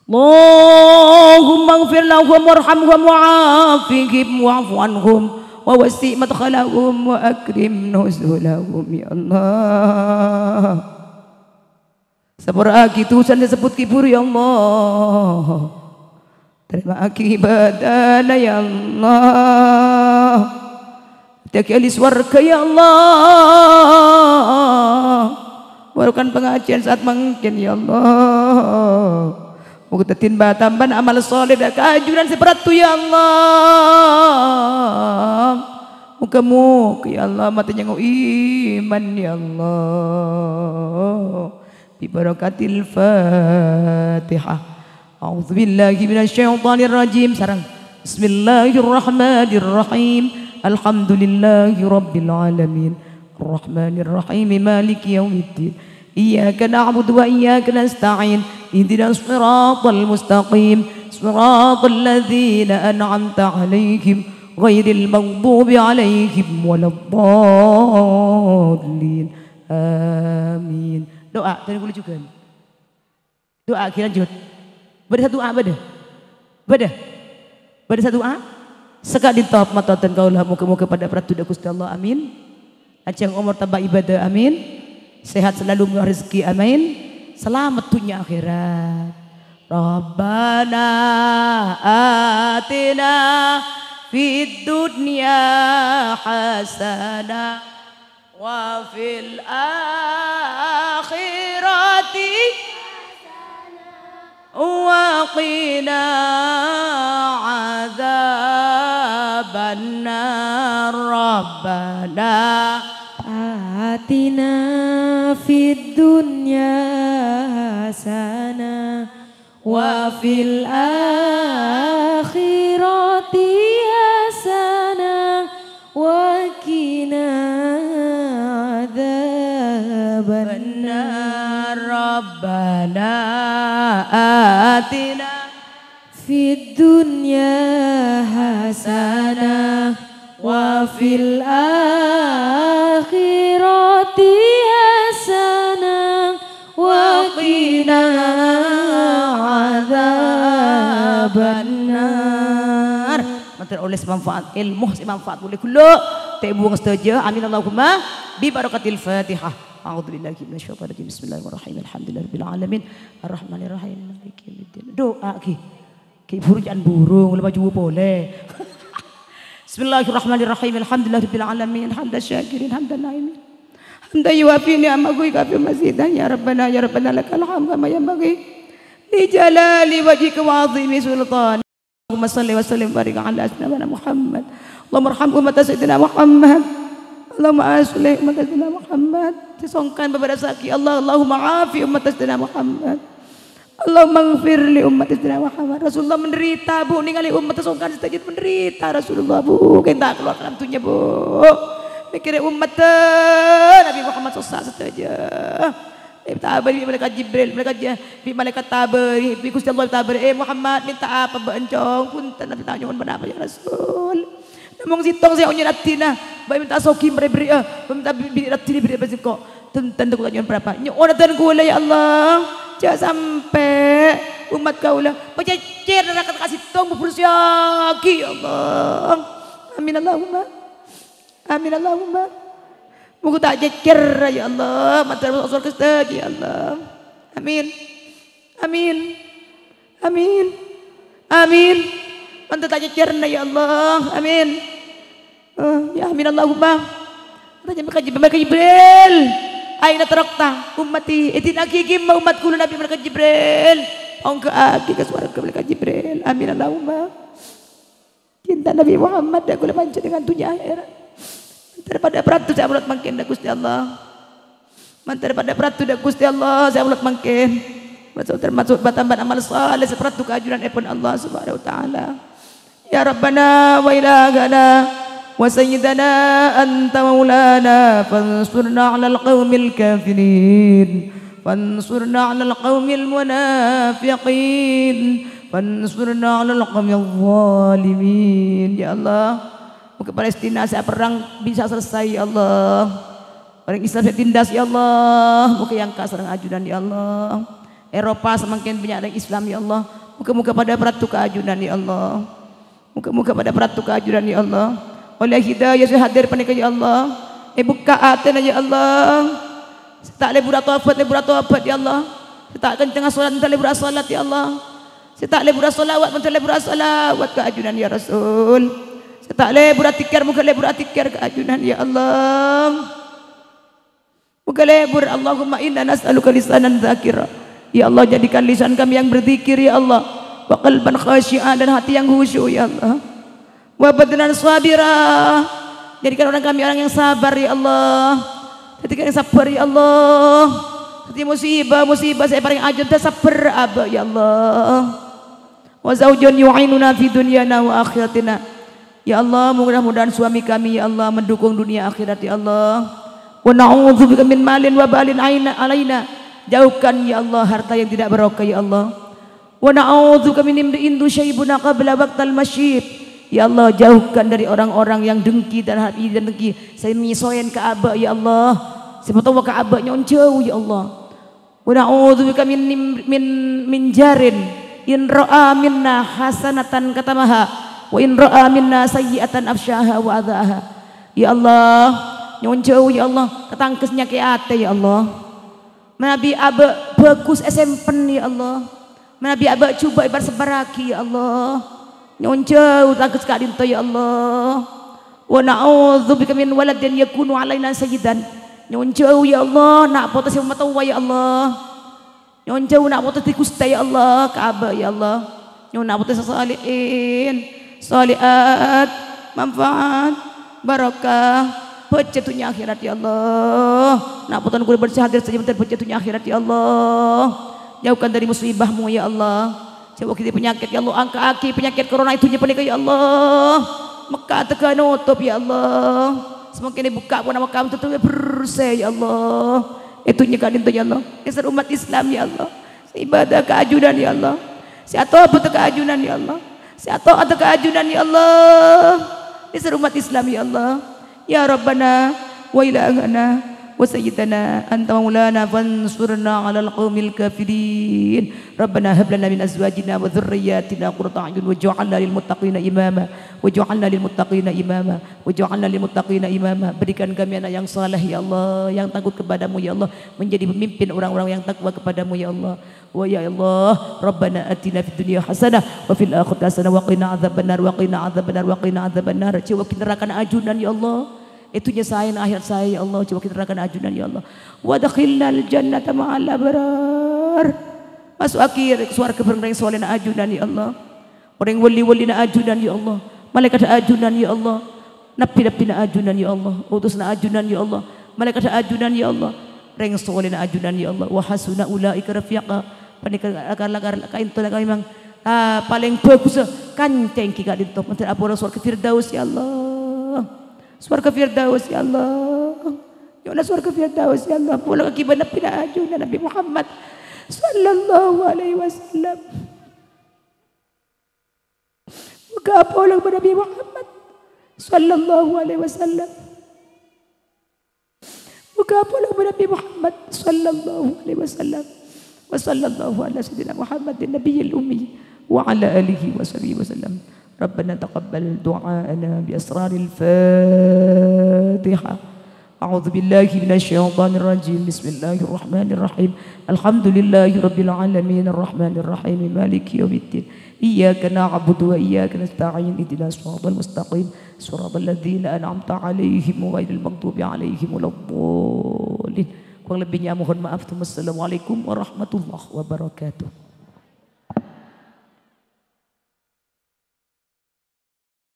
Allahumma ighfir lahum warhamhum wa'afihim wa'fu anhum wa wasi' madkhalahum wa akrim nuzulahum, ya Allah. Sapora'aghi dhusa sè sebbhut kibur, ya Allah. Tarèma'aghi ibadana, ya Allah. Dhâddhiyâghi ahli sowarghâ, ya Allah. Barokah pangajiyân saat mangkèn, ya Allah. Moghâ dhâddhi tambâna amal shaleh dâ' ka ajunan sè parlo, ya Allah. Moghâ-moghâ, ya Allah, matè nyèngo' iman, ya Allah. Bi barakatil Fatihah. A'udzubillahi minasyaitonirrajim. Sareng. Bismillahirrahmanirrahim. Alhamdulillahirabbil alamin. Arrahmanirrahim. Maliki yaumiddin. Iyyaka na'budu wa iyyaka nasta'in. Ihdinas siratal mustaqim. Siratal ladzina an'amta 'alaihim ghairil maghdubi 'alaihim waladdallin. Amin. Doa dari kula juga. Doa ghi lanjut. Bâdâ sè du'a bâdâ? Bâdâ? Bâdâ sè du'a? Saka'dinto mator dâ' kaulâ, moghâ-moghâ padâ parlo dâ' Ghustè Allah. Amin. Lanjhâng omor, tamba ibadah. Amin. Sehat selalu, murah rezeki. Amin. Selamat dunya akhirat. Rabbana atina fid dunya hasanah وفي الآخرة وقنا عذاب النار. ربنا آتنا في الدنيا حسنة وفي الآخرة حسنة وقنا عذاب النار. ربنا آتنا في الدنيا حسنة وفي الآخرة حسنة وقنا عذاب النار. Mator oles manfaat, ilmu sè manfaat polè ghullu. Ta' buwâng sadhâjâ. Amin Allahumma bi barakatil Fatihah. A'udzubillahi minasyaitonirrajim. Bismillahirrahmanirrahim. Alhamdulillahirabbil alamin. Arrahmanirrahim. Maliki yaumiddin. Du'a ghi. Ghi buru jhân buru, ngolè maju polè. Bismillahirrahmanirrahim. Alhamdulillahirabbil alamin. Hamdan syakirin, hamdan na'imin. Hamdan yuwafi ni'amahu wa yukafi mazidah. Ya Rabbana, ya Rabbana, lakal hamdu kama yanbaghi li jalali wajhika wa 'azimi sultanik. Allahumma shalli wa sallim wa barik ala sayyidina Muhammad. Allahumma arham ummata sayyidina Muhammad. Allahumma aslih ummata sayyidina Muhammad. Sè songkan bâbârâssaghi Allah. Allahumma afi ummata sayyidina Muhammad. Allahumma ighfir li ummati sayyidina Muhammad. Rasulullah menderita, Bu, nèngalè ommatta songkan sadhâjâ menderita. Rasulullah, Bu, kèng ta' kalowar dâlem dhunnya, Bu. Mèkkèrè ommatta Nabi Muhammad sossa sadhâjâ. Ètabâri bi' malaikat Jibril, malaikat J-, bi' malaikat tabâri, bi' Ghustè Allah tabâri, "Eh, Muhammad, mènta apa bâ'na, Cong? Bhunten, ta' nyo'on ponapa, ya Rasul." Namong sèttong sè onèng raddhina, bâ' mènta soghi marè bherri'â, bâ' mènta bi-, bi-, raddhina bherri'â bân sèngko'. Bhunten, ta' nyo'on ponapa. Nyo'on adân kaulâ, ya Allah. Jhâ' sampè' ommat kaulâ pacècèr naraka ka'dinto, bhâbhârâssaghi, ya Allah. Amin Allahumma. Amin Allahumma. Moghâ ta' cècèr, ya Allah. Mator maso' sowarghâ sadhâjâ, ya Allah. Amin. Amin. Amin. Amin. Manta ta' cècèrra, ya Allah. Amin. Eh, ya amin Allahumma. Tanya malaikat Jib-, malaikat Jibril. Aina tarokta ummati. Èdina'aghi ghimma ommat kaulâ Nabi malaikat Jibril. Ongghâ'aghi ka sowarghâ malaikat Jibril. Amin Allahumma. Cinta Nabi Muhammad dâ' kaulâ panjhennengngan dhunnya akhèrat. Daripada parlo sè abâlât mangkèn dâ' Ghustè Allah. Mandhâr padâ parlo dâ' Ghustè Allah sè abâlât mangkèn. Termasuk, termasuk bâdâ amal saleh sè parlo ka ajunanèpon Allah Subhanahu wa Ta'ala. Ya Rabbana wa ilahana wa sayyidana anta maulana fansurna 'alal qaumil kafirin. Fansurna 'alal qaumil munafiqin. Fansurna 'alal qaumil zalimin. Ya Allah, moghâ Palestina sè aperrang bisa selesai, ya Allah. Orèng Islam sè tindas, ya Allah, moghâ èangka' sareng ajunan, ya Allah. Eropa samangkèn bânnya' orèng Islam, ya Allah. Moghâ-moghâ padâ parlo ka ajunan, ya Allah. Moghâ-moghâ padâ parlo ka ajunan, ya Allah. Ollè hidayah sè hadir panèka, ya Allah. Èbukka' atèna, ya Allah. Sè ta' lebur atobhât, lebur atobhât, ya Allah. Sè ta' kencengnga shalat, lebur shalat, ya Allah. Sè ta' lebur shalawat, mon lebur shalawat ka ajunan, ya Rasul. Sè ta' lebur adzikkèr, moghâ lebur adzikkèr ka ajunan, ya Allah. Moghâ lebur, Allahumma inna nas'aluka lisanan dzakira. Ya Allah, jadikan lisan kami yang berzikir, ya Allah. Wa qalban khasyi'a, dan hati yang khusyuk, ya Allah. Wa badnan sabira. Jadikan orang kami orang yang sabar, ya Allah. Jadikan yang sabar, ya Allah. Dâddhi musibah, musibah sè parèng ajunan sabar abâ', ya Allah. Wa zaujun yu'inuna fi dunyana wa akhiratina. Ya Allah, mudah-mudahan suami kami, ya Allah, mendukung dunia akhirat, ya Allah. Wa na'udzubika min malin wa balin aina, alaina. Jauhkan, ya Allah, harta yang tidak barokah, ya Allah. Wa na'udzubika min imri'in dzu syaibuna qabla waqtal masyib. Ya Allah, jauhkan dari orang-orang yang dengki dan hati dengki, sè mèsoèn ka abâ', ya Allah. Sè motowa ka abâ' nyo'on jhâu, ya Allah. Wa na'udzubika min, min, min jarin in ra'a minna hasanatan katamaha, wa in ra'a minna sayyi'atan afsyaha wa adzaha. Ya Allah, nyo'on jhâu, ya Allah, tatangghâs nyakè' atè, ya Allah. Manabi abâ' bhâghus èsèmpen, ya Allah. Manabi abâ' jhubâ' èpar-separraghi, ya Allah. Nyo'on jhâu tatangghâs ka'dinto, ya Allah. Wa na'udzubika min waladin yakunu alaina sayyidan. Nyo'on jhâu, ya Allah, na' potona sè matowa, ya Allah. Nyo'on jhâu na' potona dhâddhi ghustè, ya Allah, ka abâ', ya Allah. Nyo'on na' potona sè salihin, salihat, manfaat, barokah, bhâjâ dhunnya akhèrat, ya Allah. Na' potona ghulâ bân sè hadir sadhâjâ bhâjâ dhunnya akhèrat, ya Allah. Jauhkan dari musibah-Mu, ya Allah. Jhâuwâghi dhâri panyakèt, ya Allah. Angka'aghi panyakèt corona è dhunnya panèka, ya Allah. Mekka tèghâ notop, ya Allah. Samangkèn èbukka' pon Mekka, tutup bersè, ya Allah. È dhunnya ka'dinto, ya Allah. Nèser ommat Islam, ya Allah. Sè ibadah ka ajunan, ya Allah. Sè atobât ka ajunan, ya Allah. Sè ato'at ka ajunan, ya Allah. Nèser ommat Islam, ya Allah. Ya Rabbana wa ilahana wa sayyidana anta maulana fansurna 'alal qaumil kafirin. Rabbana hab lana min azwajina wa dzurriyyatina qurrata a'yun waj'alna lil muttaqina imama. Waj'alna lil muttaqina imama. Waj'alna lil muttaqina imama. Berikan kami anak yang saleh, ya Allah, yang takut kepada-Mu, ya Allah, menjadi pemimpin orang-orang yang takwa kepada-Mu, ya Allah. Wa ya Allah, Rabbana atina fid dunya hasanah wa fil akhirati hasanah wa qina adzabannar, wa qina adzabannar, wa qina adzabannar. Jhâuwâghi narakana ajunan, ya Allah. È dhunnya saè, akhèrat saè, ya Allah. Jhâuwâghi narakana ajunan, ya Allah. Wa adkhilnal jannata ma'al abrar. Maso'aghi sowarghâ bhâreng rèng solèna ajunan, ya Allah. Orèng wali-walina ajunan, ya Allah. Malaèkatta ajunan, ya Allah. Nabbhi-nabbhina ajunan, ya Allah. Utusanna ajunan, ya Allah. Malaèkatta ajunan, ya Allah. Rèng solèna ajunan, ya Allah. Wa hasuna ulaika rafiqa. Panèka lakar-lakar ka'dinto la memang, ah, palèng bhâghussa kancèng ghi' ka'dinto. Mandhâr apola sowarghâ Firdaus, ya Allah. Sowarghâ Firdaus, ya Allah. Nyo'ona sowarghâ Firdaus, ya Allah. Polana ghibâ nabbhina ajunan Nabbhi Muhammad sallallahu alaihi wasallam. Moghâ apola bân Nabbhi Muhammad sallallahu alaihi wasallam. Moghâ apola bân Nabbhi Muhammad sallallahu alaihi wasallam. Wa sallallahu ala sayyidina Muhammadin nabiyil ummi wa ala alihi wa sahbihi wasallam. Rabbana taqabbal du'aana bi asraril Fatihah. أعوذ بالله من الشيطان الرجيم. بسم الله الرحمن الرحيم. الحمد لله رب العالمين. الرحمن الرحيم. مالك يوم الدين. إياك نعبد وإياك نستعين. اهدنا الصراط المستقيم. صراط الذين أنعمت عليهم غير المغضوب عليهم ولا الضالين. Kurang lebihnya mohon maaf. Wassalamualaikum warahmatullahi wabarakatuh.